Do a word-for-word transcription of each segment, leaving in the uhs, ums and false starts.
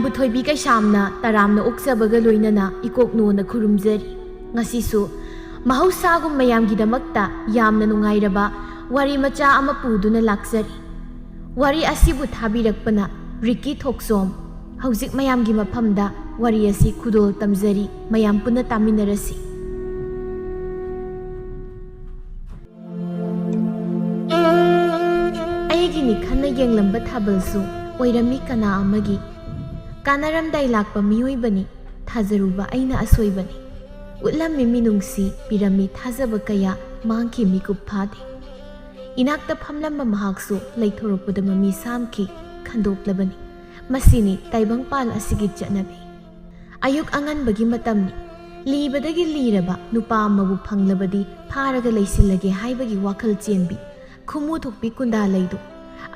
ꯕꯨꯊꯣꯏꯕꯤ ꯀꯩꯁꯥꯝꯅ ꯇꯔꯥꯝꯅ ꯑꯣꯛꯆꯕꯒ ꯂꯣꯏꯅꯅ ꯏꯀꯣꯛꯅꯣꯅ ꯈꯨꯔꯨꯝꯖꯔꯤ꯫ ꯉꯁꯤꯁꯨ ꯃꯍꯧꯁꯥꯒꯨꯝ ꯃꯌꯥꯝꯒꯤꯗꯃꯛꯇ ꯌꯥꯝꯅ ꯅꯨꯡꯉꯥꯏꯔꯕ ꯋꯥꯔꯤ ꯃꯆꯥ ꯑꯃ ꯄꯨꯗꯨꯅ ꯂꯥꯛꯆꯔꯤ꯫ ꯋꯥꯔꯤ ꯑꯁꯤꯕꯨ ꯊꯥꯕꯤꯔꯛꯄꯅ ꯔꯤꯀꯤ ꯊꯣꯛꯆꯣꯝ꯫ ꯍꯧꯖꯤꯛ ꯃꯌꯥꯝꯒꯤ ꯃꯐꯝꯗ ꯋꯥꯔꯤ ꯑꯁꯤ ꯈꯨꯗꯣꯜ ꯇꯝꯖꯔꯤ, ꯃꯌꯥꯝ ꯄꯨꯟꯅ ꯇꯥꯃꯤꯟꯅꯔꯁꯤ꯫ ꯑꯩꯒꯤ ꯃꯤꯠꯈꯟꯅ ꯌꯦꯡꯂꯝꯕ ꯊꯥꯕꯜꯁꯨ ꯑꯣꯏꯔꯝꯃꯤ ꯀꯅꯥ ꯑꯃꯒꯤ꯫ ꯀꯥꯟꯅꯔꯝꯗꯥꯏ ꯂꯥꯛꯄ ꯃꯤꯑꯣꯏꯕꯅꯤ, ꯊꯥꯖꯔꯨꯕ ꯑꯩꯅ ꯑꯁꯣꯏꯕꯅꯤ꯫ ꯎꯠꯂꯝꯃꯤ ꯃꯤꯅꯨꯡꯁꯤ, ꯄꯤꯔꯝꯃꯤ ꯊꯥꯖꯕ ꯀꯌꯥ, ꯃꯥꯡꯈꯤ ꯃꯤꯀꯨꯞ ꯐꯥꯗꯦ꯫ ꯏꯅꯥꯛꯇ ꯐꯝꯂꯝꯕ ꯃꯍꯥꯛꯁꯨ ꯂꯩꯊꯣꯔꯛꯄꯗ ꯃꯃꯤ ꯁꯥꯝꯈꯤ, ꯈꯟꯗꯣꯛꯂꯕꯅꯤ꯫ ꯃꯁꯤꯅꯤ ꯇꯥꯏꯕꯪꯄꯥꯜ ꯑꯁꯤꯒꯤ ꯆꯠꯅꯕꯤ꯫ ꯑꯌꯨꯛ ꯑꯉꯟꯕꯒꯤ ꯃꯇꯝꯅꯤ꯫ ꯂꯤꯕꯗꯒꯤ ꯂꯤꯔꯕ ꯅꯨꯄꯥ ꯑꯃꯕꯨ ꯐꯪꯂꯕꯗꯤ ꯐꯥꯔꯒ ꯂꯩꯁꯤꯜꯂꯒꯦ ꯍꯥꯏꯕꯒꯤ ꯋꯥꯈꯜ ꯆꯦꯟꯕꯤ ꯈꯨꯃꯨ ꯊꯣꯛꯄꯤ ꯀꯨꯟꯗꯥ ꯂꯩꯗꯨ꯫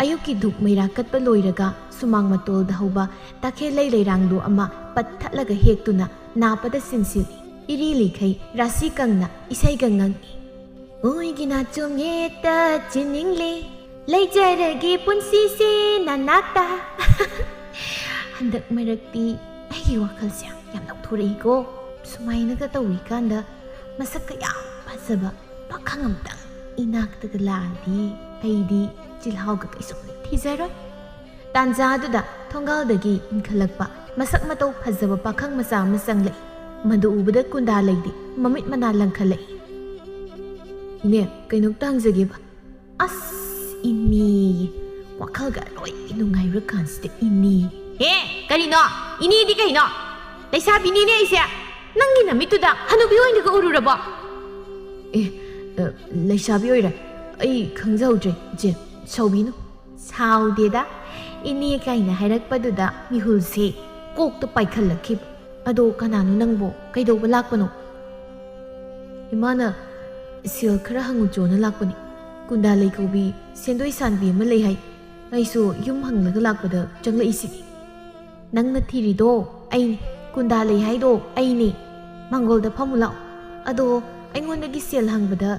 ꯑꯌꯨꯛꯀꯤ ꯙꯨꯞ ꯃꯩꯔꯥ ꯀꯠꯄ ꯂꯣꯏꯔꯒ ꯁꯨꯃꯥꯡ ꯃꯇꯣꯜꯗ ꯍꯧꯕ ꯇꯈꯦꯜ ꯂꯩ ꯂꯩꯔꯥꯡꯗꯣ ꯑꯃ ꯄꯠꯊꯠꯂꯒ ꯍꯦꯛꯇꯨꯅ ꯅꯥꯄꯗ ꯆꯤꯟꯁꯤꯜꯂꯤ꯫ ꯏꯔꯤ ꯂꯤꯈꯩ ꯔꯥꯁꯤ ꯀꯪꯅ ꯏꯁꯩꯒ ꯉꯪꯏ꯫ ꯎꯏꯒꯤ ꯅꯥꯆꯣꯝ ꯌꯦꯠꯇ ꯆꯤꯟꯅꯤꯡꯂꯤ, ꯂꯩꯖꯔꯒꯦ ꯄꯨꯟꯁꯤꯁꯦ ꯅꯅꯥꯛꯇ꯫ ꯍꯟꯗꯛ ꯃꯔꯛꯇꯤ ꯑꯩꯒꯤ ꯋꯥꯈꯜꯁꯦ ꯌꯥꯝ ꯂꯧꯊꯣꯔꯛꯏꯀꯣ꯫ ꯁꯨꯃꯥꯏꯅꯒ ꯇꯧꯔꯤꯀꯥꯟꯗ ꯃꯁꯛꯀ ꯌꯥꯝ ꯐꯖꯕ ꯄꯥꯈꯪ ꯑꯝꯇꯪ ꯏꯅꯥꯛꯇꯒ ꯂꯥꯛꯑꯗꯤ ꯑꯩꯗꯤ ꯆꯤꯜꯍꯥꯎꯒ ꯀꯩꯁꯨꯝ ꯊꯤꯖꯔꯣꯏ꯫ ꯇꯥꯟꯖꯥꯗꯨꯗ ꯊꯣꯡꯒꯥꯜꯗꯒꯤ ꯏꯟꯈꯠꯂꯛꯄ ꯃꯁꯛ ꯃꯇꯧ ꯐꯖꯕ ꯄꯥꯈꯪ ꯃꯆꯥ ꯑꯃ ꯆꯪꯂꯛꯏ꯫ ꯃꯗꯨ ꯎꯕꯗ ꯀꯨꯟꯗꯥ ꯂꯩꯗꯤ ꯃꯃꯤꯠ ꯃꯅꯥ ꯂꯪꯈꯠꯂꯛꯏ꯫ "ꯏꯅꯦ, ꯀꯩꯅꯣꯝꯇ ꯍꯪꯖꯒꯦꯕ?" "ꯑꯁ, ꯏꯅꯦꯌꯦ, ꯋꯥꯈꯜꯒ ꯂꯣꯏ ꯅꯨꯡꯉꯥꯏꯕ ꯀꯥꯟꯁꯤꯗ ꯏꯅꯦ꯫ ꯍꯦ, ꯀꯔꯤꯅꯣ? ꯏꯅꯦꯗꯤ ꯀꯩꯅꯣ? ꯂꯩꯁꯥꯕꯤꯅꯤꯅꯦ ꯑꯩꯁꯦ꯫ ꯅꯪꯒꯤ ꯅꯃꯤꯠꯇꯨꯗ ꯍꯅꯨꯕꯤ ꯑꯣꯏꯅꯒ ꯎꯔꯨꯔꯕꯣ?" "ꯑꯦ, ꯑ, ꯂꯩꯁꯥꯕꯤ ꯑꯣꯏꯔꯦ꯫ ꯑꯩ ꯈꯪꯖꯍꯧꯗ꯭ꯔꯦ, ꯏꯆꯦ꯫ ꯁꯥꯎꯕꯤꯅꯨ꯫" ꯁꯥꯎꯗꯦꯗ, ꯏꯅꯦ ꯀꯥꯏꯅ ꯍꯥꯏꯔꯛꯄꯗꯨꯗ ꯃꯤꯍꯨꯜꯁꯦ ꯀꯣꯛꯇ ꯄꯥꯏꯈꯠꯂꯛꯈꯤꯕ꯫ "ꯑꯗꯣ ꯀꯅꯥꯅꯣ ꯅꯪꯕꯣ? ꯀꯩꯗꯧꯕ ꯂꯥꯛꯄꯅꯣ?" "ꯏꯃꯥꯅ ꯁꯦꯜ ꯈꯔ ꯍꯪꯉꯨꯆꯣꯅ ꯂꯥꯛꯄꯅꯤ꯫ ꯀꯨꯟꯗꯥ ꯂꯩ ꯀꯧꯕꯤ ꯁꯦꯟꯗꯣꯏ ꯁꯥꯟꯕꯤ ꯑꯃ ꯂꯩ ꯍꯥꯏ꯫ ꯑꯩꯁꯨ ꯌꯨꯝ ꯍꯪꯂꯒ ꯂꯥꯛꯄꯗ ꯆꯪꯂꯛꯏꯁꯤꯅꯤ꯫" "ꯅꯪꯅ ꯊꯤꯔꯤꯗꯣ ꯑꯩꯅꯤ꯫ ꯀꯨꯟꯗꯥ ꯂꯩ ꯍꯥꯏꯗꯣ ꯑꯩꯅꯤ꯫ ꯃꯥꯡꯒꯣꯜꯗ ꯐꯝꯃꯨ ꯂꯥꯛꯑꯣ꯫ ꯑꯗꯣ ꯑꯩꯉꯣꯟꯗꯒꯤ ꯁꯦꯜ ꯍꯪꯕꯗ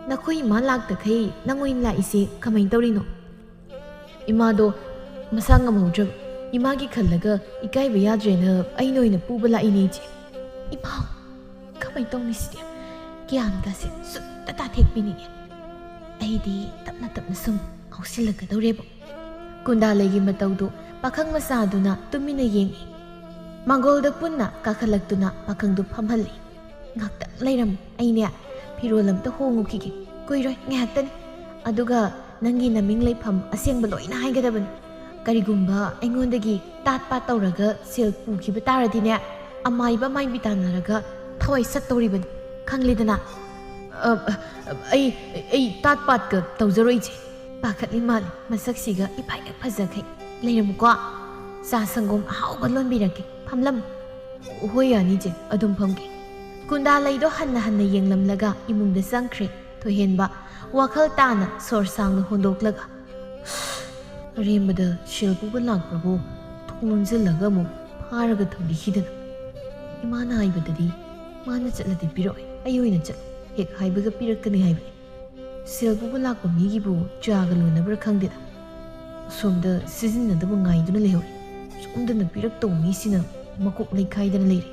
ꯅꯈꯣꯏ ꯏꯃꯥ ꯂꯥꯛꯇꯈꯩ ꯅꯪ ꯑꯣꯏꯅ ꯂꯥꯛꯏꯁꯦ ꯀꯃꯥꯏꯅ ꯇꯧꯔꯤꯅꯣ?" "ꯏꯃꯥꯗꯣ ꯃꯁꯥ ꯉꯝꯍꯧꯗ꯭ꯔꯕ꯫ ꯏꯃꯥꯒꯤ ꯈꯜꯂꯒ ꯏꯀꯥꯏꯕ ꯌꯥꯗ꯭ꯔꯦꯅ ꯑꯩꯅ ꯑꯣꯏꯅ ꯄꯨꯕ ꯂꯥꯛꯏꯅꯦ, ꯏꯆꯦ꯫ ꯏꯃꯥꯎ, ꯀꯃꯥꯏ ꯇꯧꯅꯤ ꯁꯤꯗꯤ? ꯒ꯭ꯌꯥꯟꯒꯁꯦ ꯁꯨꯠꯇ ꯇꯥꯊꯦꯛꯄꯤꯅꯤꯡꯉꯦ꯫ ꯑꯩꯗꯤ ꯇꯞꯅ ꯇꯞꯅ ꯁꯨꯝ ꯉꯥꯎꯁꯤꯜꯂꯛꯀꯗꯧꯔꯦꯕꯣ꯫ ꯀꯨꯟꯗꯥꯂꯩꯒꯤ ꯃꯇꯧꯗꯨ ꯄꯥꯈꯪ ꯃꯆꯥꯗꯨꯅ ꯇꯨꯃꯤꯟꯅ ꯌꯦꯡꯏ꯫ ꯃꯥꯡꯒꯣꯜꯗ ꯄꯨꯟꯅ ꯀꯥꯈꯠꯂꯛꯇꯨꯅ ꯄꯥꯈꯪꯗꯨ ꯐꯝꯍꯜꯂꯤ꯫ "ꯉꯥꯛꯇꯪ ꯂꯩꯔꯝꯃꯨ, ꯑꯩꯅꯦ ꯐꯤꯔꯣꯜ ꯑꯝꯇ ꯍꯣꯡꯉꯨꯈꯤꯒꯦ꯫ ꯀꯨꯏꯔꯣꯏ, ꯉꯥꯏꯍꯥꯛꯇꯅꯤ꯫ ꯑꯗꯨꯒ ꯅꯪꯒꯤ ꯅꯃꯤꯡ ꯂꯩꯐꯝ ꯑꯁꯦꯡꯕ ꯂꯣꯏꯅ ꯍꯥꯏꯒꯗꯕꯅꯤ꯫ ꯀꯔꯤꯒꯨꯝꯕ ꯑꯩꯉꯣꯟꯗꯒꯤ ꯇꯥꯠ ꯄꯥꯠ ꯇꯧꯔꯒ ꯁꯦꯜ ꯄꯨꯈꯤꯕ ꯇꯥꯔꯗꯤꯅꯦ, ꯑꯃꯥꯏꯕ ꯃꯥꯏꯕꯤ ꯇꯥꯟꯅꯔꯒ ꯊꯋꯥꯏ ꯁꯠꯇꯧꯔꯤꯕꯅꯤ, ꯈꯪꯂꯦꯗꯅ?" "ꯑ, ꯑ, ꯑꯩ, ꯑꯩ ꯇꯥꯠ ꯄꯥꯠꯀ ꯇꯧꯖꯔꯣꯏ, ꯏꯆꯦ꯫" ꯄꯥꯈꯠꯂꯤ ꯃꯥꯜꯂꯤ ꯃꯁꯛꯁꯤꯒ ꯏꯐꯥꯏ ꯍꯦꯛ ꯐꯖꯈꯩ꯫ "ꯂꯩꯔꯝꯃꯨꯀꯣ, ꯆꯥ ꯁꯪꯒꯣꯝ ꯑꯍꯥꯎꯕ ꯂꯣꯟꯕꯤꯔꯛꯀꯦ, ꯐꯝꯂꯝꯃꯨ꯫" "ꯍꯣꯏ, ꯌꯥꯅꯤ ꯏꯆꯦ, ꯑꯗꯨꯝ ꯐꯝꯒꯦ꯫" ꯀꯨꯟꯗꯥꯂꯩꯗꯣ ꯍꯟꯅ ꯍꯟꯅ ꯌꯦꯡꯂꯝꯂꯒ ꯏꯃꯨꯡꯗ ꯆꯪꯈ꯭ꯔꯦ꯫ ꯊꯣꯏꯍꯦꯟꯕ ꯋꯥꯈꯜ ꯇꯥꯅ ꯁꯣꯔ ꯁꯥꯡꯅ ꯍꯣꯟꯗꯣꯛꯂꯒ, "ꯑꯔꯦꯝꯕꯗ ꯁꯦꯜ ꯄꯨꯕ ꯂꯥꯛꯄꯕꯨ ꯊꯣꯡ ꯂꯣꯟꯁꯤꯜꯂꯒ ꯑꯃꯨꯛ ꯐꯥꯔꯒ ꯊꯝꯕꯤꯈꯤꯗꯅ꯫ ꯏꯃꯥꯅ ꯍꯥꯏꯕꯗꯗꯤ ꯃꯥꯅ ꯆꯠꯂꯗꯤ ꯄꯤꯔꯛꯑꯣꯏ, ꯑꯩ ꯑꯣꯏꯅ ꯆꯠꯂꯨ, ꯍꯦꯛ ꯍꯥꯏꯕꯒ ꯄꯤꯔꯛꯀꯅꯤ ꯍꯥꯏꯕꯅꯤ꯫ ꯁꯦꯜ ꯄꯨꯕ ꯂꯥꯛꯄ ꯃꯤꯒꯤꯕꯨ ꯆꯥꯒ ꯂꯣꯟꯅꯕ꯭ꯔꯥ ꯈꯪꯗꯦꯗ꯫ ꯑꯁꯣꯝꯗ ꯁꯤꯖꯤꯟꯅꯗꯕ ꯉꯥꯏꯗꯨꯅ ꯂꯩꯍꯧꯔꯤ꯫ ꯁꯣꯝꯗꯅ ꯄꯤꯔꯛꯇꯧ ꯃꯤꯁꯤꯅ ꯃꯀꯣꯛ ꯂꯩꯈꯥꯏꯗꯅ ꯂꯩꯔꯦ꯫"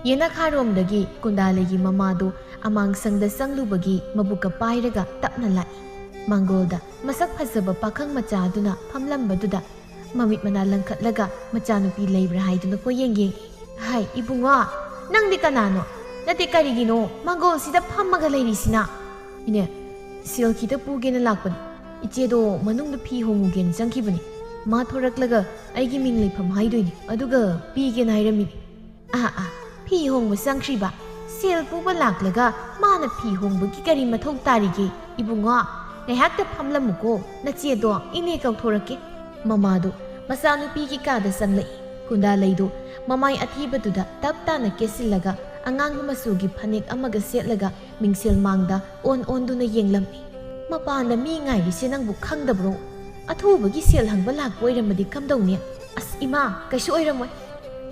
ꯌꯦꯅꯈꯥꯔꯣꯝꯗꯒꯤ ꯀꯨꯟꯗꯥꯂꯩꯒꯤ ꯃꯃꯥꯗꯨ ꯑꯃꯥꯡꯁꯪꯗ ꯆꯪꯂꯨꯕꯒꯤ ꯃꯕꯨꯛꯀ ꯄꯥꯏꯔꯒ ꯇꯞꯅ ꯂꯥꯛꯏ꯫ ꯃꯥꯡꯒꯣꯜꯗ ꯃꯁꯛ ꯐꯖꯕ ꯄꯥꯈꯪ ꯃꯆꯥꯗꯨꯅ ꯐꯝꯂꯝꯕꯗꯨꯗ ꯃꯃꯤꯠ ꯃꯅꯥ ꯂꯪꯈꯠꯂꯒ ꯃꯆꯥꯅꯨꯄꯤ ꯂꯩꯕ꯭ꯔꯥ ꯍꯥꯏꯗꯨꯅ ꯀꯣꯏꯌꯦꯡ ꯌꯦꯡꯏ꯫ "ꯍꯥꯏ, ꯏꯕꯨꯡꯉꯣ, ꯅꯪꯗꯤ ꯀꯅꯥꯅꯣ? ꯅꯠꯇꯦ, ꯀꯔꯤꯒꯤꯅꯣ ꯃꯥꯡꯒꯣꯜꯁꯤꯗ ꯐꯝꯃꯒ ꯂꯩꯔꯤꯁꯤꯅ?" "ꯏꯅꯦ, ꯁꯦꯜ ꯈꯤꯇ ꯄꯨꯒꯦꯅ ꯂꯥꯛꯄꯅꯤ꯫ ꯏꯆꯦꯗꯣ ꯃꯅꯨꯡꯗ ꯐꯤ ꯍꯣꯡꯉꯨꯒꯦꯅ ꯆꯪꯈꯤꯕꯅꯤ꯫ ꯃꯥ ꯊꯣꯔꯛꯂꯒ ꯑꯩꯒꯤ ꯃꯤꯡ ꯂꯩꯐꯝ ꯍꯥꯏꯗꯣꯏꯅꯤ, ꯑꯗꯨꯒ ꯄꯤꯒꯦꯅ ꯍꯥꯏꯔꯝꯃꯤꯅꯤ꯫" "ꯑꯥ, ꯑꯥ, ꯐꯤ ꯍꯣꯡꯕ ꯆꯪꯈ꯭ꯔꯤꯕ? ꯁꯦꯜ ꯄꯨꯕ ꯂꯥꯛꯂꯒ ꯃꯥꯅ ꯐꯤ ꯍꯣꯡꯕꯒꯤ ꯀꯔꯤ ꯃꯊꯧ ꯇꯥꯔꯤꯒꯦ? ꯏꯕꯨꯡꯉꯣ, ꯉꯥꯏꯍꯥꯛꯇ ꯐꯝꯂꯝꯃꯨꯀꯣ, ꯅꯆꯦꯗꯣ ꯏꯅꯦ ꯀꯧꯊꯣꯔꯛꯀꯦ꯫" ꯃꯃꯥꯗꯨ ꯃꯆꯥꯅꯨꯄꯤꯒꯤ ꯀꯥꯗ ꯆꯪꯂꯛꯏ꯫ ꯀꯨꯟꯗꯥꯂꯩꯗꯨ ꯃꯃꯥꯏ ꯑꯊꯤꯕꯗꯨꯗ ꯇꯞ ꯇꯥꯅ ꯀꯦꯁꯤꯜꯂꯒ ꯑꯉꯥꯡꯕ ꯃꯆꯨꯒꯤ ꯐꯅꯦꯛ ꯑꯃꯒ ꯁꯦꯠꯂꯒ ꯃꯤꯡꯁꯦꯜ ꯃꯥꯡꯗ ꯑꯣꯟ ꯑꯣꯟꯗꯨꯅ ꯌꯦꯡꯂꯝꯃꯤ꯫ "ꯃꯄꯥꯟꯗ ꯃꯤ ꯉꯥꯏꯔꯤꯁꯦ ꯅꯪꯕꯨ ꯈꯪꯗꯕ꯭ꯔꯣ? ꯑꯊꯨꯕꯒꯤ ꯁꯦꯜ ꯍꯪꯕ ꯂꯥꯛꯄ ꯑꯣꯏꯔꯝꯃꯗꯤ ꯀꯝꯗꯧꯅꯤ?" "ꯑꯁ ꯏꯃꯥ, ꯀꯩꯁꯨ ꯑꯣꯏꯔꯝꯃꯣꯏ꯫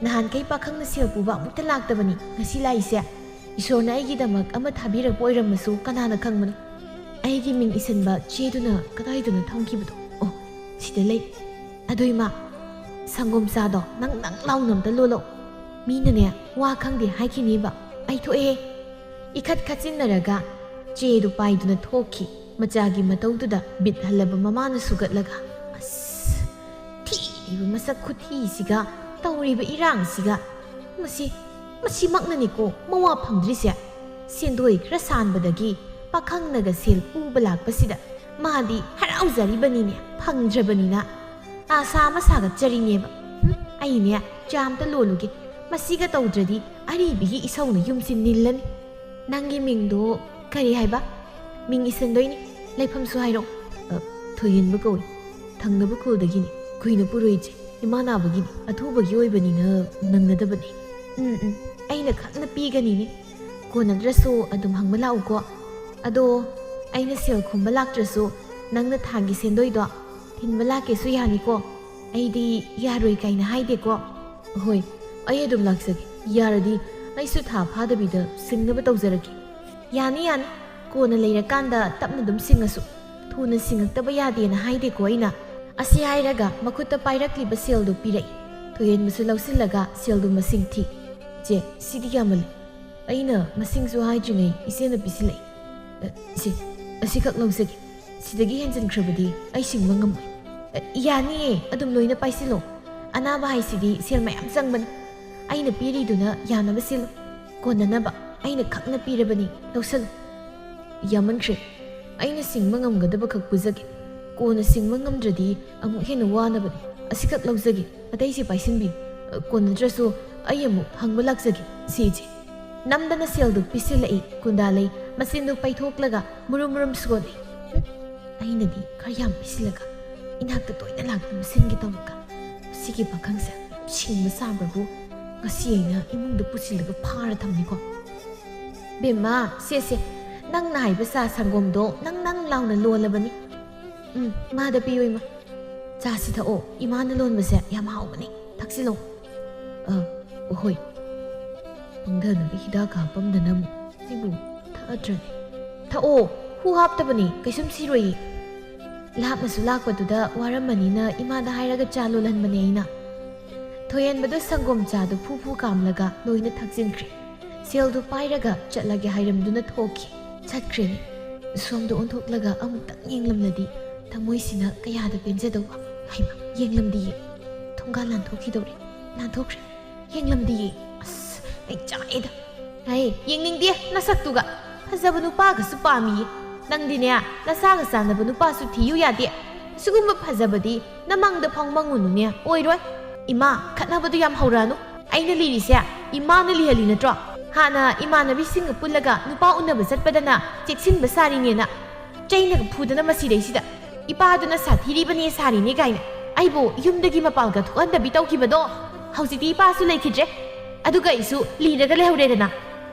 ꯅꯍꯥꯟꯈꯩ ꯄꯥꯈꯪꯅ ꯁꯦꯜ ꯄꯨꯕ ꯑꯃꯨꯛꯇ ꯂꯥꯛꯇꯕꯅꯤ ꯉꯁꯤ ꯂꯥꯛꯏꯁꯦ꯫ ꯏꯁꯣꯔꯅ ꯑꯩꯒꯤꯗꯃꯛ ꯑꯃ ꯊꯥꯕꯤꯔꯛꯄ ꯑꯣꯏꯔꯝꯃꯁꯨ ꯀꯅꯥꯅ ꯈꯪꯕꯅꯣ? ꯑꯩꯒꯤ ꯃꯤꯡ ꯏꯁꯤꯟꯕ ꯆꯦꯗꯨꯅ ꯀꯗꯥꯏꯗꯅꯣ ꯊꯝꯈꯤꯕꯗꯣ? ꯑꯣ, ꯁꯤꯗ ꯂꯩ꯫ ꯑꯗꯨ ꯏꯃꯥ, ꯁꯪꯒꯣꯝ ꯆꯥꯗꯣ ꯅꯪ ꯅꯪ ꯂꯥꯎꯅ ꯑꯝꯇ ꯂꯣꯜꯂꯣ꯫ ꯃꯤꯅꯅꯦ ꯋꯥ ꯈꯪꯗꯦ ꯍꯥꯏꯈꯤꯅꯤꯕ꯫ ꯑꯩ ꯊꯣꯛꯑꯦ꯫ ꯏꯈꯠ ꯈꯠꯆꯤꯟꯅꯔꯒ ꯆꯦꯗꯨ ꯄꯥꯏꯗꯨꯅ ꯊꯣꯛꯈꯤ꯫ ꯃꯆꯥꯒꯤ ꯃꯇꯧꯗꯨꯗ ꯕꯤꯠ ꯍꯜꯂꯕ ꯃꯃꯥꯅ ꯁꯨꯒꯠꯂꯒ, "ꯑꯁ, ꯊꯤꯔꯤꯕ ꯃꯁꯛ ꯈꯨꯊꯤꯁꯤꯒ ꯇꯧꯔꯤꯕ ꯏꯔꯥꯡꯁꯤꯒ꯫ ꯃꯁꯤ, ꯃꯁꯤꯃꯛꯅꯅꯤꯀꯣ ꯃꯋꯥ ꯐꯪꯗ꯭ꯔꯤꯁꯦ꯫ ꯁꯦꯟꯗꯣꯏ ꯈꯔ ꯁꯥꯟꯕꯗꯒꯤ ꯄꯥꯈꯪꯅꯒ ꯁꯦꯜ ꯄꯨꯕ ꯂꯥꯛꯄꯁꯤꯗ ꯃꯥꯗꯤ ꯍꯔꯥꯎꯖꯔꯤꯕꯅꯤꯅꯦ, ꯐꯪꯗ꯭ꯔꯕꯅꯤꯅ꯫ ꯑꯥꯁꯥ ꯑꯃ ꯁꯥꯒꯠꯆꯔꯤꯅꯦꯕ꯫ ꯍꯨꯝ, ꯑꯩꯅꯦ ꯆꯥ ꯑꯝꯇ ꯂꯣꯜꯂꯨꯒꯦ꯫ ꯃꯁꯤꯒ ꯇꯧꯗ꯭ꯔꯗꯤ ꯑꯔꯤꯕꯤꯒꯤ ꯏꯁꯧꯅ ꯌꯨꯝꯁꯤ ꯅꯤꯜꯂꯅꯤ꯫ ꯅꯪꯒꯤ ꯃꯤꯡꯗꯣ ꯀꯔꯤ ꯍꯥꯏꯕ? ꯃꯤꯡ ꯏꯁꯟꯗꯣꯏꯅꯤ꯫ ꯂꯩꯐꯝꯁꯨ ꯍꯥꯏꯔꯛꯑꯣ꯫ ꯑ, ꯊꯣꯏꯍꯦꯟꯕ ꯀꯧꯏ꯫ ꯊꯪꯅꯕ ꯈꯨꯜꯗꯒꯤꯅꯤ꯫ ꯀꯨꯏꯅ ꯄꯨꯔꯣꯏ ꯏꯆꯦ꯫ ꯏꯃꯥ ꯅꯥꯕꯒꯤꯅꯤ꯫ ꯑꯊꯨꯕꯒꯤ ꯑꯣꯏꯕꯅꯤꯅ ꯅꯪꯅꯗꯕꯅꯤ꯫ ꯎꯝ, ꯎꯝ꯫ ꯑꯩꯅ ꯈꯪꯅ ꯄꯤꯒꯅꯤꯅꯦ꯫ ꯀꯣꯟꯅꯗ꯭ꯔꯁꯨ ꯑꯗꯨꯝ ꯍꯪꯕ ꯂꯥꯛꯎꯀꯣ꯫ ꯑꯗꯣ ꯑꯩꯅ ꯁꯦꯜ ꯈꯣꯝꯕ ꯂꯥꯛꯇ꯭ꯔꯁꯨ ꯅꯪꯅ ꯊꯥꯒꯤ ꯁꯦꯟꯗꯣꯏꯗꯣ ꯊꯤꯟꯕ ꯂꯥꯛꯀꯦꯁꯨ ꯌꯥꯅꯤꯀꯣ? ꯑꯩꯗꯤ ꯌꯥꯔꯣꯏ ꯀꯥꯏꯅ ꯍꯥꯏꯗꯦꯀꯣ꯫ ꯍꯣꯏ, ꯑꯩ ꯑꯗꯨꯝ ꯂꯥꯛꯆꯒꯦ꯫ ꯌꯥꯔꯗꯤ ꯑꯩꯁꯨ ꯊꯥ ꯐꯥꯗꯕꯤꯗ ꯁꯤꯡꯅꯕ ꯇꯧꯖꯔꯛꯀꯦ꯫ ꯌꯥꯅꯤ, ꯌꯥꯅꯤ꯫ ꯀꯣꯟꯅ ꯂꯩꯔꯀꯥꯟꯗ ꯇꯞꯅ ꯑꯗꯨꯝ ꯁꯤꯡꯉꯁꯨ꯫ ꯊꯨꯅ ꯁꯤꯡꯉꯛꯇꯕ ꯌꯥꯗꯦꯅ ꯍꯥꯏꯗꯦꯀꯣ ꯑꯩꯅ꯫ ꯑꯁꯤ ꯍꯥꯏꯔꯒ ꯃꯈꯨꯠꯇ ꯄꯥꯏꯔꯛꯂꯤꯕ ꯁꯦꯜꯗꯨ ꯄꯤꯔꯛꯏ꯫ ꯊꯣꯏꯍꯦꯟꯕꯁꯨ ꯂꯧꯁꯤꯜꯂꯒ ꯁꯦꯜꯗꯨ ꯃꯁꯤꯡ ꯊꯤ꯫ "ꯆꯦ, ꯁꯤꯗꯤ ꯌꯥꯝꯃꯜꯂꯤ꯫ ꯑꯩꯅ ꯃꯁꯤꯡꯁꯨ ꯍꯥꯏꯗ꯭ꯔꯤꯉꯩ ꯏꯆꯦꯅ ꯄꯤꯁꯤꯜꯂꯛꯏ꯫ ꯑ, ꯁꯦ, ꯑꯁꯤꯈꯛ ꯂꯧꯖꯒꯦ꯫ ꯁꯤꯗꯒꯤ ꯍꯦꯟꯖꯤꯟꯈ꯭ꯔꯕꯗꯤ ꯑꯩ ꯁꯤꯡꯕ ꯉꯝꯃꯣꯏ꯫" "ꯑ, ꯌꯥꯅꯤꯌꯦ, ꯑꯗꯨꯝ ꯂꯣꯏꯅ ꯄꯥꯏꯁꯤꯜꯂꯣ꯫ ꯑꯅꯥꯕ ꯍꯥꯏꯁꯤꯗꯤ ꯁꯦꯜ ꯃꯌꯥꯝ ꯆꯪꯕꯅꯤ꯫ ꯑꯩꯅ ꯄꯤꯔꯤꯗꯨꯅ ꯌꯥꯅꯕ ꯁꯤꯜꯂꯨ꯫ ꯀꯣꯟꯅꯅꯕ ꯑꯩꯅ ꯈꯪꯅ ꯄꯤꯔꯕꯅꯤ, ꯂꯧꯁꯤꯜꯂꯨ꯫" "ꯌꯥꯝꯃꯟꯈ꯭ꯔꯦ꯫ ꯑꯩꯅ ꯁꯤꯡꯕ ꯉꯝꯒꯗꯕ ꯈꯛ ꯄꯨꯖꯒꯦ꯫ ꯀꯣꯟꯅ ꯁꯤꯡꯕ ꯉꯝꯗ꯭ꯔꯗꯤ ꯑꯃꯨꯛ ꯍꯦꯟꯅ ꯋꯥꯅꯕꯅꯤ꯫ ꯑꯁꯤꯈꯛ ꯂꯧꯖꯒꯦ, ꯑꯇꯩꯁꯦ ꯄꯥꯏꯁꯤꯟꯕꯤꯌꯨ꯫ ꯑ, ꯀꯣꯟꯅꯗ꯭ꯔꯁꯨ ꯑꯩ ꯑꯃꯨꯛ ꯍꯪꯕ ꯂꯥꯛꯆꯒꯦ, ꯁꯤꯁꯦ꯫" ꯅꯝꯗꯅ ꯁꯦꯜꯗꯨ ꯄꯤꯁꯤꯜꯂꯛꯏ꯫ ꯀꯨꯟꯗꯥ ꯂꯩ ꯃꯆꯤꯟꯗꯨ ꯄꯩꯊꯣꯛꯂꯒ ꯃꯨꯔꯨꯝ ꯃꯨꯔꯨꯝ ꯁꯣꯜꯂꯤ꯫ "ꯍꯨꯝ, ꯑꯩꯅꯗꯤ ꯈꯔ ꯌꯥꯝ ꯄꯤꯁꯤꯜꯂꯒ ꯏꯅꯥꯛꯇ ꯇꯣꯏꯅ ꯂꯥꯛꯇꯨꯅ ꯁꯤꯟꯒꯦ ꯇꯧꯔꯒ ꯃꯁꯤꯒꯤ ꯄꯥꯈꯪꯁꯦ ꯁꯤꯡꯕ ꯆꯥꯕ꯭ꯔꯕꯨ? ꯉꯁꯤ ꯑꯩꯅ ꯏꯃꯨꯡꯗ ꯄꯨꯁꯤꯜꯂꯒ ꯐꯥꯔ ꯊꯝꯅꯤꯀꯣ꯫" "ꯕꯦꯝꯃ, ꯁꯦ, ꯁꯦ, ꯅꯪꯅ ꯍꯥꯏꯕ ꯆꯥ ꯁꯪꯒꯣꯝꯗꯣ ꯅꯪ ꯅꯪ ꯂꯥꯎꯅ ꯂꯣꯜꯂꯕꯅꯤ꯫ ꯎꯝ, ꯏꯃꯥꯗ ꯄꯤꯌꯨ, ꯏꯃꯥ꯫ ꯆꯥꯁꯤ ꯊꯛꯑꯣ, ꯏꯃꯥꯅ ꯂꯣꯟꯕꯁꯦ ꯌꯥꯝ ꯍꯥꯎꯕꯅꯤ꯫ ꯊꯛꯁꯤꯜꯂꯣ꯫" "ꯑ, ꯍꯣꯏ꯫ ꯄꯪꯊꯅꯕ ꯍꯤꯗꯥꯛꯀ ꯍꯥꯞꯄꯝꯗꯅ ꯑꯃꯨꯛ ꯑꯩꯕꯨ ꯊꯛꯑꯗ꯭ꯔꯅꯦ꯫" "ꯊꯛꯑꯣ, ꯍꯨ ꯍꯥꯞꯇꯕꯅꯤ, ꯀꯩꯁꯨꯝ ꯁꯤꯔꯣꯏꯌꯦ꯫ ꯂꯥꯞꯅꯁꯨ ꯂꯥꯛꯄꯗꯨꯗ ꯋꯥꯔꯝꯃꯅꯤꯅ ꯏꯃꯥꯗ ꯍꯥꯏꯔꯒ ꯆꯥ ꯂꯣꯜꯍꯟꯕꯅꯦ ꯑꯩꯅ꯫ ꯊꯣꯏꯍꯟꯕꯗꯣ ꯁꯪꯒꯣꯝ ꯆꯥꯗꯨ ꯐꯨ ꯐꯨ ꯀꯥꯝꯂꯒ ꯂꯣꯏꯅ ꯊꯛꯆꯤꯟꯈ꯭ꯔꯦ꯫ ꯁꯦꯜꯗꯨ ꯄꯥꯏꯔꯒ ꯆꯠꯂꯒꯦ ꯍꯥꯏꯔꯝꯗꯨꯅ ꯊꯣꯛꯈꯤ꯫ ꯆꯠꯈ꯭ꯔꯦꯅꯦ꯫ ꯁꯣꯝꯗ ꯑꯣꯟꯊꯣꯛꯂꯒ ꯑꯃꯨꯛꯇꯪ ꯌꯦꯡꯂꯝꯂꯗꯤ ꯊꯃꯣꯏꯁꯤꯅ ꯀꯌꯥꯗ ꯄꯦꯟꯖꯗꯧꯕ꯫ ꯍꯩꯃꯥ, ꯌꯦꯡꯂꯝꯗꯤꯌꯦ꯫ ꯊꯣꯡꯒꯥꯜ ꯂꯥꯟꯊꯣꯛꯈꯤꯗꯧꯔꯦ꯫ ꯂꯥꯟꯊꯣꯛꯈ꯭ꯔꯦ꯫ ꯌꯦꯡꯂꯝꯗꯤꯌꯦ꯫ ꯑꯁ, ꯑꯩ ꯆꯥꯛꯑꯦꯗ꯫ ꯍꯩ, ꯌꯦꯡꯅꯤꯡꯗꯦ ꯅꯁꯛꯇꯨꯒ꯫ ꯐꯖꯕ ꯅꯨꯄꯥꯒꯁꯨ ꯄꯥꯝꯃꯤꯌꯦ꯫ ꯅꯪꯗꯤꯅꯦ, ꯅꯁꯥꯒ ꯆꯥꯟꯅꯕ ꯅꯨꯄꯥꯁꯨ ꯊꯤꯌꯨ ꯌꯥꯗꯦ꯫ ꯁꯤꯒꯨꯝꯕ ꯐꯖꯕꯗꯤ ꯅꯃꯪꯗ ꯐꯥꯎ ꯃꯪꯉꯨꯅꯨꯅꯦ, ꯑꯣꯏꯔꯣꯏ꯫ ꯏꯃꯥ, ꯈꯠꯅꯕꯗꯨ ꯌꯥꯝ ꯍꯧꯔꯛꯑꯅꯨ꯫ ꯑꯩꯅ ꯂꯤꯔꯤꯁꯦ ꯏꯃꯥꯅ ꯂꯤꯍꯜꯂꯤ ꯅꯠꯇ꯭ꯔꯣ? ꯍꯥꯟꯅ ꯏꯃꯥꯟꯅꯕꯤꯁꯤꯡꯒ ꯄꯨꯜꯂꯒ ꯅꯨꯄꯥ ꯎꯅꯕ ꯆꯠꯄꯗꯅ ꯆꯦꯛꯁꯤꯟꯕ ꯁꯥꯔꯤꯅꯦꯅ ꯆꯩꯅꯒ ꯐꯨꯗꯅ ꯃꯁꯤꯗꯩꯁꯤꯗ꯫ ꯏꯄꯥꯗꯨꯅ ꯁꯥꯊꯤꯔꯤꯕꯅꯦ ꯁꯥꯔꯤꯅꯦ ꯀꯥꯏꯅ ꯑꯩꯕꯨ ꯌꯨꯝꯗꯒꯤ ꯃꯄꯥꯜꯒ ꯊꯣꯛꯍꯟꯗꯕꯤ ꯇꯧꯈꯤꯕꯗꯣ꯫ ꯍꯧꯖꯤꯛꯇꯤ ꯏꯄꯥꯁꯨ ꯂꯩꯈꯤꯗ꯭ꯔꯦ꯫ ꯑꯗꯨꯒ ꯑꯩꯁꯨ ꯂꯤꯔꯒ ꯂꯩꯍꯧꯔꯦꯗꯅ꯫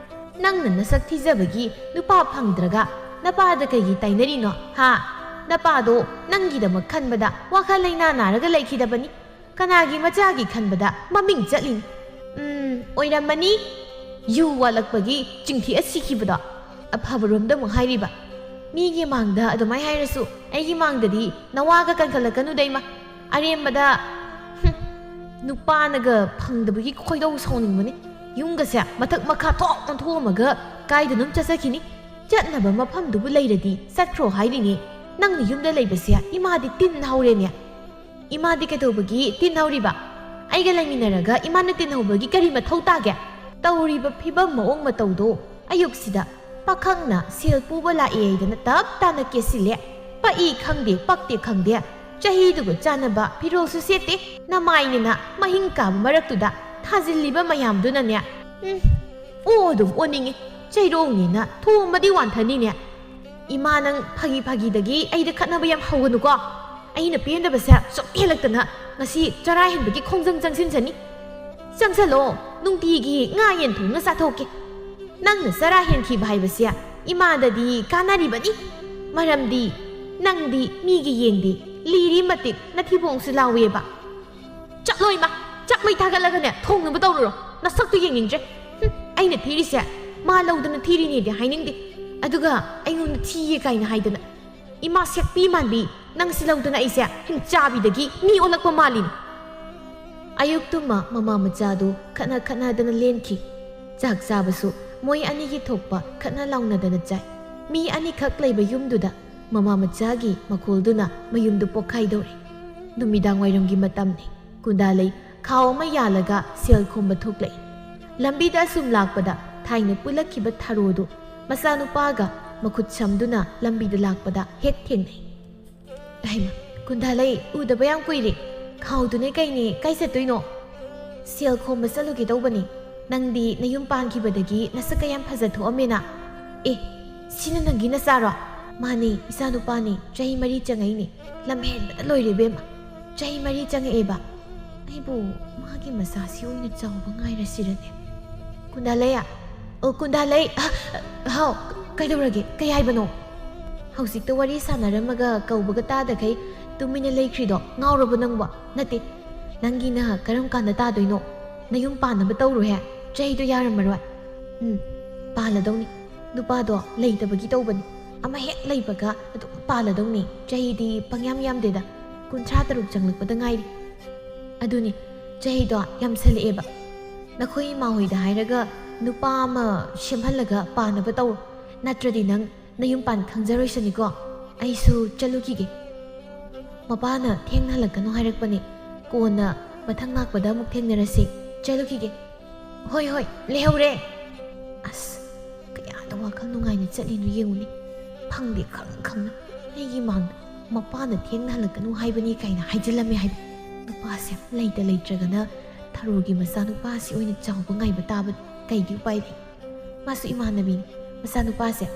ꯅꯪꯅ ꯅꯁꯛ ꯊꯤꯖꯕꯒꯤ ꯅꯨꯄꯥ ꯐꯪꯗ꯭ꯔꯒ ꯅꯄꯥꯗ ꯀꯩꯒꯤ ꯇꯥꯏꯅꯔꯤꯅꯣ, ꯍꯥ? ꯅꯄꯥꯗꯣ ꯅꯪꯒꯤꯗꯃꯛ ꯈꯟꯕꯗ ꯋꯥꯈꯜ ꯂꯩꯅꯥ ꯅꯥꯔꯒ ꯂꯩꯈꯤꯗꯕꯅꯤ꯫ ꯀꯅꯥꯒꯤ ꯃꯆꯥꯒꯤ ꯈꯟꯕꯗ ꯃꯃꯤꯡ ꯆꯠꯂꯤꯅꯤ꯫ ꯎꯝ, ꯑꯣꯏꯔꯝꯃꯅꯤ꯫ ꯌꯨ ꯋꯥꯠꯂꯛꯄꯒꯤ ꯆꯤꯡꯊꯤꯑ ꯁꯤꯈꯤꯕꯗꯣ꯫ ꯑꯐꯕꯔꯣꯝꯗ ꯑꯃꯨꯛ ꯍꯥꯏꯔꯤꯕ꯫ ꯃꯤꯒꯤ ꯃꯥꯡꯗ ꯑꯗꯨꯃꯥꯏ ꯍꯥꯏꯔꯁꯨ ꯑꯩꯒꯤ ꯃꯥꯡꯗꯗꯤ ꯅꯋꯥꯒ ꯀꯟꯈꯠꯂꯛꯀꯅꯨꯗ ꯏꯃꯥ꯫ ꯑꯔꯦꯝꯕꯗ, ꯍꯨꯝ, ꯅꯨꯄꯥꯅꯒ ꯐꯪꯗꯕꯒꯤ ꯈꯣꯏꯗꯧ ꯁꯥꯎꯅꯤꯡꯕꯅꯤ꯫ ꯌꯨꯝꯒꯁꯦ ꯃꯊꯛ ꯃꯈꯥ ꯊꯣꯛ ꯑꯣꯟꯊꯣꯛꯑꯝꯃꯒ ꯀꯥꯏꯗꯅꯣꯝ ꯆꯠꯆꯈꯤꯅꯤ꯫ ꯆꯠꯅꯕ ꯃꯐꯝꯗꯨꯕꯨ ꯂꯩꯔꯗꯤ ꯆꯠꯈ꯭ꯔꯣ ꯍꯥꯏꯔꯤꯅꯦ꯫ ꯅꯪꯅ ꯌꯨꯝꯗ ꯂꯩꯕꯁꯦ ꯏꯃꯥꯗꯤ ꯇꯤꯟ ꯍꯧꯔꯦꯅꯦ꯫ ꯏꯃꯥꯗꯤ ꯀꯩꯗꯧꯕꯒꯤ ꯇꯤꯟ ꯍꯧꯔꯤꯕ? ꯑꯩꯒ ꯂꯩꯃꯤꯟꯅꯔꯒ ꯏꯃꯥꯅ ꯇꯤꯟ ꯍꯧꯕꯒꯤ ꯀꯔꯤ ꯃꯊꯧ ꯇꯥꯒꯦ? ꯇꯧꯔꯤꯕ ꯐꯤꯕꯝ ꯃꯑꯣꯡ ꯃꯇꯧꯗꯣ ꯑꯌꯨꯛꯁꯤꯗ ꯄꯥꯈꯪꯅ ꯁꯦꯜ ꯄꯨꯕ ꯂꯥꯛꯑꯦ ꯍꯥꯏꯗꯅ ꯇꯞ ꯇꯥꯅ ꯀꯦꯁꯤꯜꯂꯦ꯫ ꯄꯛꯏ ꯈꯪꯗꯦ, ꯄꯛꯇꯦ ꯈꯪꯗꯦ, ꯆꯍꯤꯗꯨꯒ ꯆꯥꯟꯅꯕ ꯐꯤꯔꯣꯜꯁꯨ ꯁꯦꯠꯇꯦ꯫ ꯅꯃꯥꯏꯅꯤꯅ ꯃꯍꯤꯡ ꯀꯥꯕ ꯃꯔꯛꯇꯨꯗ ꯊꯥꯖꯤꯜꯂꯤꯕ ꯃꯌꯥꯝꯗꯨꯅꯅꯦ꯫ ꯎꯝ, ꯑꯣ ꯑꯗꯨꯝ ꯑꯣꯟꯅꯤꯡꯉꯤ꯫ ꯆꯩꯔꯣꯡꯅꯦꯅ ꯊꯣꯝꯕꯗꯤ ꯋꯥꯟꯊꯅꯤꯅꯦ꯫ ꯏꯃꯥ, ꯅꯪ ꯐꯥꯒꯤ ꯐꯥꯒꯤꯗꯒꯤ ꯑꯩꯗ ꯈꯠꯅꯕ ꯌꯥꯝ ꯍꯧꯒꯅꯨꯀꯣ꯫ ꯑꯩꯅ ꯄꯦꯟꯗꯕꯁꯦ ꯁꯨꯝ ꯍꯦꯜꯂꯛꯇꯅ ꯉꯁꯤ ꯆꯔꯥ ꯍꯦꯟꯕꯒꯤ ꯈꯣꯡꯖꯪ ꯆꯪꯁꯤꯟꯁꯅꯤ꯫ ꯆꯪꯁꯜꯂꯣ, ꯅꯨꯡꯇꯤꯒꯤ ꯉꯥ ꯌꯦꯟ ꯊꯣꯡꯅ ꯆꯥꯊꯣꯛꯀꯦ꯫ ꯅꯪꯅ ꯆꯔꯥ ꯍꯦꯟꯈꯤꯕ ꯍꯥꯏꯕꯁꯦ ꯏꯃꯥꯗꯗꯤ ꯀꯥꯟꯅꯔꯤꯕꯅꯤ꯫ ꯃꯔꯝꯗꯤ ꯅꯪꯗꯤ ꯃꯤꯒꯤ ꯌꯦꯡꯗꯦ, ꯂꯤꯔꯤ ꯃꯇꯤꯛ ꯅꯊꯤꯕꯣꯡꯁꯨ ꯂꯥꯎꯋꯦꯕ꯫ ꯆꯠꯂꯣ ꯏꯃꯥ, ꯆꯥꯛ ꯃꯩ ꯊꯥꯒꯠꯂꯒꯅꯦ ꯊꯣꯡꯅꯕ ꯇꯧꯔꯨꯔꯣ꯫ ꯅꯁꯛꯇꯨ ꯌꯦꯡꯅꯤꯡꯗ꯭ꯔꯦ꯫ ꯍꯨꯝ, ꯑꯩꯅ ꯊꯤꯔꯤꯁꯦ ꯃꯥ ꯂꯧꯗꯅ ꯊꯤꯔꯤꯅꯦꯗꯤ ꯍꯥꯏꯅꯤꯡꯗꯦ꯫ ꯑꯗꯨꯒ ꯑꯩꯉꯣꯟꯗ ꯊꯤꯌꯦ ꯀꯥꯏꯅ ꯍꯥꯏꯗꯅ꯫ ꯏꯃꯥ ꯁꯦꯛꯄꯤ ꯃꯥꯟꯕꯤ, ꯅꯪꯁꯤ ꯂꯧꯗꯅ ꯑꯩꯁꯦ ꯍꯤꯡꯆꯥꯕꯤꯗꯒꯤ ꯃꯤ ꯑꯣꯜꯂꯛꯄ ꯃꯥꯜꯂꯤꯅꯦ꯫ ꯑꯌꯨꯛꯇꯨꯃ ꯃꯃꯥ ꯃꯆꯥꯗꯨ ꯈꯠꯅ ꯈꯠꯅꯗꯅ ꯂꯦꯟꯈꯤ꯫ ꯆꯥꯛ ꯆꯥꯕꯁꯨ ꯃꯣꯏ ꯑꯅꯤꯒꯤ ꯊꯣꯛꯄ ꯈꯠꯅ ꯂꯥꯎꯅꯗꯅ ꯆꯥꯏ꯫ ꯃꯤ ꯑꯅꯤꯈꯛ ꯂꯩꯕ ꯌꯨꯝꯗꯨꯗ ꯃꯃꯥ ꯃꯆꯥꯒꯤ ꯃꯈꯣꯜꯗꯨꯅ ꯃꯌꯨꯝꯗꯨ ꯄꯣꯛꯈꯥꯏꯗꯧꯔꯦ꯫ ꯅꯨꯃꯤꯗꯥꯡ ꯋꯥꯏꯔꯝꯒꯤ ꯃꯇꯝꯅꯤ꯫ ꯀꯨꯟꯗꯥꯂꯩ ꯈꯥꯎ ꯑꯃ ꯌꯥꯜꯂꯒ ꯁꯦꯜ ꯈꯣꯝꯕ ꯊꯣꯛꯂꯛꯏ꯫ ꯂꯝꯕꯤꯗ ꯑꯁꯨꯝ ꯂꯥꯛꯄꯗ ꯊꯥꯏꯅ ꯄꯨꯜꯂꯛꯈꯤꯕ ꯊꯔꯣꯗꯨ ꯃꯆꯥꯅꯨꯄꯥꯒ ꯃꯈꯨꯠ ꯁꯝꯗꯨꯅ ꯂꯝꯕꯤꯗ ꯂꯥꯛꯄꯗ ꯍꯦꯛ ꯊꯦꯡꯅꯩ꯫ ꯍꯩꯃꯥ, ꯀꯨꯟꯗꯥꯂꯩ, ꯎꯗꯕ ꯌꯥꯝ ꯀꯨꯏꯔꯦ꯫ ꯈꯥꯎꯗꯨꯅꯦ ꯀꯩꯅꯦ, ꯀꯥꯏ ꯆꯠꯇꯣꯏꯅꯣ? ꯁꯦꯜ ꯈꯣꯝꯕ ꯆꯠꯂꯨꯒꯦ ꯇꯧꯕꯅꯤ꯫ ꯅꯪꯗꯤ ꯅꯌꯨꯝ ꯄꯥꯟꯈꯤꯕꯗꯒꯤ ꯅꯁꯛꯀ ꯌꯥꯝ ꯐꯖ ꯊꯣꯛꯑꯝꯃꯦꯅ꯫ ꯑꯦ, ꯁꯤꯅ ꯅꯪꯒꯤ ꯅꯆꯥꯔꯣ? ꯃꯥꯅꯦ, ꯏꯆꯥꯅꯨꯄꯥꯅꯦ, ꯆꯍꯤ ꯃꯔꯤ ꯆꯪꯉꯛꯏꯅꯦ꯫ ꯂꯝ ꯍꯦꯟꯕꯗ ꯂꯣꯏꯔꯦ ꯏꯕꯦꯝꯃ꯫ ꯆꯍꯤ ꯃꯔꯤ ꯆꯪꯉꯛꯑꯦꯕ꯫ ꯑꯩꯕꯨ ꯃꯥꯒꯤ ꯃꯆꯥꯁꯤ ꯑꯣꯏꯅ ꯆꯥꯎꯕ ꯉꯥꯏꯔꯁꯤꯔꯅꯦ? ꯀꯨꯟꯗꯥꯂꯩ, ꯑꯣ, ꯀꯨꯟꯗꯥꯂꯩ, ꯑ, ꯍꯥꯎ, ꯀꯩꯗꯧꯔꯒꯦ? ꯀꯩ ꯍꯥꯏꯕꯅꯣ? ꯍꯧꯖꯤꯛꯇ ꯋꯥꯔꯤ ꯁꯥꯟꯅꯔꯝꯃꯒ ꯀꯧꯕꯒ ꯇꯥꯗꯈꯩ ꯇꯨꯃꯤꯟꯅ ꯂꯩꯈ꯭ꯔꯤꯗꯣ ꯉꯥꯎꯔꯕꯣ ꯅꯪꯕꯣ? ꯅꯠꯇꯦ, ꯅꯪꯒꯤꯅ ꯀꯔꯝ ꯀꯥꯟꯗ ꯇꯥꯗꯣꯏꯅꯣ? ꯅꯌꯨꯝ ꯄꯥꯟꯅꯕ ꯇꯧꯔꯣꯍꯦ, ꯆꯍꯤꯗꯣ ꯌꯥꯔꯝꯃꯔꯣꯏ꯫ ꯎꯝ, ꯄꯥꯜꯂꯗꯧꯅꯤ꯫ ꯅꯨꯄꯥꯗꯣ ꯂꯩꯇꯕꯒꯤ ꯇꯧꯕꯅꯤ꯫ ꯑꯃ ꯍꯦꯛ ꯂꯩꯕꯒ ꯑꯗꯨꯝ ꯄꯥꯜꯂꯗꯧꯅꯤ꯫ ꯆꯍꯤꯗꯤ ꯄꯪꯌꯥꯝ ꯌꯥꯝꯗꯦꯗ, ꯀꯨꯟꯊ꯭ꯔꯥ ꯇꯔꯨꯛ ꯆꯪꯂꯛꯄꯗ ꯉꯥꯏꯔꯤ꯫ ꯑꯗꯨꯅꯤ, ꯆꯍꯤꯗꯣ ꯌꯥꯝꯁꯜꯂꯛꯑꯦꯕ꯫ ꯅꯈꯣꯏ ꯏꯃꯥ ꯍꯣꯏꯗ ꯍꯥꯏꯔꯒ ꯅꯨꯄꯥ ꯑꯃ ꯁꯦꯝꯍꯜꯂꯒ ꯄꯥꯟꯅꯕ ꯇꯧꯔꯣ, ꯅꯠꯇ꯭ꯔꯗꯤ ꯅꯪ ꯅꯌꯨꯝ ꯄꯥꯟ ꯈꯪꯖꯔꯣꯏꯁꯅꯤꯀꯣ꯫ ꯑꯩꯁꯨ ꯆꯠꯂꯨꯈꯤꯒꯦ꯫ ꯃꯄꯥꯅ ꯊꯦꯡꯅ ꯍꯜꯂꯛꯀꯅꯨ ꯍꯥꯏꯔꯛꯄꯅꯦ, ꯀꯣꯟꯅ ꯃꯊꯪ ꯂꯥꯛꯄꯗ ꯑꯃꯨꯛ ꯊꯦꯡꯅꯔꯁꯤ꯫ ꯆꯠꯂꯨꯈꯤꯒꯦ꯫ ꯍꯣꯏ, ꯍꯣꯏ, ꯂꯩꯍꯧꯔꯦ꯫ ꯑꯁ, ꯀꯌꯥꯗ ꯋꯥꯈꯜ ꯅꯨꯡꯉꯥꯏꯅ ꯆꯠꯂꯤꯅꯣ ꯌꯦꯡꯉꯨꯅꯦ꯫ ꯐꯪꯗꯦ ꯈꯪ ꯈꯪꯅ ꯑꯩꯒꯤ ꯃꯥꯡꯗ ꯃꯄꯥꯅ ꯊꯦꯡꯅ ꯍꯜꯂꯛꯀꯅꯨ ꯍꯥꯏꯕꯅꯤ ꯀꯥꯏꯅ ꯍꯥꯏꯖꯤꯜꯂꯝꯃꯦ ꯍꯥꯏꯕ꯫ ꯅꯨꯄꯥꯁꯦ ꯂꯩꯇ ꯂꯩꯇ꯭ꯔꯒꯅ ꯊꯔꯣꯒꯤ ꯃꯆꯥꯅꯨꯄꯥꯁꯤ ꯑꯣꯏꯅ ꯆꯥꯎꯕ ꯉꯥꯏꯕ ꯇꯥꯕꯅꯤ꯫ ꯀꯩꯗꯤ ꯎꯄꯥꯏ ꯂꯩ? ꯃꯥꯁꯨ ꯏꯃꯥꯟꯅꯕꯤꯅꯤ꯫ ꯃꯆꯥꯅꯨꯄꯥꯁꯦ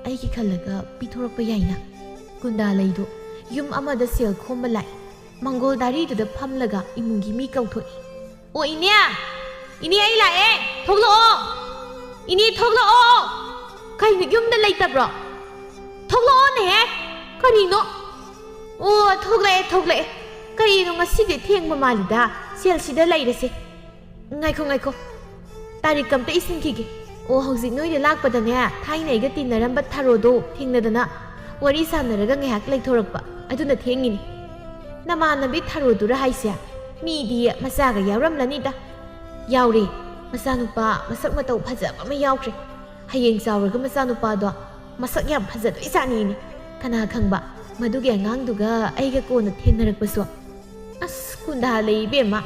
ꯑꯩꯒꯤ ꯈꯜꯂꯒ ꯄꯤꯊꯣꯔꯛꯄ ꯌꯥꯏꯅ꯫ ꯀꯨꯟꯗꯥꯂꯩꯗꯨ ꯌꯨꯝ ꯑꯃꯗ ꯁꯦꯜ ꯈꯣꯝꯕ ꯂꯥꯛꯏ꯫ ꯃꯪꯒꯣꯜ ꯗꯥꯔꯤꯗꯨꯗ ꯐꯝꯂꯒ ꯏꯃꯨꯡꯒꯤ ꯃꯤ ꯀꯧꯊꯣꯛꯏ꯫ "ꯑꯣ ꯏꯅꯦ! ꯏꯅꯦ, ꯑꯩ ꯂꯥꯛꯑꯦ! ꯊꯣꯛꯂꯛꯑꯣ! ꯏꯅꯦ, ꯊꯣꯛꯂꯛꯑꯣ! ꯀꯩꯅꯣ, ꯌꯨꯝꯗ ꯂꯩꯇꯕ꯭ꯔꯣ? ꯊꯣꯛꯂꯛꯑꯣꯅꯦꯍꯦ! ꯀꯔꯤꯅꯣ? ꯑꯣ, ꯊꯣꯛꯂꯛꯑꯦ, ꯊꯣꯛꯂꯛꯑꯦ! ꯀꯔꯤꯅꯣ, ꯉꯁꯤꯗꯤ ꯊꯦꯡꯕ ꯃꯥꯜꯂꯤꯗ꯫ ꯁꯦꯜꯁꯤꯗ ꯂꯩꯔꯁꯦ꯫ ꯉꯥꯏꯈꯣ, ꯉꯥꯏꯈꯣ꯫ ꯇꯥꯔꯤꯛ ꯑꯝꯇ ꯏꯁꯤꯟꯈꯤꯒꯦ꯫ ꯑꯣ, ꯍꯧꯖꯤꯛ ꯅꯣꯏꯗ ꯂꯥꯛꯄꯗꯅꯦ, ꯊꯥꯏꯅ ꯑꯩꯒ ꯇꯤꯟꯅꯔꯝꯕ ꯊꯔꯣꯗꯣ ꯊꯦꯡꯅꯗꯅ ꯋꯥꯔꯤ ꯁꯥꯟꯅꯔꯒ ꯉꯥꯏꯍꯥꯛ ꯂꯩꯊꯣꯔꯛꯄ꯫ ꯑꯗꯨꯅ ꯊꯦꯡꯉꯤꯅꯤ꯫ ꯅꯃꯥꯟꯅꯕꯤ ꯊꯔꯣꯗꯨꯔ ꯍꯥꯏꯁꯦ? ꯃꯤꯗꯤ ꯃꯆꯥꯒ ꯌꯥꯎꯔꯝꯂꯅꯤꯗ꯫ ꯌꯥꯎꯔꯦ, ꯃꯆꯥꯅꯨꯄꯥ ꯃꯁꯛ ꯃꯇꯧ ꯐꯖꯕ ꯑꯃ ꯌꯥꯎꯈ꯭ꯔꯦ꯫ ꯍꯌꯦꯡ ꯆꯥꯎꯔꯒ ꯃꯆꯥꯅꯨꯄꯥꯗꯣ ꯃꯁꯛ ꯌꯥꯝ ꯐꯖꯗꯣꯏꯖꯥꯠꯅꯤꯅꯦ꯫ ꯀꯅꯥ ꯈꯪꯕ, ꯃꯗꯨꯒꯤ ꯑꯉꯥꯡꯗꯨꯒ ꯑꯩꯒ ꯀꯣꯟꯅ ꯊꯦꯡꯅꯔꯛꯄꯁꯨ꯫ ꯑꯁ, ꯀꯨꯟꯗꯥ ꯂꯩ ꯏꯕꯦꯝꯃ,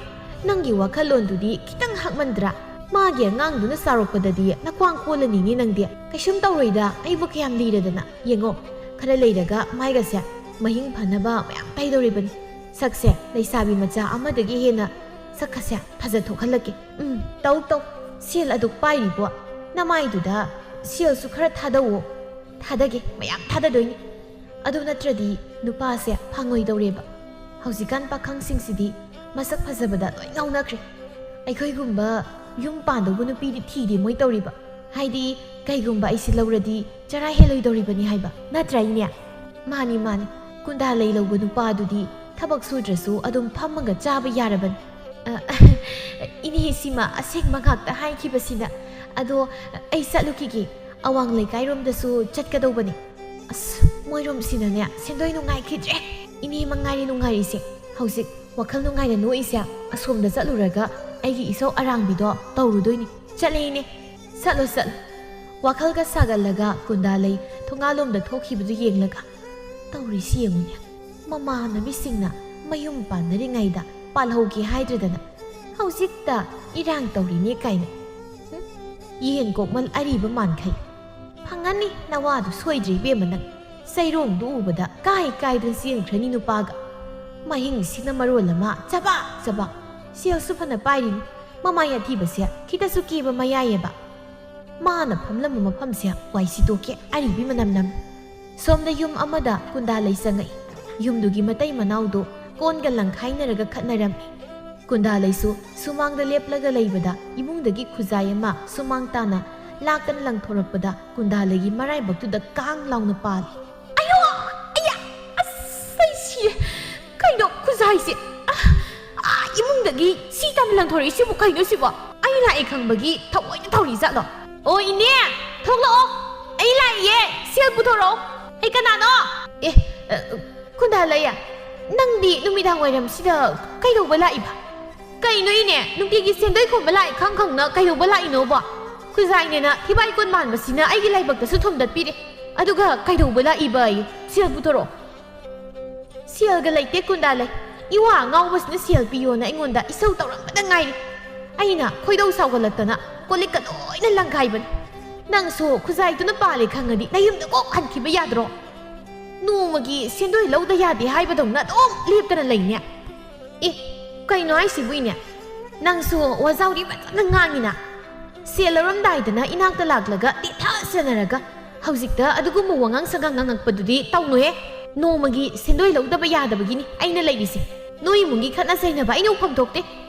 ꯅꯪꯒꯤ ꯋꯥꯈꯜꯂꯣꯟꯗꯨꯗꯤ ꯈꯤꯇꯪ ꯍꯛꯃꯟꯗ꯭ꯔꯥ? ꯃꯥꯒꯤ ꯑꯉꯥꯡꯗꯨꯅ ꯆꯥꯎꯔꯛꯄꯗꯗꯤ ꯅꯈ꯭ꯋꯥꯡ ꯀꯣꯜꯂꯅꯤꯅꯦ ꯅꯪꯗꯤ꯫ ꯀꯩꯁꯨꯝ ꯇꯧꯔꯣꯏꯗ, ꯑꯩꯕꯨ ꯀꯌꯥꯝ ꯂꯤꯔꯗꯅ꯫ ꯌꯦꯡꯉꯣ, ꯈꯔ ꯂꯩꯔꯒ ꯃꯥꯏꯒꯁꯦ ꯃꯍꯤꯡ ꯐꯅꯕ ꯃꯌꯥꯝ ꯇꯩꯗꯧꯔꯤꯕꯅꯤ꯫ ꯁꯛꯁꯦ ꯂꯩꯁꯥꯕꯤ ꯃꯆꯥ ꯑꯃꯗꯒꯤ ꯍꯦꯟꯅ ꯁꯛꯀꯁꯦ ꯐꯖ ꯊꯣꯛꯍꯜꯂꯛꯀꯦ꯫ ꯎꯝ, ꯇꯧ ꯇꯧ, ꯁꯦꯜ ꯑꯗꯨꯛ ꯄꯥꯏꯔꯤꯕꯣ, ꯅꯃꯥꯏꯗꯨꯗ ꯁꯦꯜꯁꯨ ꯈꯔ ꯊꯥꯗꯧꯋꯣ꯫ ꯊꯥꯗꯒꯦ, ꯃꯌꯥꯝ ꯊꯥꯗꯗꯣꯏꯅꯤ꯫ ꯑꯗꯨ ꯅꯠꯇ꯭ꯔꯗꯤ ꯅꯨꯄꯥꯁꯦ ꯐꯪꯉꯣꯏꯗꯧꯔꯦꯕ꯫ ꯍꯧꯖꯤꯛꯀꯥꯟ ꯄꯥꯈꯪꯁꯤꯡꯁꯤꯗꯤ ꯃꯁꯛ ꯐꯖꯕꯗ ꯂꯣꯏ ꯉꯥꯎꯅꯈ꯭ꯔꯦ꯫ ꯑꯩꯈꯣꯏꯒꯨꯝꯕ ꯌꯨꯝ ꯄꯥꯟꯗꯧꯕ ꯅꯨꯄꯤꯗꯤ ꯊꯤꯗꯦ ꯃꯣꯏ ꯇꯧꯔꯤꯕ꯫ ꯍꯥꯏꯗꯤ, ꯀꯩꯒꯨꯝꯕ ꯑꯩꯁꯦ ꯂꯧꯔꯗꯤ ꯆꯔꯥ ꯍꯦꯜꯂꯣꯏꯗꯧꯔꯤꯕꯅꯤ ꯍꯥꯏꯕ, ꯅꯠꯇ꯭ꯔꯥ ꯏꯅꯦ? ꯃꯥꯅꯤ, ꯃꯥꯅꯤ꯫ ꯀꯨꯟꯗꯥ ꯂꯩ ꯂꯧꯕ ꯅꯨꯄꯥꯗꯨꯗꯤ ꯊꯕꯛ ꯁꯨꯗ꯭ꯔꯁꯨ ꯑꯗꯨꯝ ꯐꯝꯃꯒ ꯆꯥꯕ ꯌꯥꯔꯕꯅꯤ꯫ ꯑ, ꯏꯅꯦ, ꯁꯤꯃ ꯑꯁꯦꯡꯕ ꯉꯥꯛꯇ ꯍꯥꯏꯈꯤꯕꯁꯤꯅ꯫ ꯑꯗꯣ ꯑꯩ ꯆꯠꯂꯨꯈꯤꯒꯦ꯫ ꯑꯋꯥꯡ ꯂꯩꯀꯥꯏꯔꯣꯝꯗꯁꯨ ꯆꯠꯀꯗꯧꯕꯅꯤ꯫ ꯑꯁ, ꯃꯣꯏꯔꯣꯝꯁꯤꯅꯅꯦ ꯁꯦꯟꯗꯣꯏ ꯅꯨꯡꯉꯥꯏꯈꯤꯗ꯭ꯔꯦ꯫ ꯏꯅꯦ ꯃꯉꯥꯏꯔꯦ ꯅꯨꯡꯉꯥꯏꯔꯤꯁꯦ꯫ ꯍꯧꯖꯤꯛ ꯋꯥꯈꯜ ꯅꯨꯡꯉꯥꯏꯅ ꯅꯣꯛꯏꯁꯦ꯫ ꯑꯁꯣꯝꯗ ꯆꯠꯂꯨꯔꯒ ꯑꯩꯒꯤ ꯏꯁꯧ ꯑꯔꯥꯡꯕꯤꯗꯣ ꯇꯧꯔꯨꯗꯣꯏꯅꯤ꯫ ꯆꯠꯂꯦ ꯏꯅꯦ꯫ ꯆꯠꯂꯣ, ꯆꯠꯂꯣ꯫ ꯋꯥꯈꯜꯒ ꯁꯥꯒꯠꯂꯒ ꯀꯨꯟꯗꯥ ꯂꯩ ꯊꯣꯡꯒꯥꯜꯂꯣꯝꯗ ꯊꯣꯛꯈꯤꯕꯗꯨ ꯌꯦꯡꯂꯒ, "ꯇꯧꯔꯤꯁꯤ ꯌꯦꯡꯉꯨꯅꯦ, ꯃꯃꯥꯟꯅꯕꯤꯁꯤꯡꯅ ꯃꯌꯨꯝ ꯄꯥꯟꯅꯔꯤꯉꯩꯗ ꯄꯥꯜꯍꯧꯒꯦ ꯍꯥꯏꯗ꯭ꯔꯗꯅ ꯍꯧꯖꯤꯛꯇ ꯏꯔꯥꯡ ꯇꯧꯔꯤꯅꯦ ꯀꯥꯏꯅ꯫ ꯍꯨꯝ, ꯌꯦꯟ ꯀꯣꯛꯃꯜ ꯑꯔꯤꯕ ꯃꯥꯟꯈꯩ꯫ ꯐꯪꯉꯅꯤ ꯅꯋꯥꯗꯨ ꯁꯣꯏꯗ꯭ꯔꯦ ꯏꯕꯦꯝꯃ ꯅꯪ꯫ ꯆꯩꯔꯣꯡꯗꯨ ꯎꯕꯗ ꯀꯥꯏ ꯀꯥꯏꯗꯨꯅ ꯆꯦꯟꯈ꯭ꯔꯅꯤ ꯅꯨꯄꯥꯒ꯫ ꯃꯍꯤꯡꯁꯤꯅ ꯃꯔꯣꯜ ꯑꯃ ꯆꯕꯥꯛ ꯆꯕꯥꯛ꯫ ꯁꯦꯜꯁꯨ ꯐꯅ ꯄꯥꯏꯔꯤꯅꯤ꯫ ꯃꯃꯥꯏ ꯑꯊꯤꯕꯁꯦ ꯈꯤꯇꯁꯨ ꯀꯦꯕ ꯃꯌꯥꯏꯌꯦꯕ꯫ ꯃꯥꯅ ꯐꯝꯂꯝꯕ ꯃꯐꯝꯁꯦ ꯋꯥꯏ ꯁꯤꯠꯇꯣꯛꯀꯦ ꯑꯔꯤꯕꯤ ꯃꯅꯝ ꯅꯝ꯫ ꯁꯣꯝꯗ ꯌꯨꯝ ꯑꯃꯗ ꯀꯨꯟꯗꯥ ꯂꯩ ꯆꯪꯉꯛꯏ꯫ ꯌꯨꯝꯗꯨꯒꯤ ꯃꯇꯩ ꯃꯅꯥꯎꯗꯣ ꯀꯣꯟꯒ ꯂꯪꯈꯥꯏꯅꯔꯒ ꯈꯠꯅꯔꯝꯃꯤ꯫ ꯀꯨꯟꯗꯥ ꯂꯩꯁꯨ ꯁꯨꯃꯥꯡꯗ ꯂꯦꯞꯂꯒ ꯂꯩꯕꯗ ꯏꯃꯨꯡꯗꯒꯤ ꯈꯨꯖꯥꯏ ꯑꯃ ꯁꯨꯃꯥꯡ ꯇꯥꯅ ꯂꯥꯛꯇꯅ ꯂꯪꯊꯣꯔꯛꯄꯗ ꯀꯨꯟꯗꯥ ꯂꯩꯒꯤ ꯃꯔꯥꯏꯕꯛꯇꯨꯗ ꯀꯥꯡ ꯂꯥꯎꯅ ꯄꯥꯜꯂꯤ꯫ "ꯑꯌꯣ! ꯑꯌꯥ! ꯑꯁ, ꯑꯩ ꯁꯤꯔꯦ! ꯀꯩꯅꯣ ꯈꯨꯖꯥꯏꯁꯦ? ꯑ, ꯑ, ꯏꯃꯨꯡꯗꯒꯤ ꯁꯤ ꯇꯥꯅ ꯂꯪꯊꯣꯔꯛꯏꯁꯤꯕꯨ ꯀꯩꯅꯣ ꯁꯤꯕꯣ? ꯑꯩ ꯂꯥꯛꯑꯦ ꯈꯪꯕꯒꯤ ꯊꯑꯣꯏꯅ ꯇꯧꯔꯤ ꯖꯥꯠꯂꯣ? ꯑꯣ, ꯏꯅꯦ! ꯊꯣꯛꯂꯛꯑꯣ! ꯑꯩ ꯂꯥꯛꯏꯌꯦ! ꯁꯦꯜ ꯄꯨꯊꯣꯔꯛꯑꯣ!" "ꯑꯩ ꯀꯅꯥꯅꯣ?" "ꯑꯦ, ꯑ, ꯀꯨꯟꯗꯥ ꯂꯩꯌꯦ꯫ ꯅꯪꯗꯤ ꯅꯨꯃꯤꯗꯥꯡ ꯋꯥꯏꯔꯝꯁꯤꯗ ꯀꯩꯗꯧꯕ ꯂꯥꯛꯏꯕ? ꯀꯩꯅꯣ ꯏꯅꯦ, ꯅꯨꯡꯇꯤꯒꯤ ꯁꯦꯟꯗꯣꯏ ꯈꯣꯝꯕ ꯂꯥꯛꯏ ꯈꯪ ꯈꯪꯅ ꯀꯩꯗꯧꯕ ꯂꯥꯛꯏꯅꯣꯕ? ꯈꯨꯖꯥꯏꯅꯦꯅ ꯊꯤꯕꯥꯏ ꯀꯣꯟ ꯃꯥꯟꯕꯁꯤꯅ ꯑꯩꯒꯤ ꯂꯥꯏꯕꯛꯇꯁꯨ ꯊꯣꯝꯗꯠꯄꯤꯔꯦ꯫ ꯑꯗꯨꯒ ꯀꯩꯗꯧꯕ ꯂꯥꯛꯏꯕ ꯑꯌꯦ? ꯁꯦꯜ ꯄꯨꯊꯣꯔꯛꯑꯣ꯫ ꯁꯦꯜꯒ ꯂꯩꯇꯦ ꯀꯨꯟꯗꯥ ꯂꯩ꯫ ꯏꯋꯥ ꯑꯉꯥꯎꯕꯁꯤꯅ ꯁꯦꯜ ꯄꯤꯌꯣꯅ ꯑꯩꯉꯣꯟꯗ ꯏꯁꯧ ꯇꯧꯔꯝꯕꯗ ꯉꯥꯏꯔꯤ꯫ ꯑꯩꯅ ꯈꯣꯏꯗꯧ ꯁꯥꯎꯒꯠꯂꯛꯇꯅ ꯀꯣꯜꯂꯤꯛꯀ ꯂꯣꯏꯅ ꯂꯪꯈꯥꯏꯕꯅꯤ꯫ ꯅꯪꯁꯨ ꯈꯨꯖꯥꯏꯗꯨꯅ ꯄꯥꯜꯂꯦ ꯈꯪꯉꯗꯤ ꯅꯌꯨꯝꯗ ꯀꯣꯛ ꯍꯟꯈꯤꯕ ꯌꯥꯗ꯭ꯔꯣ? ꯅꯣꯡꯃꯒꯤ ꯁꯦꯟꯗꯣꯏ ꯂꯧꯗ ꯌꯥꯗꯦ ꯍꯥꯏꯕꯗꯧꯅ ꯑꯗꯨꯝ ꯂꯦꯞꯇꯅ ꯂꯩꯅꯦ꯫ ꯑꯦ, ꯀꯩꯅꯣ ꯍꯥꯏꯁꯤꯕꯨ ꯏꯅꯦ? ꯅꯪꯁꯨ ꯋꯥꯖꯥꯎꯔꯤ ꯐꯖꯅ ꯉꯥꯡꯉꯤꯅ꯫ ꯁꯦꯜ ꯂꯧꯔꯝꯗꯥꯏꯗꯅ ꯏꯅꯥꯛꯇ ꯂꯥꯛꯂꯒ ꯇꯦꯊꯥ ꯁꯦꯟꯅꯔꯒ, ꯍꯧꯖꯤꯛꯇ ꯑꯗꯨꯒꯨꯝꯕ ꯋꯥꯉꯥꯡ ꯁꯉꯥꯡ ꯉꯥꯡꯉꯛꯄꯗꯨꯗꯤ ꯇꯧꯅꯨꯍꯦ꯫ ꯅꯣꯡꯃꯒꯤ ꯁꯦꯟꯗꯣꯏ ꯂꯧꯗꯕ ꯌꯥꯗꯕꯒꯤꯅꯤ ꯑꯩꯅ ꯂꯩꯔꯤꯁꯦ꯫ ꯅꯣꯏ ꯏꯃꯨꯡꯒꯤ ꯈꯠꯅ ꯆꯩꯅꯕ ꯑꯩꯅ ꯎꯐꯝ ꯊꯣꯛꯇꯦ꯫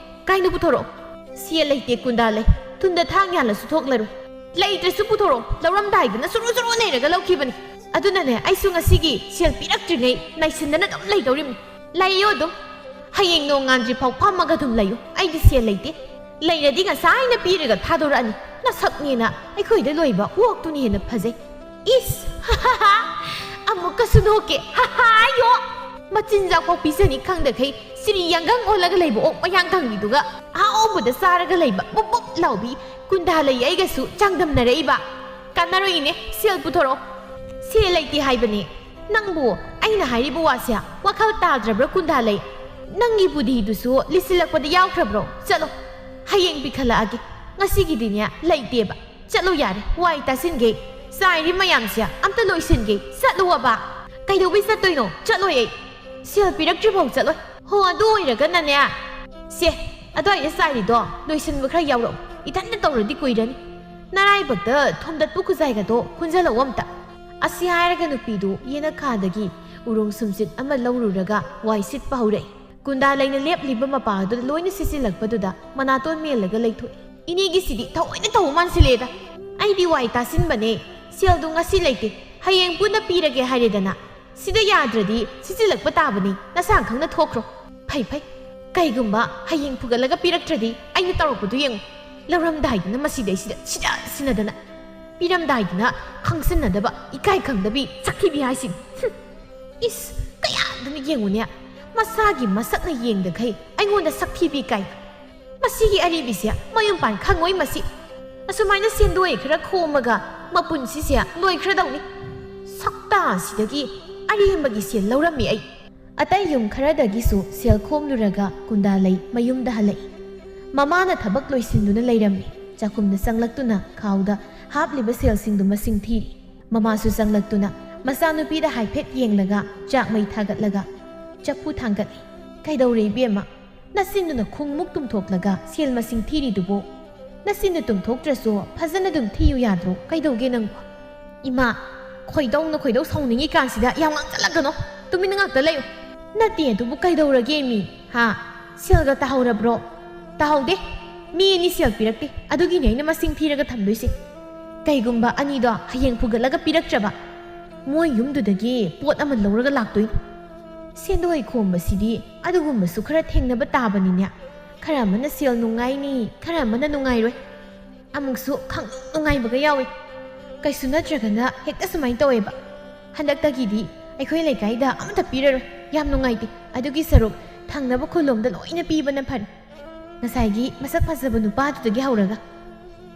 ꯀꯥꯏꯅ ꯄꯨꯊꯣꯔꯛꯑꯣ꯫ ꯁꯦꯜ ꯂꯩꯇꯦ ꯀꯨꯟꯗꯥ ꯂꯩ꯫ ꯊꯨꯟꯗ ꯊꯥꯡ ꯌꯥꯜꯂꯁꯨ ꯊꯣꯛꯂꯔꯣꯏ꯫ ꯂꯩꯇ꯭ꯔꯁꯨ ꯄꯨꯊꯣꯔꯛꯑꯣ꯫ ꯂꯧꯔꯝꯗꯥꯏꯗꯅ ꯁꯨꯔꯨ ꯁꯨꯔꯨ ꯅꯩꯔꯒ ꯂꯧꯈꯤꯕꯅꯤ꯫ ꯑꯗꯨꯅꯅꯦ ꯑꯩꯁꯨ ꯉꯁꯤꯒꯤ ꯁꯦꯜ ꯄꯤꯔꯛꯇ꯭ꯔꯤꯉꯩ ꯅꯩꯁꯤꯟꯗꯅ ꯑꯗꯨꯝ ꯂꯩꯗꯧꯔꯤꯕꯅꯤ꯫ ꯂꯩꯌꯣ ꯑꯗꯨꯝ꯫ ꯍꯌꯦꯡ ꯅꯣꯡꯉꯥꯟꯗ꯭ꯔꯤ ꯐꯥꯎ ꯐꯝꯃꯒ ꯑꯗꯨꯝ ꯂꯩꯌꯨ꯫ ꯑꯩꯗꯤ ꯁꯦꯜ ꯂꯩꯇꯦ꯫ ꯂꯩꯔꯗꯤ ꯉꯁꯥꯏꯅ ꯄꯤꯔꯒ ꯊꯥꯗꯣꯔꯛꯑꯅꯤ꯫ ꯅꯁꯛꯅꯦꯅ ꯑꯩꯈꯣꯏꯗ ꯂꯣꯏꯕ ꯑꯣꯛꯇꯨꯅ ꯍꯦꯟꯅ ꯐꯖꯩ꯫ ꯏꯁ! ꯑꯃꯨꯛꯀꯁꯨ ꯅꯣꯛꯀꯦ꯫ ꯍꯥꯍꯥ! ꯌꯣ! ꯃꯆꯤꯟꯖꯥꯛ ꯐꯥꯎ ꯄꯤꯖꯅꯤ ꯈꯪꯗꯈꯩ ꯁꯤꯔꯤ ꯌꯥꯡꯒꯪ ꯑꯣꯜꯂꯒ ꯂꯩꯕ ꯑꯣꯛ ꯃꯌꯥꯡ ꯀꯪꯕꯤꯗꯨꯒ ꯑꯍꯥꯎꯕꯗ ꯆꯥꯔꯒ ꯂꯩꯕ ꯕꯨꯞ ꯕꯨꯞ ꯂꯥꯎꯕꯤ ꯀꯨꯟꯗꯥ ꯂꯩ ꯑꯩꯒꯁꯨ ꯆꯥꯡꯗꯝꯅꯔꯛꯏꯕ꯫ ꯀꯥꯟꯅꯔꯣꯏ ꯏꯅꯦ, ꯁꯦꯜ ꯄꯨꯊꯣꯔꯛꯑꯣ꯫ ꯁꯦꯜ ꯂꯩꯇꯦ ꯍꯥꯏꯕꯅꯦ꯫ ꯅꯪꯕꯨ ꯑꯩꯅ ꯍꯥꯏꯔꯤꯕ ꯋꯥꯁꯦ ꯋꯥꯈꯜ ꯇꯥꯗ꯭ꯔꯕ꯭ꯔꯥ ꯀꯨꯟꯗꯥ ꯂꯩ? ꯅꯪꯒꯤ ꯕꯨꯙꯤꯗꯨꯁꯨ ꯂꯤꯁꯤꯜꯂꯛꯄꯗ ꯌꯥꯎꯈ꯭ꯔꯕ꯭ꯔꯣ? ꯆꯠꯂꯣ, ꯍꯌꯦꯡ ꯄꯤꯈꯠꯂꯛꯑꯒꯦ꯫ ꯉꯁꯤꯒꯤꯗꯤꯅꯦ ꯂꯩꯇꯦꯕ꯫ ꯆꯠꯂꯣ ꯌꯥꯔꯦ, ꯋꯥꯏ ꯇꯥꯁꯤꯟꯒꯦ꯫ ꯆꯥꯏꯔꯤ ꯃꯌꯥꯝꯁꯦ ꯑꯝꯇ ꯂꯣꯏꯁꯤꯟꯒꯦ꯫ ꯆꯠꯂꯣꯕ꯫ ꯀꯩꯗꯧꯕꯩ ꯆꯠꯇꯣꯏꯅꯣ? ꯆꯠꯂꯣꯏ ꯑꯩ꯫ ꯁꯦꯜ ꯄꯤꯔꯛꯇ꯭ꯔꯤꯐꯥꯎ ꯆꯠꯂꯣꯏ꯫ ꯍꯣ, ꯑꯗꯨ ꯑꯣꯏꯔꯒꯅꯅꯦ꯫ ꯁꯦ, ꯑꯗꯨꯋꯥꯏꯗ ꯆꯥꯏꯔꯤꯗꯣ ꯂꯣꯏꯁꯤꯟꯕ ꯈꯔ ꯌꯥꯎꯔꯛꯑꯣ꯫ ꯏꯊꯟꯇ ꯇꯧꯔꯗꯤ ꯀꯨꯏꯔꯅꯤ꯫ ꯅꯔꯥꯏꯕꯛꯇ ꯊꯣꯝꯗꯠꯄ ꯈꯨꯖꯥꯏꯒꯗꯣ ꯈꯨꯟꯖꯜꯂꯛꯑꯣ ꯑꯝꯇ꯫ ꯑꯁꯤ ꯍꯥꯏꯔꯒ ꯅꯨꯄꯤꯗꯨ ꯌꯦꯅꯈꯥꯗꯒꯤ ꯎꯔꯣꯡ ꯁꯨꯝꯆꯤꯠ ꯑꯃ ꯂꯧꯔꯨꯔꯒ ꯋꯥꯏ ꯁꯤꯠꯄ ꯍꯧꯔꯛꯏ꯫ ꯀꯨꯟꯗꯥ ꯂꯩꯅ ꯂꯦꯞꯂꯤꯕ ꯃꯄꯥ ꯑꯗꯨꯗ ꯂꯣꯏꯅ ꯁꯤꯠꯆꯤꯜꯂꯛꯄꯗꯨꯗ ꯃꯅꯥꯇꯣꯟ ꯃꯦꯜꯂꯒ ꯂꯩꯊꯣꯛꯏ꯫ ꯏꯅꯦꯒꯤꯁꯤꯗꯤ ꯊꯑꯣꯏꯅ ꯇꯧꯕ ꯃꯥꯟꯁꯤꯜꯂꯦꯗ꯫ ꯑꯩꯗꯤ ꯋꯥꯏ ꯇꯥꯁꯤꯟꯕꯅꯦ꯫ ꯁꯦꯜꯗꯨ ꯉꯁꯤ ꯂꯩꯇꯦ꯫ ꯍꯌꯦꯡ ꯄꯨꯟꯅ ꯄꯤꯔꯒꯦ ꯍꯥꯏꯔꯦꯗꯅ꯫ ꯁꯤꯗ ꯌꯥꯗ꯭ꯔꯗꯤ ꯁꯤꯠꯆꯤꯜꯂꯛꯄ ꯇꯥꯕꯅꯤ꯫ ꯅꯁꯥ ꯈꯪꯅ ꯊꯣꯛꯈ꯭ꯔꯣ꯫ ꯐꯩ ꯐꯩ꯫ ꯀꯩꯒꯨꯝꯕ ꯍꯌꯦꯡ ꯐꯨꯒꯠꯂꯒ ꯄꯤꯔꯛꯇ꯭ꯔꯗꯤ ꯑꯩꯅ ꯇꯧꯔꯛꯄꯗꯨ ꯌꯦꯡꯉꯨ꯫ ꯂꯧꯔꯝꯗꯥꯏꯗꯅ ꯃꯁꯤꯗꯩꯁꯤꯗ ꯁꯤꯗ ꯁꯤꯟꯅꯗꯅ꯫ ꯄꯤꯔꯝꯗꯥꯏꯗꯅ ꯈꯪꯁꯤꯟꯅꯗꯕ ꯏꯀꯥꯏ ꯈꯪꯗꯕꯤ ꯆꯛꯈꯤꯕꯤ ꯍꯥꯏꯁꯤꯅꯤ꯫ ꯍꯨꯝ꯫ ꯏꯁ! ꯀꯌꯥꯗꯅ ꯌꯦꯡꯉꯨꯅꯦ꯫ ꯃꯁꯥꯒꯤ ꯃꯁꯛꯅ ꯌꯦꯡꯗꯈꯩ ꯑꯩꯉꯣꯟꯗ ꯁꯛꯊꯤꯕꯤ ꯀꯥꯏ꯫ ꯃꯁꯤꯒꯤ ꯑꯔꯤꯕꯤꯁꯦ ꯃꯌꯨꯝ ꯄꯥꯟ ꯈꯪꯉꯣꯏ ꯃꯁꯤ꯫ ꯑꯁꯨꯃꯥꯏꯅ ꯁꯦꯟꯗꯣꯏ ꯈꯔ ꯈꯣꯝꯃꯒ ꯃꯄꯨꯟꯁꯤꯁꯦ ꯂꯣꯏꯈ꯭ꯔꯗꯧꯅꯤ꯫ ꯁꯛꯇꯥꯁꯤꯗꯒꯤ ꯑꯔꯦꯝꯕꯒꯤ ꯁꯦꯜ ꯂꯧꯔꯝꯃꯤ ꯑꯩ꯫ ꯑꯇꯩ ꯌꯨꯝ ꯈꯔꯗꯒꯤꯁꯨ ꯁꯦꯜ ꯈꯣꯝꯂꯨꯔꯒ ꯀꯨꯟꯗꯥꯂꯩ ꯃꯌꯨꯝꯗ ꯍꯜꯂꯛꯏ꯫ ꯃꯃꯥꯅ ꯊꯕꯛ ꯂꯣꯏꯁꯤꯟꯗꯨꯅ ꯂꯩꯔꯝꯃꯤ꯫ ꯆꯥꯛꯈꯨꯝꯗ ꯆꯪꯂꯛꯇꯨꯅ ꯈꯥꯎꯗ ꯍꯥꯞꯂꯤꯕ ꯁꯦꯜꯁꯤꯡꯗꯨ ꯃꯁꯤꯡ ꯊꯤꯔꯤ꯫ ꯃꯃꯥꯁꯨ ꯆꯪꯂꯛꯇꯨꯅ ꯃꯆꯥꯅꯨꯄꯤꯗ ꯍꯥꯏꯐꯦꯠ ꯌꯦꯡꯂꯒ ꯆꯥꯛ ꯃꯩ ꯊꯥꯒꯠꯂꯒ ꯆꯐꯨ ꯊꯥꯡꯒꯠꯂꯤ꯫ "ꯀꯩꯗꯧꯔꯦ ꯏꯕꯦꯝꯃ? ꯅꯆꯤꯟꯗꯨꯅ ꯈꯨꯡꯃꯨꯛ ꯇꯨꯝꯊꯣꯛꯂꯒ ꯁꯦꯜ ꯃꯁꯤꯡ ꯊꯤꯔꯤꯗꯨꯕꯨ? ꯅꯆꯤꯟꯗꯨ ꯇꯨꯝꯊꯣꯛꯇ꯭ꯔꯁꯨ ꯐꯖꯅ ꯑꯗꯨꯝ ꯊꯤꯌꯨ ꯌꯥꯗ꯭ꯔꯣ? ꯀꯩꯗꯧꯒꯦ ꯅꯪꯕꯨ?" "ꯏꯃꯥ, ꯈꯣꯏꯗꯧꯅ ꯈꯣꯏꯗꯧ ꯁꯥꯎꯅꯤꯡꯉꯤ ꯀꯥꯟꯁꯤꯗ ꯌꯥꯝ ꯉꯥꯡꯁꯤꯜꯂꯛꯀꯅꯣ꯫ ꯇꯨꯃꯤꯟꯅ ꯉꯥꯛꯇ ꯂꯩꯌꯨ꯫" "ꯅꯠꯇꯦ, ꯑꯗꯨꯕꯨ ꯀꯩꯗꯧꯔꯒꯦ ꯃꯤ? ꯍꯥ? ꯁꯦꯜꯒ ꯇꯥꯍꯧꯔꯕ꯭ꯔꯣ?" "ꯇꯥꯍꯧꯗꯦ꯫ ꯃꯤ ꯑꯅꯤ ꯁꯦꯜ ꯄꯤꯔꯛꯇꯦ꯫ ꯑꯗꯨꯒꯤꯅꯦ ꯑꯩꯅ ꯃꯁꯤꯡ ꯊꯤꯔꯒ ꯊꯝꯗꯣꯏꯁꯦ꯫ ꯀꯩꯒꯨꯝꯕ ꯑꯅꯤꯗꯣ ꯍꯌꯦꯡ ꯐꯨꯒꯠꯂꯒ ꯄꯤꯔꯛꯇ꯭ꯔꯕ, ꯃꯣꯏ ꯌꯨꯝꯗꯨꯗꯒꯤ ꯄꯣꯠ ꯑꯃ ꯂꯧꯔꯒ ꯂꯥꯛꯇꯣꯏꯅꯤ꯫" ꯁꯦꯟꯗꯣꯏ ꯈꯣꯝꯕꯁꯤꯗꯤ ꯑꯗꯨꯒꯨꯝꯕꯁꯨ ꯈꯔ ꯊꯦꯡꯅꯕ ꯇꯥꯕꯅꯤꯅꯦ꯫ ꯈꯔ ꯑꯃꯅ ꯁꯦꯜ ꯅꯨꯡꯉꯥꯏꯅꯤ, ꯈꯔ ꯑꯃꯅ ꯅꯨꯡꯉꯥꯏꯔꯣꯏ꯫ ꯑꯃꯨꯛꯁꯨ ꯈꯪꯅꯨꯡ ꯅꯨꯡꯉꯥꯏꯕꯒ ꯌꯥꯎꯏ꯫ ꯀꯩꯁꯨ ꯅꯠꯇ꯭ꯔꯒꯅ ꯍꯦꯛꯇ ꯁꯨꯃꯥꯏꯅ ꯇꯧꯋꯦꯕ꯫ ꯍꯟꯗꯛꯇꯒꯤꯗꯤ ꯑꯩꯈꯣꯏ ꯂꯩꯀꯥꯏꯗ ꯑꯃꯠꯇ ꯄꯤꯔꯔꯣꯏ꯫ ꯌꯥꯝ ꯅꯨꯡꯉꯥꯏꯇꯦ꯫ ꯑꯗꯨꯒꯤ ꯁꯔꯨꯛ ꯊꯪꯅꯕ ꯈꯨꯜꯂꯣꯝꯗ ꯂꯣꯏꯅ ꯄꯤꯕꯅ ꯐꯔꯦ꯫ ꯉꯁꯥꯏꯒꯤ ꯃꯁꯛ ꯐꯖꯕ ꯅꯨꯄꯥꯗꯨꯗꯒꯤ ꯍꯧꯔꯒ꯫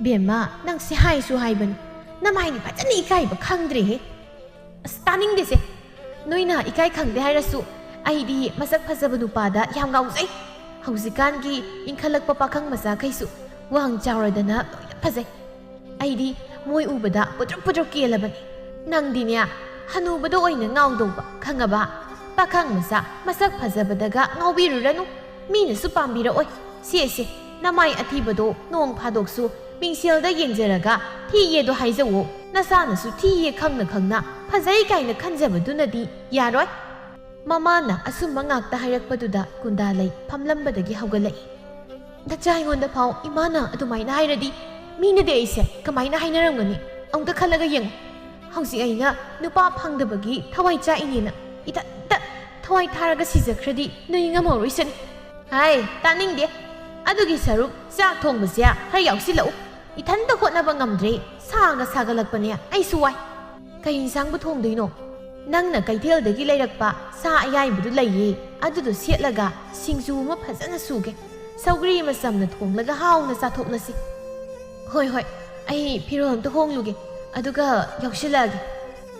"ꯕꯦꯝꯃ, ꯅꯪꯁꯦ ꯍꯥꯏꯁꯨ ꯍꯥꯏꯕꯅꯤ, ꯅꯃꯥꯏꯗꯤ ꯐꯖꯅ ꯏꯀꯥꯏꯕ ꯈꯪꯗ꯭ꯔꯦꯍꯦ꯫" "ꯑꯁ, ꯇꯥꯅꯤꯡꯗꯦꯁꯦ꯫ ꯅꯣꯏꯅ ꯏꯀꯥꯏ ꯈꯪꯗꯦ ꯍꯥꯏꯔꯁꯨ ꯑꯩꯗꯤ ꯃꯁꯛ ꯐꯖꯕ ꯅꯨꯄꯥꯗ ꯌꯥꯝ ꯉꯥꯎꯖꯩ꯫ ꯍꯧꯖꯤꯛꯀꯥꯟꯒꯤ ꯏꯟꯈꯠꯂꯛꯄ ꯄꯥꯈꯪ ꯃꯆꯥꯈꯩꯁꯨ ꯋꯥꯡ ꯆꯥꯎꯔꯗꯅ ꯂꯣꯏꯅ ꯐꯖꯩ꯫ ꯑꯩꯗꯤ ꯃꯣꯏ ꯎꯕꯗ ꯄꯨꯗ꯭ꯔꯨꯞ ꯄꯨꯗ꯭ꯔꯨꯞ ꯀꯦꯜꯂꯕꯅꯤ꯫ ꯅꯪꯗꯤꯅꯦ, ꯍꯅꯨꯕꯗ ꯑꯣꯏꯅ ꯉꯥꯎꯗꯧꯕ, ꯈꯪꯉꯕ? ꯄꯥꯈꯪ ꯃꯆꯥ ꯃꯁꯛ ꯐꯖꯕꯗꯒ ꯉꯥꯎꯕꯤꯔꯨꯔꯅꯨ꯫ ꯃꯤꯅꯁꯨ ꯄꯥꯝꯕꯤꯔꯛꯑꯣꯏ꯫ ꯁꯦ, ꯁꯦ, ꯅꯃꯥꯏ ꯑꯊꯤꯕꯗꯣ ꯅꯣꯡ ꯐꯥꯗꯣꯛꯁꯨ ꯃꯤꯡꯁꯦꯜꯗ ꯌꯦꯡꯖꯔꯒ ꯊꯤꯌꯦꯗꯣ ꯍꯥꯏꯖꯧꯋꯣ꯫ ꯅꯁꯥꯅꯁꯨ ꯊꯤꯌꯦ ꯈꯪꯅ ꯈꯪꯅ ꯐꯖꯩ ꯀꯥꯏꯅ ꯈꯟꯖꯕꯗꯨꯅꯗꯤ ꯌꯥꯔꯣꯏ꯫" ꯃꯃꯥꯅ ꯑꯁꯨꯝꯕ ꯉꯥꯛꯇ ꯍꯥꯏꯔꯛꯄꯗꯨꯗ ꯀꯨꯟꯗꯥꯂꯩ ꯐꯝꯂꯝꯕꯗꯒꯤ ꯍꯧꯒꯠꯂꯛꯏ꯫ "ꯅꯆꯥ ꯑꯩꯉꯣꯟꯗ ꯐꯥꯎ ꯏꯃꯥꯅ ꯑꯗꯨꯃꯥꯏꯅ ꯍꯥꯏꯔꯗꯤ ꯃꯤꯅꯗꯤ ꯑꯩꯁꯦ ꯀꯃꯥꯏꯅ ꯍꯥꯏꯅꯔꯝꯒꯅꯤ? ꯑꯃꯨꯛꯇ ꯈꯜꯂꯒ ꯌꯦꯡꯉꯨ꯫ ꯍꯧꯖꯤꯛ ꯑꯩꯅ ꯅꯨꯄꯥ ꯐꯪꯗꯕꯒꯤ ꯊꯋꯥꯏ ꯆꯥꯛꯏꯅꯦꯅ ꯏꯊꯟꯇ ꯊꯋꯥꯏ ꯊꯥꯔꯒ ꯁꯤꯖꯈ꯭ꯔꯗꯤ ꯅꯣꯏ ꯉꯝꯍꯧꯔꯣꯏꯁꯅꯤ꯫" "ꯍꯥꯏ, ꯇꯥꯅꯤꯡꯗꯦ꯫ ꯑꯗꯨꯒꯤ ꯁꯔꯨꯛ ꯆꯥꯛ ꯊꯣꯡꯕꯁꯦ ꯈꯔ ꯌꯥꯎꯁꯤꯜꯂꯛꯎ꯫ ꯏꯊꯟꯇ ꯍꯣꯠꯅꯕ ꯉꯝꯗ꯭ꯔꯦ꯫ ꯁꯥꯒ ꯁꯥꯒꯠꯂꯛꯄꯅꯦ, ꯑꯩꯁꯨ ꯋꯥꯏ꯫ ꯀꯩ ꯏꯟꯁꯥꯡꯕꯨ ꯊꯣꯡꯗꯣꯏꯅꯣ?" "ꯅꯪꯅ ꯀꯩꯊꯦꯜꯗꯒꯤ ꯂꯩꯔꯛꯄ ꯁꯥ ꯑꯌꯥꯏꯕꯗꯨ ꯂꯩꯌꯦ꯫ ꯑꯗꯨꯗꯣ ꯁꯦꯠꯂꯒ ꯁꯤꯡꯖꯨ ꯑꯃ ꯐꯖꯅ ꯁꯨꯒꯦ꯫ ꯁꯧꯒ꯭ꯔꯤ ꯑꯃ ꯆꯝꯅ ꯊꯣꯡꯂꯒ ꯍꯥꯎꯅ ꯆꯥꯊꯣꯛꯂꯁꯤ꯫ ꯍꯣꯏ, ꯍꯣꯏ, ꯑꯩ ꯐꯤꯔꯣꯜ ꯑꯝꯇ ꯍꯣꯡꯂꯨꯒꯦ, ꯑꯗꯨꯒ ꯌꯥꯎꯁꯤꯜꯂꯛꯑꯒꯦ꯫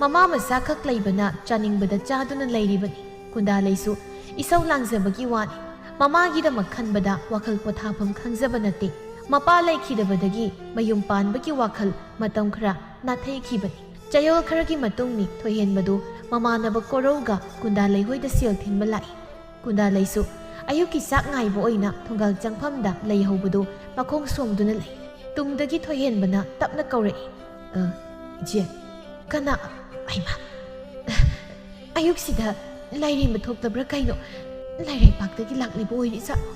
ꯃꯃꯥ ꯃꯆꯥ ꯈꯛ ꯂꯩꯕꯅ ꯆꯥꯅꯤꯡꯕꯗ ꯆꯥꯗꯨꯅ ꯂꯩꯔꯤꯕꯅꯤ꯫ ꯀꯨꯟꯗꯥꯂꯩꯁꯨ ꯏꯁꯧ ꯂꯥꯡꯖꯕꯒꯤ ꯋꯥꯅꯤ꯫ ꯃꯃꯥꯒꯤꯗꯃꯛ ꯈꯟꯕꯗ ꯋꯥꯈꯜ ꯄꯣꯊꯥꯐꯝ ꯈꯪꯖꯕ ꯅꯠꯇꯦ꯫ ꯃꯄꯥ ꯂꯩꯈꯤꯗꯕꯗꯒꯤ ꯃꯌꯨꯝ ꯄꯥꯟꯕꯒꯤ ꯋꯥꯈꯜ ꯃꯇꯝ ꯈꯔ ꯅꯥꯊꯩꯈꯤꯕꯅꯤ꯫ ꯆꯌꯣꯜ ꯈꯔꯒꯤ ꯃꯇꯨꯡꯅꯤ ꯊꯣꯏꯍꯦꯟꯕꯗꯨ ꯃꯃꯥꯟꯅꯕ ꯀꯣꯔꯧꯒ ꯀꯨꯟꯗꯥꯂꯩ ꯍꯣꯏꯗ ꯁꯦꯜ ꯊꯤꯟꯕ ꯂꯥꯛꯏ꯫ ꯀꯨꯟꯗꯥꯂꯩꯁꯨ ꯑꯌꯨꯛꯀꯤ ꯆꯥꯛ ꯉꯥꯏꯕ ꯑꯣꯏꯅ ꯊꯣꯡꯒꯥꯜ ꯆꯪꯐꯝꯗ ꯂꯩꯍꯧꯕꯗꯨ ꯃꯈꯣꯡ ꯁꯣꯝꯗꯨꯅ ꯂꯩ꯫ ꯇꯨꯡꯗꯒꯤ ꯊꯣꯏꯍꯦꯟꯕꯅ ꯇꯞꯅ ꯀꯧꯔꯛꯏ, "ꯑ, ꯏꯆꯦ, ꯀꯅꯥ? ꯍꯩꯃꯥ, ꯑꯌꯨꯛꯁꯤꯗ ꯂꯥꯏꯔꯦꯝꯕ ꯊꯣꯛꯇꯕ꯭ꯔꯥ ꯀꯩꯅꯣ? ꯂꯥꯏꯔꯩꯄꯥꯛꯇꯒꯤ ꯂꯥꯛꯂꯤꯕ ꯑꯣꯏꯔꯤꯖꯥꯠꯂꯣ?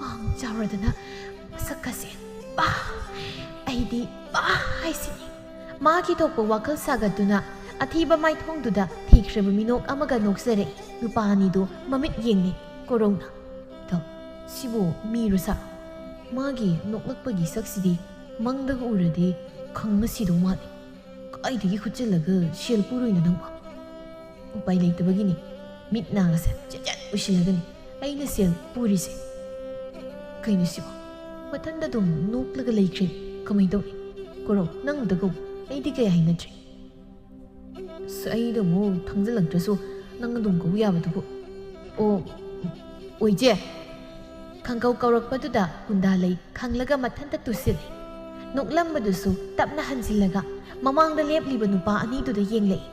ꯋꯥꯡ ꯆꯥꯎꯔꯗꯅ ꯃꯁꯛꯀꯁꯦ ꯄꯥ! ꯑꯩꯗꯤ ꯄꯥ ꯍꯥꯏꯁꯤꯅꯤ!" ꯃꯥꯒꯤ ꯊꯣꯛꯄ ꯋꯥꯈꯜ ꯁꯥꯒꯠꯇꯨꯅ ꯑꯊꯤꯕ ꯃꯥꯏꯊꯣꯡꯗꯨꯗ ꯊꯤꯈ꯭ꯔꯕ ꯃꯤꯅꯣꯛ ꯑꯃꯒ ꯅꯣꯛꯆꯔꯛꯏ꯫ ꯅꯨꯄꯥ ꯑꯅꯤꯗꯨ ꯃꯃꯤꯠ ꯌꯦꯡꯅꯩ꯫ ꯀꯣꯔꯧꯅ, "ꯏꯇꯥꯎ, ꯁꯤꯕꯨ ꯃꯤꯔꯣ ꯁꯥ? ꯃꯥꯒꯤ ꯅꯣꯛꯂꯛꯄꯒꯤ ꯁꯛꯁꯤꯗꯤ ꯃꯪꯗꯒ ꯎꯔꯗꯤ ꯈꯪꯅ ꯁꯤꯗꯧ ꯃꯥꯜꯂꯤ꯫ ꯀꯥꯏꯗꯒꯤ ꯍꯨꯠꯆꯤꯜꯂꯒ ꯁꯦꯜ ꯄꯨꯔꯨꯏꯅꯣ ꯅꯪꯕꯣ?" "ꯎꯄꯥꯏ ꯂꯩꯇꯕꯒꯤꯅꯤ꯫ ꯃꯤꯠ ꯅꯥꯒꯁꯦ ꯆꯦꯠ ꯆꯦꯠ ꯎꯏꯁꯤꯜꯂꯒꯅꯤ ꯑꯩꯅ ꯁꯦꯜ ꯄꯨꯔꯤꯁꯦ꯫ ꯀꯩꯅꯣ ꯁꯤꯕꯣ? ꯃꯊꯟꯗ ꯑꯗꯨꯝ ꯅꯣꯛꯂꯒ ꯂꯩꯈ꯭ꯔꯦ꯫ ꯀꯃꯥꯏ ꯇꯧꯅꯤ? ꯀꯣꯔꯧ, ꯅꯪ ꯑꯝꯇ ꯀꯧ꯫ ꯑꯩꯗꯤ ꯀꯌꯥ ꯍꯩꯅꯗ꯭ꯔꯦ꯫ ꯑꯁ, ꯑꯩꯗ ꯑꯃꯨꯛ ꯊꯪꯖꯜꯂꯛꯇ꯭ꯔꯁꯨ ꯅꯪ ꯑꯗꯨꯝ ꯀꯧ ꯌꯥꯕꯗꯨꯕꯨ꯫ ꯑꯣ, ꯑꯣꯏ ꯆꯦ꯫" ꯈꯪꯀꯧ ꯀꯧꯔꯛꯄꯗꯨꯗ ꯀꯨꯟꯗꯥꯂꯩ ꯈꯪꯂꯒ ꯃꯊꯟꯇ ꯇꯨꯁꯤꯜꯂꯤ꯫ ꯅꯣꯛꯂꯝꯕꯗꯨꯁꯨ ꯇꯞꯅ ꯍꯟꯖꯤꯜꯂꯒ ꯃꯃꯥꯡꯗ ꯂꯦꯞꯂꯤꯕ ꯅꯨꯄꯥ ꯑꯅꯤꯗꯨꯗ ꯌꯦꯡꯂꯛꯏ꯫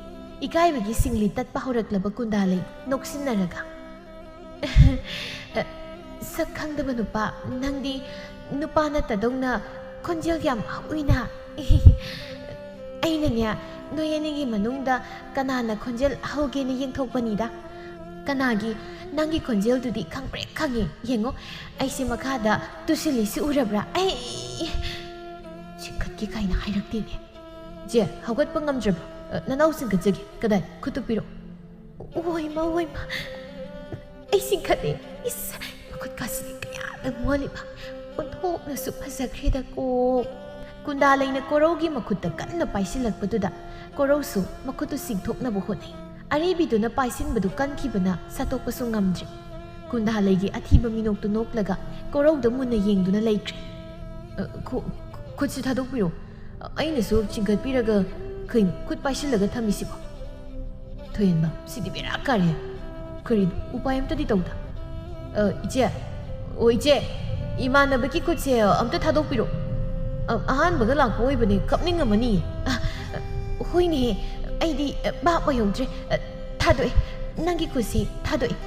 ꯏꯀꯥꯏꯕꯒꯤ ꯁꯤꯡꯂꯤ ꯇꯠꯄ ꯍꯧꯔꯛꯂꯕ ꯀꯨꯟꯗꯥꯂꯩ ꯅꯣꯛꯁꯤꯟꯅꯔꯒ, "ꯁꯛ ꯈꯪꯗꯕ ꯅꯨꯄꯥ, ꯅꯪꯗꯤ ꯅꯨꯄꯥ ꯅꯠꯇꯗꯧꯅ ꯈꯣꯟꯖꯦꯜ ꯌꯥꯝ ꯍꯧꯏꯅ꯫ ꯑꯩꯅꯅꯦ, ꯅꯣꯏ ꯑꯅꯤꯒꯤ ꯃꯅꯨꯡꯗ ꯀꯅꯥꯅ ꯈꯣꯟꯖꯦꯜ ꯍꯧꯒꯦꯅ ꯌꯦꯡꯊꯣꯛꯄꯅꯤꯗ꯫ ꯀꯅꯥꯒꯤ? ꯅꯪꯒꯤ ꯈꯣꯟꯖꯦꯜꯗꯨꯗꯤ ꯈꯪꯄ꯭ꯔꯦꯛ ꯈꯪꯉꯤ꯫ ꯌꯦꯡꯉꯣ, ꯑꯩꯁꯦ ꯃꯈꯥꯗ ꯇꯨꯁꯤꯜꯂꯤꯁꯤ ꯎꯔꯕ꯭ꯔꯥ? ꯑꯩ ꯆꯤꯡꯈꯠꯀꯦ ꯀꯥꯏꯅ ꯍꯥꯏꯔꯛꯇꯦꯅꯦ꯫ ꯆꯦ, ꯍꯧꯒꯠꯄ ꯉꯝꯗ꯭ꯔꯕ꯭ꯔꯣ? ꯑ, ꯅꯅꯥꯎ ꯆꯤꯡꯈꯠꯆꯒꯦ꯫ ꯀꯗꯥꯏ? ꯈꯨꯠꯇꯨ ꯄꯤꯔꯛꯑꯣ꯫ ꯑꯣꯏꯃ, ꯑꯣꯏꯃ, ꯑꯩ ꯆꯤꯡꯈꯠꯂꯦ꯫ ꯏꯁ, ꯃꯈꯨꯠ ꯀꯥꯁꯤꯗꯤ ꯀꯌꯥꯗ ꯃꯣꯜꯂꯤꯕ꯫ ꯑꯣꯟꯊꯣꯛꯅꯁꯨ ꯐꯖꯈ꯭ꯔꯦꯗꯀꯣ꯫ ꯀꯨꯟꯗꯥꯂꯩꯅ ꯀꯣꯔꯧꯒꯤ ꯃꯈꯨꯠꯇ ꯀꯟꯅ ꯄꯥꯏꯁꯤꯜꯂꯛꯄꯗꯨꯗ ꯀꯣꯔꯧꯁꯨ ꯃꯈꯨꯠꯇꯨ ꯆꯤꯡꯊꯣꯛꯅꯕ ꯍꯣꯠꯅꯩ꯫ ꯑꯔꯤꯕꯤꯗꯨꯅ ꯄꯥꯏꯁꯤꯟꯕꯗꯨ ꯀꯟꯈꯤꯕꯅ ꯁꯠꯇꯣꯛꯄꯁꯨ ꯉꯝꯗ꯭ꯔꯦ꯫ ꯀꯨꯟꯗꯥꯂꯩꯒꯤ ꯑꯊꯤꯕ ꯃꯤꯅꯣꯛꯇꯨ ꯅꯣꯛꯂꯒ ꯀꯣꯔꯧꯗ ꯃꯨꯟꯅ ꯌꯦꯡꯗꯨꯅ ꯂꯩꯈ꯭ꯔꯦ꯫ "ꯑ, ꯈꯨ-, ꯈꯨ-, ꯈꯨꯠꯁꯤ ꯊꯥꯗꯣꯛꯄꯤꯔꯣ꯫ ꯑ, ꯑꯩꯅꯁꯨ ꯆꯤꯡꯈꯠꯄꯤꯔꯒ ꯀꯩꯅꯣ ꯈꯨꯠ ꯄꯥꯏꯁꯤꯜꯂꯒ ꯊꯝꯃꯤꯁꯤꯕꯣ?" "ꯊꯣꯏꯍꯦꯟꯕ, ꯁꯤꯗꯤ ꯕꯦꯔꯥ ꯀꯥꯔꯦ꯫ ꯀꯔꯤꯅꯣ, ꯎꯄꯥꯏ ꯑꯝꯇꯗꯤ ꯇꯧꯗ꯫ ꯑ, ꯏꯆꯦ, ꯑꯣ ꯏꯆꯦ, ꯏꯃꯥꯟꯅꯕꯒꯤ ꯈꯨꯠꯁꯦ ꯑꯝꯇ ꯊꯥꯗꯣꯛꯄꯤꯔꯣ꯫ ꯑ, ꯑꯍꯥꯟꯕꯒ ꯂꯥꯛꯄ ꯑꯣꯏꯕꯅꯦ, ꯀꯞꯅꯤꯡꯉꯝꯃꯅꯤ꯫" "ꯑ, ꯑ, ꯍꯣꯏꯅꯦꯍꯦ, ꯑꯩꯗꯤ, ꯑ, ꯚꯥꯞ ꯑꯣꯏꯍꯧꯗ꯭ꯔꯦ꯫ ꯑ, ꯊꯥꯗꯣꯛꯑꯦ, ꯅꯪꯒꯤ ꯈꯨꯠꯁꯤ ꯊꯥꯗꯣꯛꯑꯦ꯫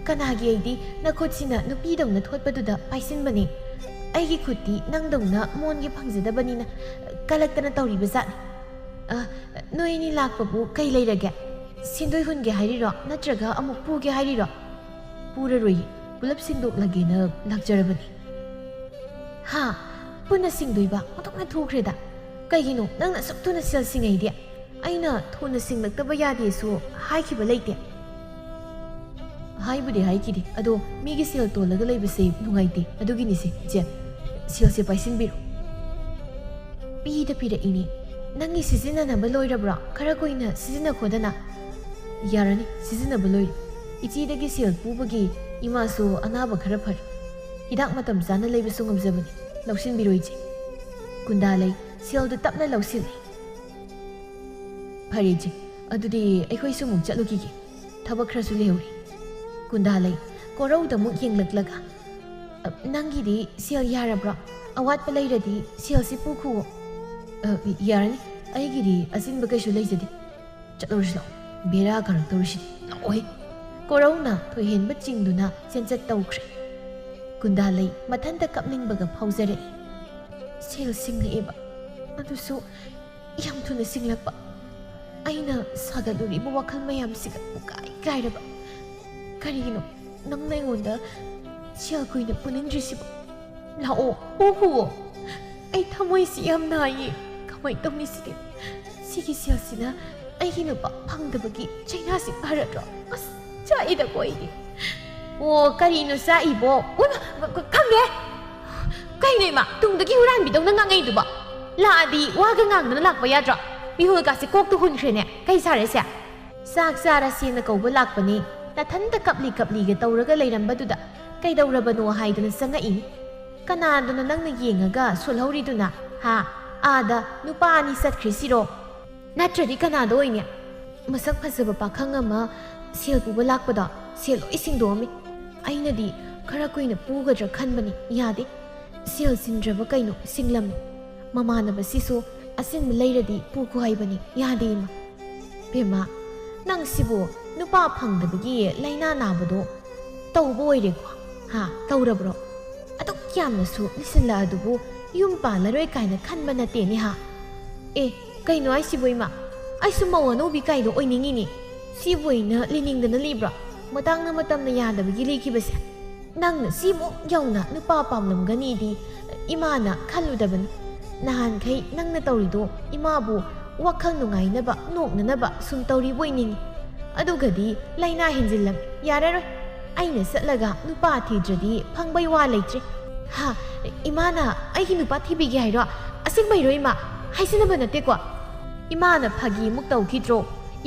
ꯀꯅꯥꯒꯤ ꯑꯩꯗꯤ ꯅꯈꯨꯠꯁꯤꯅ ꯅꯨꯄꯤꯗꯧꯅ ꯊꯣꯠꯄꯗꯨꯗ ꯄꯥꯏꯁꯤꯟꯕꯅꯦ꯫ ꯑꯩꯒꯤ ꯈꯨꯠꯇꯤ ꯅꯪꯗꯧꯅ ꯃꯣꯟꯒꯤ ꯐꯪꯖꯗꯕꯅꯤꯅ ꯀꯜꯂꯛꯇꯅ ꯇꯧꯔꯤꯕ ꯖꯥꯠꯅꯤ꯫ ꯑ, ꯅꯣꯏ ꯑꯅꯤ ꯂꯥꯛꯄꯕꯨ ꯀꯩ ꯂꯩꯔꯒꯦ? ꯁꯦꯟꯗꯣꯏ ꯍꯨꯟꯒꯦ ꯍꯥꯏꯔꯤꯔꯣ? ꯅꯠꯇ꯭ꯔꯒ ꯑꯃꯨꯛ ꯄꯨꯒꯦ ꯍꯥꯏꯔꯤꯔꯣ?" "ꯄꯨꯔꯔꯣꯏꯌꯦ, ꯄꯨꯂꯞ ꯁꯤꯡꯗꯣꯛꯂꯒꯦꯅ ꯂꯥꯛꯆꯔꯕꯅꯤ꯫" "ꯍꯥ? ꯄꯨꯟꯅ ꯁꯤꯡꯗꯣꯏꯕ? ꯑꯣꯟꯊꯣꯛꯅ ꯊꯨꯈ꯭ꯔꯦꯗ꯫ ꯀꯩꯒꯤꯅꯣ ꯅꯪꯅ ꯑꯁꯨꯛ ꯊꯨꯅ ꯁꯦꯜ ꯁꯤꯡꯉꯛꯏꯗꯤ?" "ꯑꯩꯅ ꯊꯨꯅ ꯁꯤꯡꯂꯛꯇꯕ ꯌꯥꯗꯦꯁꯨ ꯍꯥꯏꯈꯤꯕ ꯂꯩꯇꯦ꯫" "ꯍꯥꯏꯕꯨꯗꯤ ꯍꯥꯏꯈꯤꯗꯦ, ꯑꯗꯣ ꯃꯤꯒꯤ ꯁꯦꯜ ꯇꯣꯜꯂꯒ ꯂꯩꯕꯁꯦ ꯅꯨꯡꯉꯥꯏꯇꯦ, ꯑꯗꯨꯒꯤꯅꯤꯁꯦ꯫ ꯏꯆꯦ, ꯁꯦꯜꯁꯦ ꯄꯥꯏꯁꯤꯟꯕꯤꯔꯣ꯫" "ꯄꯤꯗ ꯄꯤꯔꯛꯏꯅꯦ꯫ ꯅꯪꯒꯤ ꯁꯤꯖꯤꯟꯅꯅꯕ ꯂꯣꯏꯔꯕ꯭ꯔꯣ? ꯈꯔ ꯀꯨꯏꯅ ꯁꯤꯖꯤꯟꯅꯈꯣꯗꯅ꯫" "ꯌꯥꯔꯅꯤ, ꯁꯤꯖꯤꯟꯅꯕ ꯂꯣꯏꯔꯦ꯫ ꯏꯆꯦꯗꯒꯤ ꯁꯦꯜ ꯄꯨꯕꯒꯤ ꯏꯃꯥꯁꯨ ꯑꯅꯥꯕ ꯈꯔ ꯐꯔꯦ꯫ ꯍꯤꯗꯥꯛ ꯃꯇꯝ ꯆꯥꯅ ꯂꯩꯕꯁꯨ ꯉꯝꯖꯕꯅꯤ꯫ ꯂꯧꯁꯤꯟꯕꯤꯔꯣ ꯏꯆꯦ꯫" ꯀꯨꯟꯗꯥꯂꯩ ꯁꯦꯜꯗꯨ ꯇꯞꯅ ꯂꯧꯁꯤꯜꯂꯤ꯫ "ꯐꯔꯦ ꯏꯆꯦ, ꯑꯗꯨꯗꯤ ꯑꯩꯈꯣꯏꯁꯨ ꯑꯃꯨꯛ ꯆꯠꯂꯨꯈꯤꯒꯦ꯫ ꯊꯕꯛ ꯈꯔꯁꯨ ꯂꯩꯍꯧꯔꯤ꯫" ꯀꯨꯟꯗꯥꯂꯩ ꯀꯣꯔꯧꯗ ꯑꯃꯨꯛ ꯌꯦꯡꯂꯛꯂꯒ, "ꯑ, ꯅꯪꯒꯤꯗꯤ ꯁꯦꯜ ꯌꯥꯔꯕ꯭ꯔꯣ? ꯑꯋꯥꯠꯄ ꯂꯩꯔꯗꯤ ꯁꯦꯜꯁꯤ ꯄꯨꯈꯨꯋꯣ꯫" "ꯑ, ꯌꯥꯔꯅꯤ, ꯑꯩꯒꯤꯗꯤ ꯑꯆꯤꯟꯕ ꯀꯩꯁꯨ ꯂꯩꯖꯗꯦ꯫ ꯆꯠꯂꯨꯔꯁꯤ ꯂꯥꯛꯑꯣ, ꯕꯦꯔꯥ ꯀꯥꯔꯛꯇꯧꯔꯤꯁꯤꯗꯤ꯫ ꯂꯥꯛꯑꯣꯍꯦ꯫" ꯀꯣꯔꯧꯅ ꯊꯣꯏꯍꯦꯟꯕ ꯆꯤꯡꯗꯨꯅ ꯆꯦꯟꯆꯠ ꯇꯧꯈ꯭ꯔꯦ꯫ ꯀꯨꯟꯗꯥꯂꯩ ꯃꯊꯟꯇ ꯀꯞꯅꯤꯡꯕꯒ ꯐꯥꯎꯖꯔꯛꯏ꯫ ꯁꯦꯜ ꯁꯤꯡꯂꯛꯑꯦꯕ, ꯑꯗꯨꯁꯨ ꯌꯥꯝ ꯊꯨꯅ ꯁꯤꯡꯂꯛꯄ꯫ ꯑꯩꯅ ꯁꯥꯒꯠꯂꯨꯔꯤꯕ ꯋꯥꯈꯜ ꯃꯌꯥꯝꯁꯤꯒ ꯄꯨꯡꯀꯥꯏ ꯀꯥꯏꯔꯕ꯫ ꯀꯔꯤꯒꯤꯅꯣ ꯅꯪꯅ ꯑꯩꯉꯣꯟꯗ ꯁꯦꯜ ꯀꯨꯏꯅ ꯄꯨꯅꯤꯡꯗ꯭ꯔꯤꯁꯤꯕꯣ? ꯂꯥꯛꯑꯣ, ꯄꯨꯈꯨꯑꯣ꯫ ꯑꯩ ꯊꯃꯣꯏꯁꯤ ꯌꯥꯝ ꯅꯥꯏꯌꯦ꯫ ꯀꯃꯥꯏ ꯇꯧꯅꯤ ꯁꯤꯗꯤ? ꯁꯤꯒꯤ ꯁꯦꯜꯁꯤꯅ ꯑꯩꯒꯤ ꯅꯨꯄꯥ ꯐꯪꯗꯕꯒꯤ ꯆꯩꯅꯥꯁꯤ ꯐꯔꯗ꯭ꯔꯣ? ꯑꯁ, ꯆꯥꯛꯏꯗꯀꯣ ꯑꯩꯗꯤ꯫ ꯑꯣ, ꯀꯔꯤꯅꯣ ꯆꯥꯛꯏꯕꯣ? ꯎꯏꯃꯥ, ꯈꯪꯗꯦ꯫ ꯀꯩꯅꯣ ꯏꯃꯥ, ꯇꯨꯡꯗꯒꯤ ꯍꯨꯔꯥꯟꯕꯤꯗꯧꯅ ꯉꯥꯡꯉꯛꯏꯗꯨꯕꯣ? ꯂꯥꯛꯑꯗꯤ ꯋꯥꯒ ꯉꯥꯡꯗꯅ ꯂꯥꯛꯄ ꯌꯥꯗ꯭ꯔꯣ? ꯃꯤꯍꯨꯜꯒꯥꯁꯦ ꯀꯣꯛꯇ ꯍꯨꯟꯈ꯭ꯔꯦꯅꯦ꯫ ꯀꯩ ꯁꯥꯔꯦꯁꯦ? "ꯆꯥꯛ ꯆꯥꯔꯁꯦꯅ ꯀꯧꯕ ꯂꯥꯛꯄꯅꯦ, ꯅꯊꯟꯇ ꯀꯞꯂꯤ ꯀꯞꯂꯤꯒ ꯇꯧꯔꯒ ꯂꯩꯔꯝꯕꯗꯨꯗ ꯀꯩꯗꯧꯔꯕꯅꯣ ꯍꯥꯏꯗꯅ ꯆꯪꯉꯛꯏꯅꯤ꯫ ꯀꯅꯥꯗꯨꯅꯣ ꯅꯪꯅ ꯌꯦꯡꯉꯒ ꯁꯣꯜꯍꯧꯔꯤꯗꯨꯅ? ꯍꯥ? ꯑꯥꯗ ꯅꯨꯄꯥ ꯑꯅꯤ ꯆꯠꯈ꯭ꯔꯤꯁꯤꯔꯣ? ꯅꯠꯇ꯭ꯔꯗꯤ ꯀꯅꯥꯗ ꯑꯣꯏꯅꯤ?" "ꯃꯁꯛ ꯐꯖꯕ ꯄꯥꯈꯪ ꯑꯃ ꯁꯦꯜ ꯄꯨꯕ ꯂꯥꯛꯄꯗꯣ ꯁꯦꯜ ꯂꯣꯏ ꯁꯤꯡꯗꯣꯛꯑꯝꯃꯤ꯫ ꯑꯩꯅꯗꯤ ꯈꯔ ꯀꯨꯏꯅ ꯄꯨꯒꯗ꯭ꯔꯥ ꯈꯟꯕꯅꯤ, ꯌꯥꯗꯦ꯫ ꯁꯦꯜ ꯁꯤꯡꯗ꯭ꯔꯕ ꯀꯩꯅꯣ ꯁꯤꯡꯂꯝꯃꯤ꯫ ꯃꯃꯥꯟꯅꯕꯁꯤꯁꯨ ꯑꯁꯤꯡꯕ ꯂꯩꯔꯗꯤ ꯄꯨꯈꯣ ꯍꯥꯏꯕꯅꯤ, ꯌꯥꯗꯦ ꯏꯃꯥ꯫" "ꯕꯦꯝꯃ, ꯅꯪ ꯁꯤꯕꯨ ꯅꯨꯄꯥ ꯐꯪꯗꯕꯒꯤ ꯂꯥꯏꯅꯥ ꯅꯥꯕꯗꯣ ꯇꯧꯕ ꯑꯣꯏꯔꯦꯀꯣ? ꯍꯥ, ꯇꯧꯔꯕ꯭ꯔꯣ? ꯑꯗꯨꯛ ꯌꯥꯝꯅꯁꯨ ꯂꯤꯁꯤꯜꯂꯛꯑꯗꯨꯕꯨ ꯌꯨꯝ ꯄꯥꯜꯂꯔꯣꯏ ꯀꯥꯏꯅ ꯈꯟꯕ ꯅꯠꯇꯦꯅꯦ ꯍꯥ?" "ꯑꯦ, ꯀꯩꯅꯣ ꯍꯥꯏꯁꯤꯕꯨ ꯏꯃꯥ? ꯑꯩꯁꯨ ꯃꯧ ꯑꯅꯧꯕꯤ ꯀꯥꯏꯗꯣ ꯑꯣꯏꯅꯤꯡꯉꯤꯅꯦ꯫ ꯁꯤꯕꯨ ꯑꯩꯅ ꯂꯤꯅꯤꯡꯗꯅ ꯂꯤꯕ꯭ꯔꯣ? ꯃꯇꯥꯡꯅ ꯃꯇꯝꯅ ꯌꯥꯗꯕꯒꯤ ꯂꯤꯈꯤꯕꯁꯦ꯫ ꯅꯪꯅ ꯁꯤꯃꯨꯛ ꯌꯧꯅ ꯅꯨꯄꯥ ꯄꯥꯝꯂꯝꯒꯅꯤꯗꯤ ꯏꯃꯥꯅ ꯈꯜꯂꯨꯗꯕꯅꯤ꯫ ꯅꯍꯥꯟꯈꯩ ꯅꯪꯅ ꯇꯧꯔꯤꯗꯣ ꯏꯃꯥꯕꯨ ꯋꯥꯈꯜ ꯅꯨꯡꯉꯥꯏꯅꯕ, ꯅꯣꯛꯅꯅꯕ ꯁꯨꯝ ꯇꯧꯔꯤꯕꯣꯏ ꯅꯤꯡꯉꯤ꯫ ꯑꯗꯨꯒꯗꯤ ꯂꯥꯏꯅꯥ ꯍꯦꯟꯖꯤꯜꯂꯝꯃꯤ꯫ ꯌꯥꯔꯔꯣꯏ꯫ ꯑꯩꯅ ꯆꯠꯂꯒ ꯅꯨꯄꯥ ꯊꯤꯗ꯭ꯔꯗꯤ ꯐꯪꯕꯩ ꯋꯥ ꯂꯩꯇ꯭ꯔꯦ꯫" "ꯍꯥ? ꯏꯃꯥꯅ ꯑꯩꯒꯤ ꯅꯨꯄꯥ ꯊꯤꯕꯤꯒꯦ ꯍꯥꯏꯔꯣ? ꯑꯁꯦꯡꯕꯩꯔꯣ ꯏꯃꯥ? ꯍꯥꯏꯖꯤꯟꯅꯕ ꯅꯠꯇꯦꯀꯣ?" "ꯏꯃꯥꯅ ꯐꯥꯒꯤꯃꯨꯛ ꯇꯧꯈꯤꯗ꯭ꯔꯣ?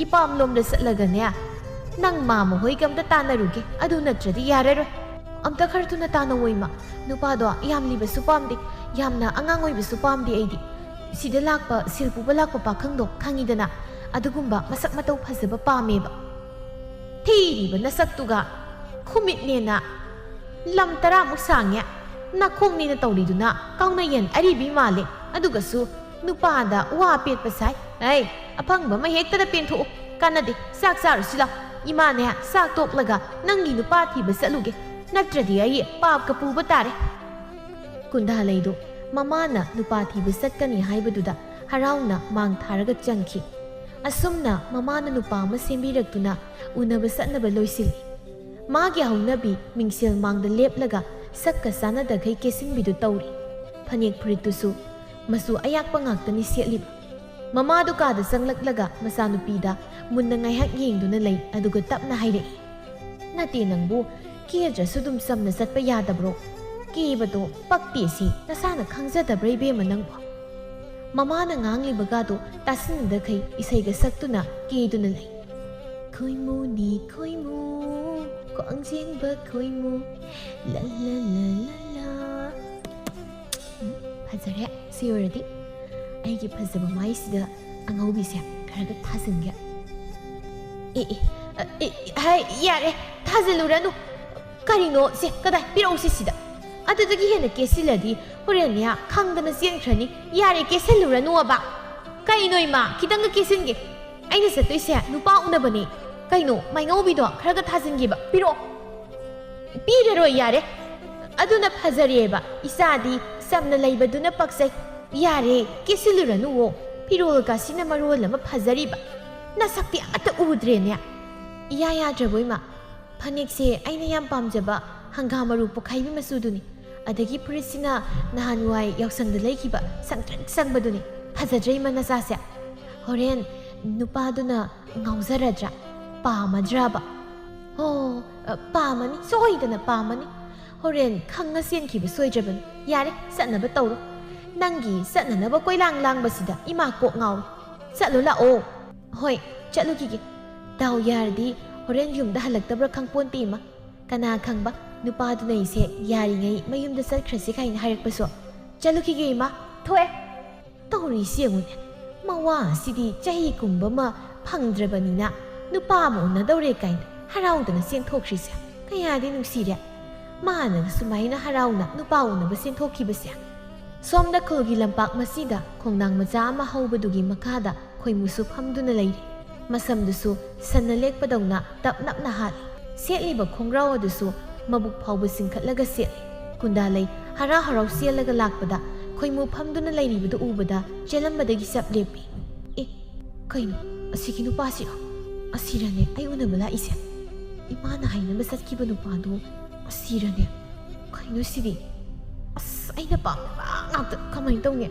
ꯏꯄꯥꯝꯂꯣꯝꯗ ꯆꯠꯂꯒꯅꯦ, ꯅꯪ ꯃꯥꯃ ꯍꯣꯏꯒ ꯑꯝꯇ ꯇꯥꯟꯅꯔꯨꯒꯦ꯫ ꯑꯗꯨ ꯅꯠꯇ꯭ꯔꯗꯤ ꯌꯥꯔꯔꯣꯏ꯫ ꯑꯝꯇ ꯈꯔ ꯊꯨꯅ ꯇꯥꯟꯅꯧꯋꯣ ꯏꯃꯥ꯫ ꯅꯨꯄꯥꯗꯣ ꯌꯥꯝ ꯂꯤꯕꯁꯨ ꯄꯥꯝꯗꯦ, ꯌꯥꯝꯅ ꯑꯉꯥꯡ ꯑꯣꯏꯕꯁꯨ ꯄꯥꯝꯗꯦ ꯑꯩꯗꯤ꯫ ꯁꯤꯗ ꯂꯥꯛꯄ, ꯁꯦꯜ ꯄꯨꯕ ꯂꯥꯛꯄ ꯄꯥꯈꯪꯗꯣ ꯈꯪꯉꯤꯗꯅ, ꯑꯗꯨꯒꯨꯝꯕ ꯃꯁꯛ ꯃꯇꯧ ꯐꯖꯕ ꯄꯥꯝꯃꯦꯕ꯫" "ꯊꯤꯔꯤꯕ ꯅꯁꯛꯇꯨꯒ, ꯈꯨꯃꯤꯠꯅꯦꯅ ꯂꯝ ꯇꯔꯥꯃꯨꯛ ꯁꯥꯡꯉꯦ, ꯅꯈꯣꯡꯅꯦꯅ ꯇꯧꯔꯤꯗꯨꯅ ꯀꯥꯎꯅ ꯌꯦꯟ ꯑꯔꯤꯕꯤ ꯃꯥꯜꯂꯦ꯫ ꯑꯗꯨꯒꯁꯨ ꯅꯨꯄꯥꯗ ꯋꯥ ꯄꯦꯠꯄ ꯁꯥꯏ꯫ ꯑꯩ, ꯑꯐꯪꯕ ꯑꯃ ꯍꯦꯛꯇꯗ ꯄꯦꯟꯊꯣꯛꯎ꯫ ꯀꯥꯟꯅꯗꯦ, ꯆꯥꯛ ꯆꯥꯔꯨꯁꯤ ꯂꯥꯎ꯫ ꯏꯃꯥꯅꯦ, ꯆꯥꯛ ꯇꯣꯛꯂꯒ ꯅꯪꯒꯤ ꯅꯨꯄꯥ ꯊꯤꯕ ꯆꯠꯂꯨꯒꯦ꯫ ꯅꯠꯇ꯭ꯔꯗꯤ ꯑꯩ ꯄꯥꯞꯀ ꯄꯨꯕ ꯇꯥꯔꯦ꯫" ꯀꯨꯟꯗꯥꯂꯩꯗꯨ ꯃꯃꯥꯅ ꯅꯨꯄꯥ ꯊꯤꯕ ꯆꯠꯀꯅꯤ ꯍꯥꯏꯕꯗꯨꯗ ꯍꯔꯥꯎꯅ ꯃꯥꯡ ꯊꯥꯔꯒ ꯆꯪꯈꯤ꯫ ꯑꯁꯨꯝꯅ ꯃꯃꯥꯅ ꯅꯨꯄꯥ ꯑꯃ ꯁꯦꯝꯕꯤꯔꯛꯇꯨꯅ ꯎꯅꯕ ꯆꯠꯅꯕ ꯂꯣꯏꯁꯤꯜꯂꯤ꯫ ꯃꯥꯒꯤ ꯍꯧꯅꯕꯤ ꯃꯤꯡꯁꯦꯜ ꯃꯥꯡꯗ ꯂꯦꯞꯂꯒ ꯁꯛꯀ ꯆꯥꯅꯗꯈꯩ ꯀꯦꯁꯤꯟꯕꯤꯗꯨ ꯇꯧꯔꯤ꯫ ꯐꯅꯦꯛ ꯐꯨꯔꯤꯠꯇꯨꯁꯨ ꯃꯆꯨ ꯑꯌꯥꯛꯄ ꯉꯥꯛꯇꯅꯤ ꯁꯦꯠꯂꯤꯕ꯫ ꯃꯃꯥꯗꯨ ꯀꯥꯗ ꯆꯪꯂꯛꯂꯒ ꯃꯆꯥꯅꯨꯄꯤꯗ ꯃꯨꯟꯅ ꯉꯥꯏꯍꯥꯛ ꯌꯦꯡꯗꯨꯅ ꯂꯩ, ꯑꯗꯨꯒ ꯇꯞꯅ ꯍꯥꯏꯔꯛꯏ, "ꯅꯠꯇꯦ ꯅꯪꯕꯨ, ꯀꯦꯗ꯭ꯔꯁꯨ ꯑꯗꯨꯝ ꯆꯝꯅ ꯆꯠꯄ ꯌꯥꯗꯕ꯭ꯔꯣ? ꯀꯦꯕꯗꯣ ꯄꯛꯇꯦ ꯁꯤ ꯅꯁꯥꯅ ꯈꯪꯖꯗꯕ꯭ꯔꯥ ꯏꯕꯦꯝꯃ ꯅꯪꯕꯣ?" ꯃꯃꯥꯅ ꯉꯥꯡꯂꯤꯕꯒꯥꯗꯣ ꯇꯥꯁꯤꯟꯅꯗꯈꯩ ꯏꯁꯩꯒ ꯁꯛꯇꯨꯅ ꯀꯦꯗꯨꯅ ꯂꯩ꯫ ꯈꯣꯏꯃꯨꯅꯤ ꯈꯣꯏꯃꯨ, ꯈ꯭ꯋꯥꯡ ꯆꯦꯡꯕ ꯈꯣꯏꯃꯨ, ꯂ ꯂ ꯂ ꯂ ꯂ꯫ ꯎꯝ, ꯐꯖꯔꯦ꯫ ꯁꯤ ꯑꯣꯏꯔꯗꯤ ꯑꯩꯒꯤ ꯐꯖꯕ ꯃꯥꯏꯁꯤꯗ ꯑꯉꯧꯕꯤꯁꯦ ꯈꯔꯒ ꯊꯥꯖꯤꯟꯒꯦ꯫ ꯑꯦ, ꯑꯦ, ꯑ, ꯑꯦ, ꯍꯥꯏ, ꯌꯥꯔꯦ, ꯊꯥꯖꯤꯜꯂꯨꯔꯅꯨ꯫ ꯀꯔꯤꯅꯣ? ꯁꯦ, ꯀꯗꯥꯏ? ꯄꯤꯔꯛꯎꯁꯤ ꯁꯤꯗ꯫ ꯑꯗꯨꯗꯒꯤ ꯍꯦꯟꯅ ꯀꯦꯁꯤꯜꯂꯗꯤ ꯍꯣꯔꯦꯟꯅꯦ ꯈꯪꯗꯅ ꯆꯦꯟꯈ꯭ꯔꯅꯤ꯫ ꯌꯥꯔꯦ, ꯀꯦꯁꯤꯜꯂꯨꯔꯅꯨꯕ꯫ ꯀꯩꯅꯣ ꯏꯃꯥ? ꯈꯤꯇꯪꯒ ꯀꯦꯁꯤꯟꯒꯦ꯫ ꯑꯩꯅ ꯆꯠꯇꯣꯏꯁꯦ ꯅꯨꯄꯥ ꯎꯅꯕꯅꯦ꯫ ꯀꯩꯅꯣ, ꯃꯥꯏꯉꯧꯕꯤꯗꯣ ꯈꯔꯒ ꯊꯥꯖꯤꯟꯒꯦꯕ꯫ ꯄꯤꯔꯛꯑꯣ꯫ ꯄꯤꯔꯔꯣꯏ, ꯌꯥꯔꯦ꯫ ꯑꯗꯨꯅ ꯐꯖꯔꯦꯕ꯫ ꯏꯆꯥꯗꯤ ꯆꯝꯅ ꯂꯩꯕꯗꯨꯅ ꯄꯛꯆꯩ꯫ ꯌꯥꯔꯦ, ꯀꯦꯁꯤꯜꯂꯨꯔꯅꯨꯋꯣ꯫ ꯐꯤꯔꯣꯜ ꯀꯥꯁꯤꯅ ꯃꯔꯣꯜ ꯑꯃ ꯐꯖꯔꯤꯕ꯫ ꯅꯁꯛꯇꯤ ꯑꯃꯠꯇ ꯎꯗ꯭ꯔꯦꯅꯦ꯫ ꯏꯌꯥ ꯌꯥꯗ꯭ꯔꯕꯣ ꯏꯃꯥ? ꯐꯅꯦꯛꯁꯦ ꯑꯩꯅ ꯌꯥꯝ ꯄꯥꯝꯖꯕ ꯍꯪꯒꯥꯝ ꯃꯔꯨ ꯄꯣꯛꯈꯥꯏꯕꯤ ꯃꯆꯨꯗꯨꯅꯤ꯫ ꯑꯗꯒꯤ ꯐꯨꯔꯤꯠꯁꯤꯅ ꯅꯍꯥꯟꯋꯥꯏ ꯌꯥꯎꯁꯪꯗ ꯂꯩꯈꯤꯕ ꯁꯪꯇ꯭ꯔꯤꯛ ꯁꯪꯕꯗꯨꯅꯤ꯫ ꯐꯖꯗ꯭ꯔꯦ ꯏꯃꯥ ꯅꯆꯥꯁꯦ꯫ ꯍꯣꯔꯦꯟ ꯅꯨꯄꯥꯗꯨꯅ ꯉꯥꯎꯖꯔꯗ꯭ꯔꯥ? ꯄꯥꯝꯃꯗ꯭ꯔꯕ? ꯑꯣ, ꯑ, ꯄꯥꯝꯃꯅꯤ, ꯁꯣꯏꯗꯅ ꯄꯥꯝꯃꯅꯤ꯫ ꯍꯣꯔꯦꯟ ꯈꯪꯉ ꯆꯦꯟꯈꯤꯕ ꯁꯣꯏꯗ꯭ꯔꯕꯅꯤ꯫ ꯌꯥꯔꯦ, ꯆꯠꯅꯕ ꯇꯧꯔꯣ꯫ ꯅꯪꯒꯤ ꯆꯠꯅꯅꯕ ꯀꯣꯏꯂꯥꯡ ꯂꯥꯡꯕꯁꯤꯗ ꯏꯃꯥ ꯀꯣꯛ ꯉꯥꯎꯏ꯫ ꯆꯠꯂꯣ ꯂꯥꯛꯑꯣ꯫ ꯍꯣꯏ, ꯆꯠꯂꯨꯈꯤꯒꯦ꯫ ꯗꯥꯎ ꯌꯥꯔꯗꯤ ꯍꯣꯔꯦꯟ ꯌꯨꯝꯗ ꯍꯜꯂꯛꯇꯕ꯭ꯔꯥ ꯈꯪꯄꯣꯟꯇꯦ ꯏꯃꯥ꯫ ꯀꯅꯥ ꯈꯪꯕ, ꯅꯨꯄꯥꯗꯨꯅ ꯑꯩꯁꯦ ꯌꯥꯔꯤꯉꯩ ꯃꯌꯨꯝꯗ ꯆꯠꯈ꯭ꯔꯁꯤ ꯀꯥꯏꯅ ꯍꯥꯏꯔꯛꯄꯁꯨ꯫ ꯆꯠꯂꯨꯈꯤꯒꯦ ꯏꯃꯥ, ꯊꯣꯛꯑꯦ꯫ ꯇꯧꯔꯤꯁꯤ ꯌꯦꯡꯉꯨꯅꯦ, ꯃꯋꯥ ꯑꯁꯤꯗꯤ ꯆꯍꯤ ꯀꯨꯝꯕ ꯑꯃ ꯐꯪꯗ꯭ꯔꯕꯅꯤꯅ ꯅꯨꯄꯥ ꯑꯃ ꯎꯅꯗꯧꯔꯦ ꯀꯥꯏꯅ ꯍꯔꯥꯎꯗꯅ ꯆꯦꯟꯊꯣꯛꯈ꯭ꯔꯤꯁꯦ ꯀꯌꯥꯗꯤ ꯅꯨꯡꯁꯤꯔꯦ꯫ ꯃꯥꯅ ꯁꯨꯃꯥꯏꯅ ꯍꯔꯥꯎꯅ ꯅꯨꯄꯥ ꯎꯅꯕ ꯆꯦꯟꯊꯣꯛꯈꯤꯕꯁꯦ꯫ ꯁꯣꯝꯗ ꯈꯨꯜꯒꯤ ꯂꯝꯄꯥꯛ ꯃꯁꯤꯗ ꯈꯣꯡꯅꯥꯡ ꯃꯆꯥ ꯑꯃ ꯍꯧꯕꯗꯨꯒꯤ ꯃꯈꯥꯗ ꯈꯣꯏꯃꯨꯁꯨ ꯐꯝꯗꯨꯅ ꯂꯩꯔꯤ꯫ ꯃꯁꯝꯗꯨꯁꯨ ꯁꯟꯅ ꯂꯦꯛꯄꯗꯧꯅ ꯇꯞ ꯅꯞꯅ ꯍꯥꯠꯂꯤ꯫ ꯁꯦꯠꯂꯤꯕ ꯈꯣꯡꯒ꯭ꯔꯥꯎ ꯑꯗꯨꯁꯨ ꯃꯕꯨꯛ ꯐꯥꯎꯕ ꯆꯤꯡꯈꯠꯂꯒ ꯁꯦꯠꯂꯤ꯫ ꯀꯨꯟꯗꯥꯂꯩ ꯍꯔꯥꯎ ꯍꯔꯥꯎ ꯆꯦꯜꯂꯒ ꯂꯥꯛꯄꯗ ꯈꯣꯏꯃꯨ ꯐꯝꯗꯨꯅ ꯂꯩꯔꯤꯕꯗꯨ ꯎꯕꯗ ꯆꯦꯜꯂꯝꯕꯗꯒꯤ ꯆꯞ ꯂꯦꯞꯄꯤ꯫ ꯑꯦ, ꯀꯩꯅꯣ? ꯑꯁꯤꯒꯤ ꯅꯨꯄꯥꯁꯤꯔꯣ? ꯑꯁꯤꯔꯅꯦ ꯑꯩ ꯎꯅꯕ ꯂꯥꯛꯏꯁꯦ? ꯏꯃꯥꯅ ꯍꯥꯏꯅꯕ ꯆꯠꯈꯤꯕ ꯅꯨꯄꯥꯗꯨ ꯑꯁꯤꯔꯅꯦ? ꯀꯩꯅꯣ ꯁꯤꯗꯤ? ꯑꯁ, ꯑꯩꯅ ꯄꯥꯝꯗꯕ ꯉꯥꯛꯇ꯫ ꯀꯃꯥꯏꯅ ꯇꯧꯅꯤ?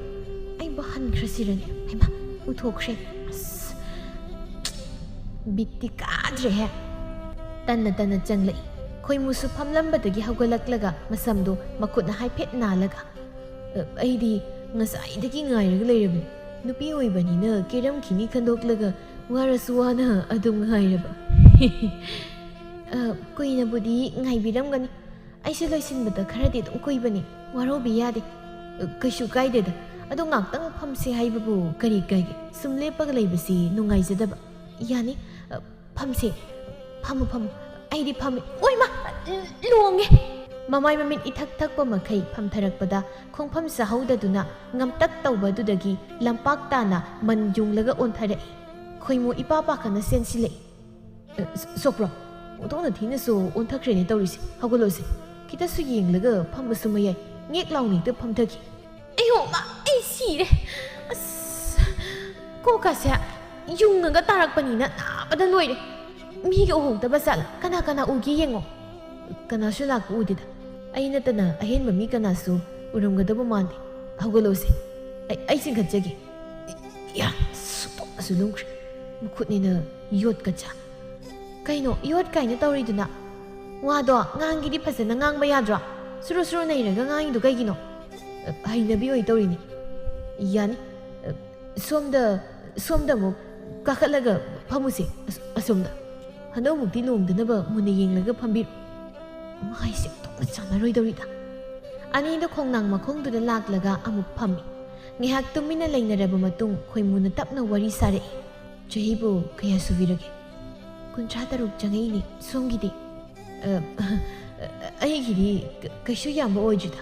ꯑꯩꯕꯨ ꯍꯟꯈ꯭ꯔꯁꯤꯔꯅꯦ? ꯍꯩꯃꯥ, ꯎꯊꯣꯛꯈ꯭ꯔꯦ꯫ ꯑꯁ, ꯕꯤꯠꯇꯤ ꯀꯥꯗ꯭ꯔꯦꯍꯦ꯫ ꯇꯟꯅ ꯇꯟꯅ ꯆꯪꯂꯛꯏ꯫ ꯈꯣꯏꯃꯨꯁꯨ ꯐꯝꯂꯝꯕꯗꯒꯤ ꯍꯧꯒꯠꯂꯛꯂꯒ ꯃꯁꯝꯗꯨ ꯃꯈꯨꯠꯅ ꯍꯥꯏꯐꯦꯠ ꯅꯥꯜꯂꯒ, "ꯑ, ꯑꯩꯗꯤ ꯉꯁꯥꯏꯗꯒꯤ ꯉꯥꯏꯔꯒ ꯂꯩꯔꯕꯅꯤ꯫ ꯅꯨꯄꯤ ꯑꯣꯏꯕꯅꯤꯅ ꯀꯦꯔꯝꯈꯤꯅꯤ ꯈꯟꯗꯣꯛꯂꯒ ꯋꯥꯔꯁꯨ ꯋꯥꯅ ꯑꯗꯨꯝ ꯉꯥꯏꯔꯕ꯫ ꯑ, ꯀꯨꯏꯅꯕꯨꯗꯤ ꯉꯥꯏꯕꯤꯔꯝꯒꯅꯤ꯫ ꯑꯩꯁꯨ ꯂꯣꯏꯁꯤꯟꯕꯗ ꯈꯔꯗꯤ ꯑꯗꯨꯝ ꯀꯨꯏꯕꯅꯤ꯫ ꯋꯥꯔꯧꯕꯤ ꯌꯥꯗꯦ꯫ ꯑ, ꯀꯩꯁꯨ ꯀꯥꯏꯗꯦꯗ꯫ ꯑꯗꯣ ꯉꯥꯛꯇꯪ ꯐꯝꯁꯦ ꯍꯥꯏꯕꯕꯨ ꯀꯔꯤ ꯀꯥꯏꯒꯦ? ꯁꯨꯝ ꯂꯦꯞꯄꯒ ꯂꯩꯕꯁꯤ ꯅꯨꯡꯉꯥꯏꯖꯗꯕ꯫ ꯌꯥꯅꯤ꯫ ꯑ, ꯐꯝꯁꯦ꯫ ꯐꯝꯃꯨ, ꯐꯝꯃꯨ꯫ ꯑꯩꯗꯤ ꯐꯝꯃꯤ꯫ ꯑꯣꯏꯃꯥ! ꯂꯣꯡꯉꯦ! ꯃꯃꯥꯏ ꯃꯃꯤꯠ ꯏꯊꯛ ꯊꯛꯄ ꯃꯈꯩ ꯐꯝꯊꯔꯛꯄꯗ ꯈꯣꯡꯐꯝ ꯆꯥꯍꯧꯗꯗꯨꯅ ꯉꯝꯇꯛ ꯇꯧꯕ ꯑꯗꯨꯗꯒꯤ ꯂꯝꯄꯥꯛ ꯇꯥꯅ ꯃꯟ ꯌꯨꯡꯂꯒ ꯑꯣꯟꯊꯔꯛꯏ꯫ ꯈꯣꯏꯃꯨ ꯏꯄꯥ ꯄꯥꯈꯠꯅ ꯆꯦꯟꯁꯤꯜꯂꯛꯏ꯫ "ꯑ, ꯁ-, ꯁꯣꯛꯄ꯭ꯔꯣ? ꯑꯣꯟꯊꯣꯛꯅ ꯊꯤꯅꯁꯨ ꯑꯣꯟꯊꯈ꯭ꯔꯦꯅꯦ ꯇꯧꯔꯤꯁꯦ꯫ ꯍꯧꯒꯠꯂꯣꯁꯦ꯫ ꯈꯤꯇꯁꯨ ꯌꯦꯡꯂꯒ ꯐꯝꯕꯁꯨ ꯃꯌꯥꯏ꯫ ꯉꯦꯛ ꯂꯥꯎꯅ ꯍꯦꯛꯇ ꯐꯝꯊꯈꯤ꯫ ꯑꯌꯣ, ꯃꯥ, ꯑꯩ ꯁꯤꯔꯦ꯫ ꯑꯁ, ꯀꯣꯛꯀꯁꯦ ꯌꯨꯡꯉꯒ ꯇꯥꯔꯛꯄꯅꯤꯅ ꯅꯥꯕꯗ ꯂꯣꯏꯔꯦ꯫ ꯃꯤꯒ ꯎꯍꯧꯗꯕ ꯖꯥꯠꯂ? ꯀꯅꯥ ꯀꯅꯥ ꯎꯒꯦ ꯌꯦꯡꯉꯣ꯫ ꯀꯅꯥꯁꯨ ꯂꯥꯛꯄ ꯎꯗꯦꯗ꯫ ꯑꯩ ꯅꯠꯇꯅ ꯑꯍꯦꯟꯕ ꯃꯤ ꯀꯅꯥꯁꯨ ꯎꯔꯝꯒꯗꯕ ꯃꯥꯟꯗꯦ꯫ ꯍꯧꯒꯠꯂꯣꯁꯦ꯫ ꯑꯩ, ꯑꯩ ꯆꯤꯡꯈꯠꯆꯒꯦ꯫ ꯌꯥ, ꯁꯨꯛꯇꯣꯛꯅꯁꯨ ꯂꯨꯝꯈ꯭ꯔꯦ꯫ ꯃꯈꯨꯠꯅꯤꯅ ꯌꯣꯠꯀ ꯆꯥ꯫ ꯀꯩꯅꯣ ꯌꯣꯠ ꯀꯥꯏꯅ ꯇꯧꯔꯤꯗꯨꯅ? ꯋꯥꯗꯣ ꯉꯥꯡꯒꯤꯗꯤ ꯐꯖꯅ ꯉꯥꯡꯕ ꯌꯥꯗ꯭ꯔꯣ? ꯁꯨꯔꯨ ꯁꯨꯔꯨ ꯅꯩꯔꯒ ꯉꯥꯡꯉꯤꯗꯣ ꯀꯩꯒꯤꯅꯣ? ꯑ, ꯍꯩꯅꯕꯤ ꯑꯣꯏ ꯇꯧꯔꯤꯅꯤ꯫ ꯌꯥꯅꯤ꯫ ꯑ, ꯁꯣꯝꯗ, ꯁꯣꯝꯗ ꯑꯃꯨꯛ ꯀꯥꯈꯠꯂꯒ ꯐꯝꯃꯨꯁꯦ꯫ ꯑꯁ-, ꯑꯁꯣꯝꯗ꯫ ꯍꯟꯗꯛꯃꯨꯛꯇꯤ ꯂꯣꯡꯗꯅꯕ ꯃꯨꯟꯅ ꯌꯦꯡꯂꯒ ꯐꯝꯕꯤꯔꯣ꯫ ꯃꯥꯏꯁꯦ ꯑꯣꯟꯊꯣꯛꯅ ꯆꯥꯟꯅꯔꯣꯏꯗꯧꯔꯤꯗ꯫ ꯑꯅꯤꯗꯣ ꯈꯣꯡꯅꯥꯡ ꯃꯈꯣꯡꯗꯨꯗ ꯂꯥꯛꯂꯒ ꯑꯃꯨꯛ ꯐꯝꯃꯤ꯫ ꯉꯥꯏꯍꯥꯛ ꯇꯨꯃꯤꯟꯅ ꯂꯩꯅꯔꯕ ꯃꯇꯨꯡ ꯈꯣꯏꯃꯨꯅ ꯇꯞꯅ ꯋꯥꯔꯤ ꯁꯥꯔꯛꯏ꯫ "ꯆꯍꯤꯕꯨ ꯀꯌꯥ ꯁꯨꯕꯤꯔꯒꯦ?" "ꯀꯨꯟꯊ꯭ꯔꯥ ꯇꯔꯨꯛ ꯆꯪꯉꯛꯏꯅꯦ꯫ ꯁꯣꯝꯒꯤꯗꯤ?" "ꯑ, ꯑꯩꯒꯤꯗꯤ ꯀ-, ꯀꯩꯁꯨ ꯌꯥꯝꯕ ꯑꯣꯏꯗ꯭ꯔꯤꯗ꯫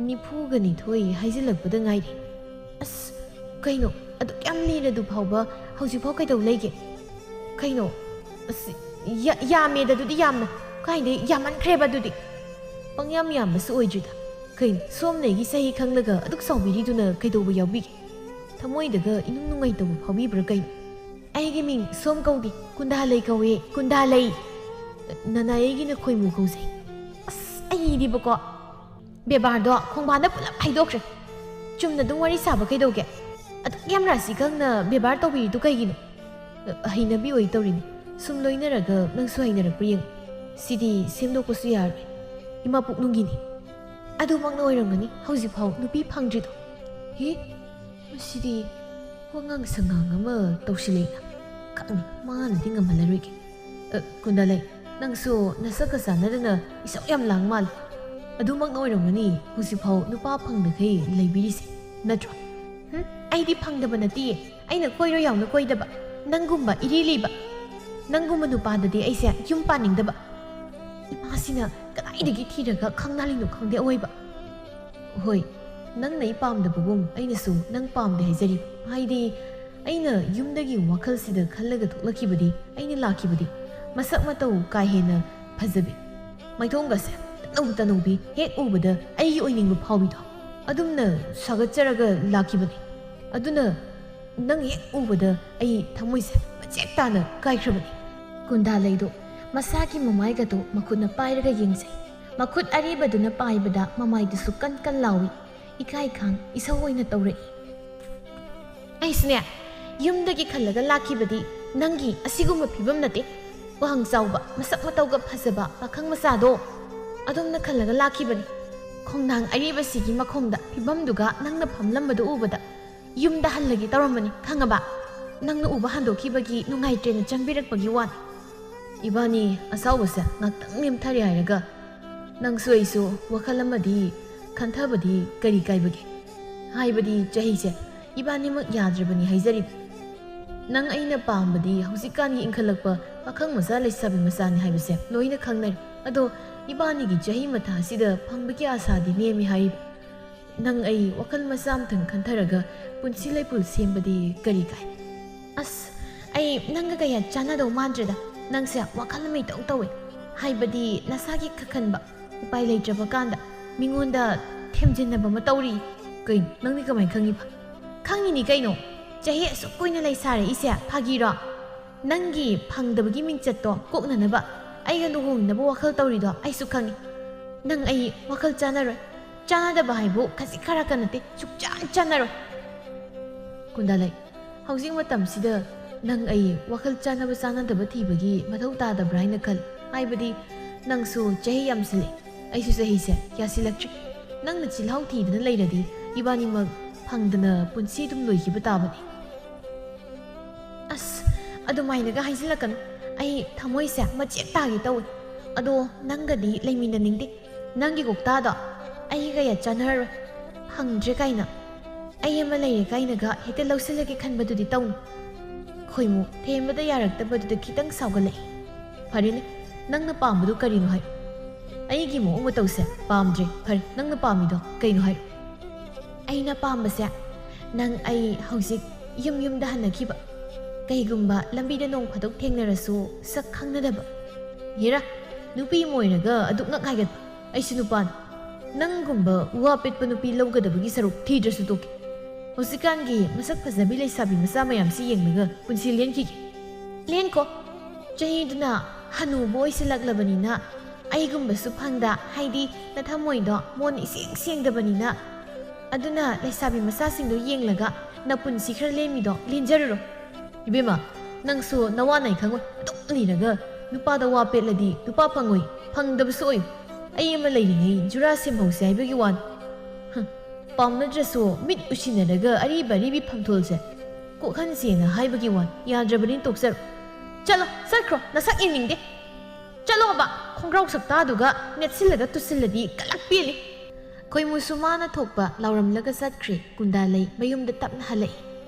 ꯅꯤꯐꯨꯒ ꯅꯤꯊꯣꯏ ꯍꯥꯏꯖꯤꯜꯂꯛꯄꯗ ꯉꯥꯏꯔꯤ꯫" "ꯑꯁ, ꯀꯩꯅꯣ? ꯑꯗꯨꯛ ꯌꯥꯝ ꯂꯤꯔꯗꯨ ꯐꯥꯎꯕ ꯍꯧꯖꯤꯛꯐꯥꯎ ꯀꯩꯗꯧ ꯂꯩꯒꯦ?" "ꯀꯩꯅꯣ? ꯑꯁ, ꯌꯥ-, ꯌꯥꯝꯃꯦꯗ ꯑꯗꯨꯗꯤ ꯌꯥꯝꯅ꯫ ꯀꯥꯏꯗꯩ ꯌꯥꯝꯃꯟꯈ꯭ꯔꯦꯕ ꯑꯗꯨꯗꯤ꯫ ꯄꯪꯌꯥꯝ ꯌꯥꯝꯕꯁꯨ ꯑꯣꯏꯗ꯭ꯔꯤꯗ꯫ ꯀꯩꯅꯣ, ꯁꯣꯝꯅ ꯑꯩꯒꯤ ꯆꯍꯤ ꯈꯪꯂꯒ ꯑꯗꯨꯛ ꯆꯥꯎꯕꯤꯔꯤꯗꯨꯅ ꯀꯩꯗꯧꯕ ꯌꯥꯎꯕꯤꯒꯦ? ꯊꯃꯣꯏꯗꯒ ꯏꯅꯨꯡ ꯅꯨꯡꯉꯥꯏꯇꯕ ꯐꯥꯎꯕꯤꯕ꯭ꯔꯥ ꯀꯩꯅꯣ?" "ꯑꯩꯒꯤ ꯃꯤꯡ ꯁꯣꯝ ꯀꯧꯗꯦ, ꯀꯨꯟꯗꯥꯂꯩ ꯀꯧꯋꯦ, ꯀꯨꯟꯗꯥꯂꯩ꯫ ꯅꯅꯥꯏ ꯑꯩꯒꯤꯅ ꯈꯣꯏꯃꯨ ꯀꯧꯖꯩ꯫" ꯑꯁ, ꯑꯩꯗꯤꯕꯀꯣ, ꯕꯦꯕꯥꯔꯗꯣ ꯈꯣꯡꯕꯥꯟꯗ ꯄꯨꯂꯞ ꯍꯩꯗꯣꯛꯈ꯭ꯔꯦ꯫ ꯆꯨꯝꯅ ꯑꯗꯨꯝ ꯋꯥꯔꯤ ꯁꯥꯕ ꯀꯩꯗꯧꯒꯦ? ꯑꯗꯨꯛ ꯌꯥꯝ ꯔꯥꯁꯤ ꯈꯪꯅ ꯕꯦꯕꯥꯔ ꯇꯧꯕꯤꯔꯤꯗꯨ ꯀꯩꯒꯤꯅꯣ? ꯑ, ꯍꯩꯅꯕꯤ ꯑꯣꯏ ꯇꯧꯔꯤꯅꯤ꯫ ꯁꯨꯝ ꯂꯣꯏꯅꯔꯒ ꯅꯪꯁꯨ ꯍꯩꯅꯔꯛꯄ꯭ꯔꯥ ꯌꯦꯡꯉꯨ꯫ ꯁꯤꯗꯤ ꯁꯦꯝꯗꯣꯛꯄꯁꯨ ꯌꯥꯔꯣꯏ꯫ ꯏꯃꯥ ꯄꯨꯛꯅꯨꯡꯒꯤꯅꯤ꯫ ꯑꯗꯨꯃꯛꯅ ꯑꯣꯏꯔꯝꯒꯅꯤ ꯍꯧꯖꯤꯛꯐꯥꯎ ꯅꯨꯄꯤ ꯐꯪꯗ꯭ꯔꯤꯗꯣ꯫ ꯍꯤ? ꯃꯁꯤꯗꯤ ꯋꯥꯉꯥꯡ ꯁꯉꯥꯡ ꯑꯃ ꯇꯧꯁꯤꯜꯂꯛꯏꯅ꯫ ꯈꯪꯉꯤ, ꯃꯥꯅꯗꯤ ꯉꯝꯍꯜꯂꯔꯣꯏꯒꯦ꯫ ꯑ, ꯀꯨꯟꯗꯥꯂꯩ, ꯅꯪꯁꯨ ꯅꯁꯛꯀ ꯆꯥꯟꯅꯗꯅ ꯏꯁꯧ ꯌꯥꯝ ꯂꯥꯡ ꯃꯥꯜꯂꯦ꯫ ꯑꯗꯨꯃꯛꯅ ꯑꯣꯏꯔꯝꯒꯅꯤ ꯍꯧꯖꯤꯛꯐꯥꯎ ꯅꯨꯄꯥ ꯐꯪꯗꯈꯩ ꯂꯩꯕꯤꯔꯤꯁꯦ, ꯅꯠꯇ꯭ꯔꯣ? ꯍꯨꯝ? ꯑꯩꯗꯤ ꯐꯪꯗꯕ ꯅꯠꯇꯤꯌꯦ꯫ ꯑꯩꯅ ꯀꯣꯏꯔꯣ ꯌꯥꯎꯅ ꯀꯣꯏꯗꯕ, ꯅꯪꯒꯨꯝꯕ ꯏꯔꯤ ꯂꯤꯕ, ꯅꯪꯒꯨꯝꯕ ꯅꯨꯄꯥꯗꯗꯤ ꯑꯩꯁꯦ ꯌꯨꯝ ꯄꯥꯅꯤꯡꯗꯕ꯫ ꯏꯃꯥꯁꯤꯅ ꯀꯗꯥꯏꯗꯒꯤ ꯊꯤꯔꯒ ꯈꯪꯅꯍꯜꯂꯤꯅꯣ ꯈꯪꯗꯦ ꯑꯋꯣꯏꯕ꯫ ꯍꯣꯏ, ꯅꯪꯅ ꯑꯩ ꯄꯥꯝꯗꯕꯒꯨꯝ ꯑꯩꯅꯁꯨ ꯅꯪ ꯄꯥꯝꯗꯦ ꯍꯥꯏꯖꯔꯤꯕ꯫ ꯍꯥꯏꯗꯤ, ꯑꯩꯅ ꯌꯨꯝꯗꯒꯤ ꯋꯥꯈꯜꯁꯤꯗ ꯈꯜꯂꯒ ꯊꯣꯛꯂꯛꯈꯤꯕꯗꯤ, ꯑꯩꯅ ꯂꯥꯛꯈꯤꯕꯗꯤ ꯃꯁꯛ ꯃꯇꯧ ꯀꯥ ꯍꯦꯟꯅ ꯐꯖꯕꯤ, ꯃꯥꯏꯊꯣꯡꯒꯁꯦ ꯇꯅꯧ ꯇꯅꯧꯕꯤ, ꯍꯦꯛ ꯎꯕꯗ ꯑꯩꯒꯤ ꯑꯣꯏꯅꯤꯡꯕ ꯐꯥꯎꯕꯤꯗꯣ, ꯑꯗꯨꯝꯅ ꯁꯥꯒꯠꯆꯔꯒ ꯂꯥꯛꯈꯤꯕꯅꯤ꯫ ꯑꯗꯨꯅ ꯅꯪ ꯍꯦꯛ ꯎꯕꯗ ꯑꯩ ꯊꯃꯣꯏꯁꯦ ꯃꯆꯦꯠ ꯇꯥꯅ ꯀꯥꯏꯈ꯭ꯔꯕꯅꯤ꯫ ꯀꯨꯟꯗꯥꯂꯩꯗꯣ ꯃꯁꯥꯒꯤ ꯃꯃꯥꯏꯒꯗꯣ ꯃꯈꯨꯠꯅ ꯄꯥꯏꯔꯒ ꯌꯦꯡꯖꯩ꯫ ꯃꯈꯨꯠ ꯑꯔꯤꯕꯗꯨꯅ ꯄꯥꯏꯕꯗ ꯃꯃꯥꯏꯗꯨꯁꯨ ꯀꯟ ꯀꯟ ꯂꯥꯎꯏ꯫ ꯏꯀꯥꯏ ꯈꯥꯡ ꯏꯁꯧ ꯑꯣꯏꯅ ꯇꯧꯔꯛꯏ꯫ ꯑꯩꯁꯨꯅꯦ, ꯌꯨꯝꯗꯒꯤ ꯈꯜꯂꯒ ꯂꯥꯛꯈꯤꯕꯗꯤ ꯅꯪꯒꯤ ꯑꯁꯤꯒꯨꯝꯕ ꯐꯤꯕꯝ ꯅꯠꯇꯦ꯫ ꯋꯥꯡ ꯆꯥꯎꯕ, ꯃꯁꯛ ꯃꯇꯧꯒ ꯐꯖꯕ ꯄꯥꯈꯪ ꯃꯆꯥꯗꯣ ꯑꯗꯣꯝꯅ ꯈꯜꯂꯒ ꯂꯥꯛꯈꯤꯕꯅꯤ꯫ ꯈꯣꯡꯅꯥꯡ ꯑꯔꯤꯕꯁꯤꯒꯤ ꯃꯈꯣꯡꯗ ꯐꯤꯕꯝꯗꯨꯒ ꯅꯪꯅ ꯐꯝꯂꯝꯕꯗꯨ ꯎꯕꯗ ꯌꯨꯝꯗ ꯍꯜꯂꯒꯦ ꯇꯧꯔꯝꯕꯅꯤ, ꯈꯪꯉꯕ? ꯅꯪꯅ ꯎꯕ ꯍꯟꯗꯣꯛꯈꯤꯕꯒꯤ ꯅꯨꯡꯉꯥꯏꯇ꯭ꯔꯦꯅ ꯆꯪꯕꯤꯔꯛꯄꯒꯤ ꯋꯥꯅꯤ꯫ ꯏꯕꯥꯅꯤ ꯑꯁꯥꯎꯕꯁꯦ ꯉꯥꯛꯇꯪ ꯅꯦꯝꯊꯔꯦ ꯍꯥꯏꯔꯒ, ꯅꯪꯁꯨ ꯑꯩꯁꯨ ꯋꯥꯈꯜ ꯑꯃꯗꯤ ꯈꯟꯊꯕꯗꯤ ꯀꯔꯤ ꯀꯥꯏꯕꯒꯦ? ꯍꯥꯏꯕꯗꯤ ꯆꯍꯤꯁꯦ ꯏꯕꯥꯅꯤꯃꯛ ꯌꯥꯗ꯭ꯔꯕꯅꯤ ꯍꯥꯏꯖꯔꯤꯕ꯫ ꯅꯪ ꯑꯩꯅ ꯄꯥꯝꯕꯗꯤ ꯍꯧꯖꯤꯛꯀꯥꯟꯒꯤ ꯏꯟꯈꯠꯂꯛꯄ ꯄꯥꯈꯪ ꯃꯆꯥ ꯂꯩꯁꯥꯕꯤ ꯃꯆꯥꯅꯤ ꯍꯥꯏꯕꯁꯦ ꯂꯣꯏꯅ ꯈꯪꯅꯔꯦ꯫ ꯑꯗꯣ ꯏꯕꯥꯅꯤꯒꯤ ꯆꯍꯤ ꯃꯇꯥꯁꯤꯗ ꯐꯪꯕꯒꯤ ꯑꯥꯁꯥꯗꯤ ꯅꯦꯝꯃꯤ ꯍꯥꯏꯔꯤꯕ꯫ ꯅꯪ ꯑꯩ ꯋꯥꯈꯜ ꯃꯆꯥ ꯑꯝꯇꯪ ꯈꯟꯊꯔꯒ ꯄꯨꯟꯁꯤ ꯂꯩꯄꯨꯜ ꯁꯦꯝꯕꯗꯤ ꯀꯔꯤ ꯀꯥꯏ? ꯑꯁ, ꯑꯩ ꯅꯪꯒ ꯀꯌꯥ ꯆꯥꯟꯅꯗꯧ ꯃꯥꯟꯗ꯭ꯔꯦꯗ꯫ ꯅꯪꯁꯦ ꯋꯥꯈꯜ ꯑꯃ ꯏꯇꯧ ꯇꯧꯋꯦ꯫ ꯍꯥꯏꯕꯗꯤ ꯅꯁꯥꯒꯤ ꯈꯟꯕ ꯎꯄꯥꯏ ꯂꯩꯇ꯭ꯔꯕ ꯀꯥꯟꯗ ꯃꯤꯉꯣꯟꯗ ꯊꯦꯝꯖꯤꯟꯅꯕ ꯑꯃ ꯇꯧꯔꯤ꯫ ꯀꯩꯅꯣ? ꯅꯪꯗꯤ ꯀꯃꯥꯏꯅ ꯈꯪꯉꯤꯕ? ꯈꯪꯉꯤꯅꯤ ꯀꯩꯅꯣ꯫ ꯆꯍꯤ ꯑꯁꯨꯛ ꯀꯨꯏꯅ ꯂꯩꯁꯥꯔꯛꯏꯁꯦ ꯐꯥꯒꯤꯔꯣ? ꯅꯪꯒꯤ ꯐꯪꯗꯕꯒꯤ ꯃꯤꯡꯆꯠꯇꯣ ꯀꯣꯛꯅꯅꯕ ꯑꯩꯒ ꯂꯨꯍꯣꯡꯅꯕ ꯋꯥꯈꯜ ꯇꯧꯔꯤꯗꯣ ꯑꯩꯁꯨ ꯈꯪꯉꯤ꯫ ꯅꯪ ꯑꯩ ꯋꯥꯈꯜ ꯆꯥꯟꯅꯔꯣꯏ꯫ ꯆꯥꯟꯅꯗꯕ ꯍꯥꯏꯕꯨ ꯈꯖꯤꯛ ꯈꯔꯛꯀ ꯅꯠꯇꯦ, ꯁꯨꯛꯆꯥꯟ ꯆꯥꯟꯅꯔꯣꯏ꯫ ꯀꯨꯟꯗꯥꯂꯩ, ꯍꯧꯖꯤꯛ ꯃꯇꯝꯁꯤꯗ ꯅꯪ ꯑꯩ ꯋꯥꯈꯜ ꯆꯥꯟꯅꯕ ꯆꯥꯟꯅꯗꯕ ꯊꯤꯕꯒꯤ ꯃꯊꯧ ꯇꯥꯗꯕ꯭ꯔꯥ ꯍꯥꯏꯅ ꯈꯜꯂꯤ꯫ ꯍꯥꯏꯕꯗꯤ ꯅꯪꯁꯨ ꯆꯍꯤ ꯌꯥꯝꯁꯤꯜꯂꯦ, ꯑꯩꯁꯨ ꯆꯍꯤꯁꯦ ꯌꯥꯁꯤꯜꯂꯛꯇ꯭ꯔꯦ꯫ ꯅꯪꯅ ꯆꯤꯜꯍꯥꯎ ꯊꯤꯗꯅ ꯂꯩꯔꯗꯤ ꯏꯕꯥꯅꯤꯃꯛ ꯐꯪꯗꯅ ꯄꯨꯟꯁꯤ ꯑꯗꯨꯝ ꯂꯣꯏꯈꯤꯕ ꯇꯥꯕꯅꯤ꯫ ꯑꯁ, ꯑꯗꯨꯃꯥꯏꯅꯒ ꯍꯥꯏꯖꯤꯜꯂꯛꯀꯅꯨ꯫ ꯑꯩ ꯊꯃꯣꯏꯁꯦ ꯃꯆꯦꯠ ꯇꯥꯒꯦ ꯇꯧꯏ꯫ ꯑꯗꯣ ꯅꯪꯒꯗꯤ ꯂꯩꯃꯤꯟꯅꯅꯤꯡꯗꯦ꯫ ꯅꯪꯒꯤ ꯀꯣꯛꯇꯥꯗꯣ ꯑꯩꯒ ꯌꯥ ꯆꯥꯟꯅꯔꯔꯣꯏ꯫ ꯐꯪꯗ꯭ꯔꯦ ꯀꯥꯏꯅ, ꯑꯩ ꯑꯃ ꯂꯩꯔꯦ ꯀꯥꯏꯅꯒ ꯍꯦꯛꯇ ꯂꯧꯁꯤꯜꯂꯒꯦ ꯈꯟꯕꯗꯨꯗꯤ ꯇꯧꯅꯨ꯫ ꯈꯣꯏꯃꯨ ꯊꯦꯝꯕꯗ ꯌꯥꯔꯛꯇꯕꯗꯨꯗ ꯈꯤꯇꯪ ꯁꯥꯎꯒꯠꯂꯛꯏ꯫ ꯐꯔꯦꯅꯦ, ꯅꯪꯅ ꯄꯥꯝꯕꯗꯨ ꯀꯔꯤꯅꯣ ꯍꯥꯏꯔꯣ꯫ ꯑꯩꯒꯤ ꯃꯑꯣꯡ ꯃꯇꯧꯁꯦ ꯄꯥꯝꯗ꯭ꯔꯦ꯫ ꯐꯔꯦ, ꯅꯪꯅ ꯄꯥꯝꯃꯤꯗꯣ ꯀꯩꯅꯣ ꯍꯥꯏꯔꯣ꯫ ꯑꯩꯅ ꯄꯥꯝꯕꯁꯦ, ꯅꯪ ꯑꯩ ꯍꯧꯖꯤꯛ ꯌꯨꯝ ꯌꯨꯝꯗ ꯍꯟꯅꯈꯤꯕ, ꯀꯩꯒꯨꯝꯕ ꯂꯝꯕꯤꯗ ꯅꯣꯡ ꯐꯥꯗꯣꯛ ꯊꯦꯡꯅꯔꯁꯨ ꯁꯛ ꯈꯪꯅꯗꯕ꯫ ꯍꯦꯔꯥ, ꯅꯨꯄꯤ ꯑꯃ ꯑꯣꯏꯔꯒ ꯑꯗꯨꯛ ꯉꯛ ꯍꯥꯏꯒꯠꯄ꯫ ꯑꯩꯁꯨ ꯅꯨꯄꯥꯅꯤ꯫ ꯅꯪꯒꯨꯝꯕ ꯋꯥ ꯄꯦꯠꯄ ꯅꯨꯄꯤ ꯂꯧꯒꯗꯕꯒꯤ ꯁꯔꯨꯛ ꯊꯤꯗ꯭ꯔꯁꯨ ꯇꯣꯛꯀꯦ꯫ ꯍꯧꯖꯤꯛꯀꯥꯟꯒꯤ ꯃꯁꯛ ꯐꯖꯕꯤ ꯂꯩꯁꯥꯕꯤ ꯃꯆꯥ ꯃꯌꯥꯝꯁꯤ ꯌꯦꯡꯂꯒ ꯄꯨꯟꯁꯤ ꯂꯦꯟꯈꯤꯒꯦ꯫ ꯂꯦꯟꯀꯣ꯫ ꯆꯍꯤꯗꯨꯅ ꯍꯅꯨꯕ ꯑꯣꯏꯁꯤꯜꯂꯛꯂꯕꯅꯤꯅ ꯑꯩꯒꯨꯝꯕꯁꯨ ꯐꯪꯗ, ꯍꯥꯏꯗꯤ ꯅꯊꯃꯣꯏꯗꯣ ꯃꯣꯟ ꯏꯁꯦꯡ ꯁꯦꯡꯗꯕꯅꯤꯅ꯫ ꯑꯗꯨꯅ ꯂꯩꯁꯥꯕꯤ ꯃꯆꯥꯁꯤꯡꯗꯣ ꯌꯦꯡꯂꯒ ꯅꯄꯨꯟꯁꯤ ꯈꯔ ꯂꯦꯟꯃꯤꯗꯣ ꯂꯦꯟꯖꯔꯨꯔꯣ꯫ ꯏꯕꯦꯝꯃ, ꯅꯪꯁꯨ ꯅꯋꯥ ꯅꯥꯏ ꯈꯪꯉꯣꯏ꯫ ꯑꯗꯨꯝ ꯂꯤꯔꯒ ꯅꯨꯄꯥꯗ ꯋꯥ ꯄꯦꯠꯂꯗꯤ ꯅꯨꯄꯥ ꯐꯪꯉꯣꯏ, ꯐꯪꯗꯕꯁꯨ ꯑꯣꯏ꯫ ꯑꯩ ꯑꯃ ꯂꯩꯔꯤꯉꯩ ꯖꯨꯔꯥ ꯁꯦꯝꯍꯧꯁꯦ ꯍꯥꯏꯕꯒꯤ ꯋꯥꯅꯤ꯫ ꯍꯝ, ꯄꯥꯝꯅꯗ꯭ꯔꯁꯨ ꯃꯤꯠ ꯎꯁꯤꯟꯅꯔꯒ ꯑꯔꯤꯕ ꯑꯔꯤꯕꯤ ꯐꯝꯊꯣꯜꯁꯦ ꯀꯣꯛꯍꯟꯁꯦꯅ ꯍꯥꯏꯕꯒꯤ ꯋꯥꯅꯤ꯫ ꯌꯥꯗ꯭ꯔꯕꯅꯤ, ꯇꯣꯛꯆꯔꯣ꯫ ꯆꯠꯂꯣ, ꯆꯠꯈ꯭ꯔꯣ, ꯅꯁꯛ ꯌꯦꯡꯅꯤꯡꯗꯦ꯫ ꯆꯠꯂꯣꯕ, ꯈꯣꯡꯒ꯭ꯔꯥꯎ ꯁꯛꯇꯥꯗꯨꯒ ꯅꯦꯠꯁꯤꯜꯂꯒ ꯇꯨꯁꯤꯜꯂꯗꯤ ꯀꯂꯛ ꯄꯦꯜꯂꯤ꯫ ꯈꯣꯏꯃꯨꯁꯨ ꯃꯥꯅ ꯊꯣꯛꯄ ꯂꯥꯎꯔꯝꯂꯒ ꯆꯠꯈ꯭ꯔꯦ꯫ ꯀꯨꯟꯗꯥꯂꯩ ꯃꯌꯨꯝꯗ ꯇꯞꯅ ꯍꯜꯂꯛꯏ꯫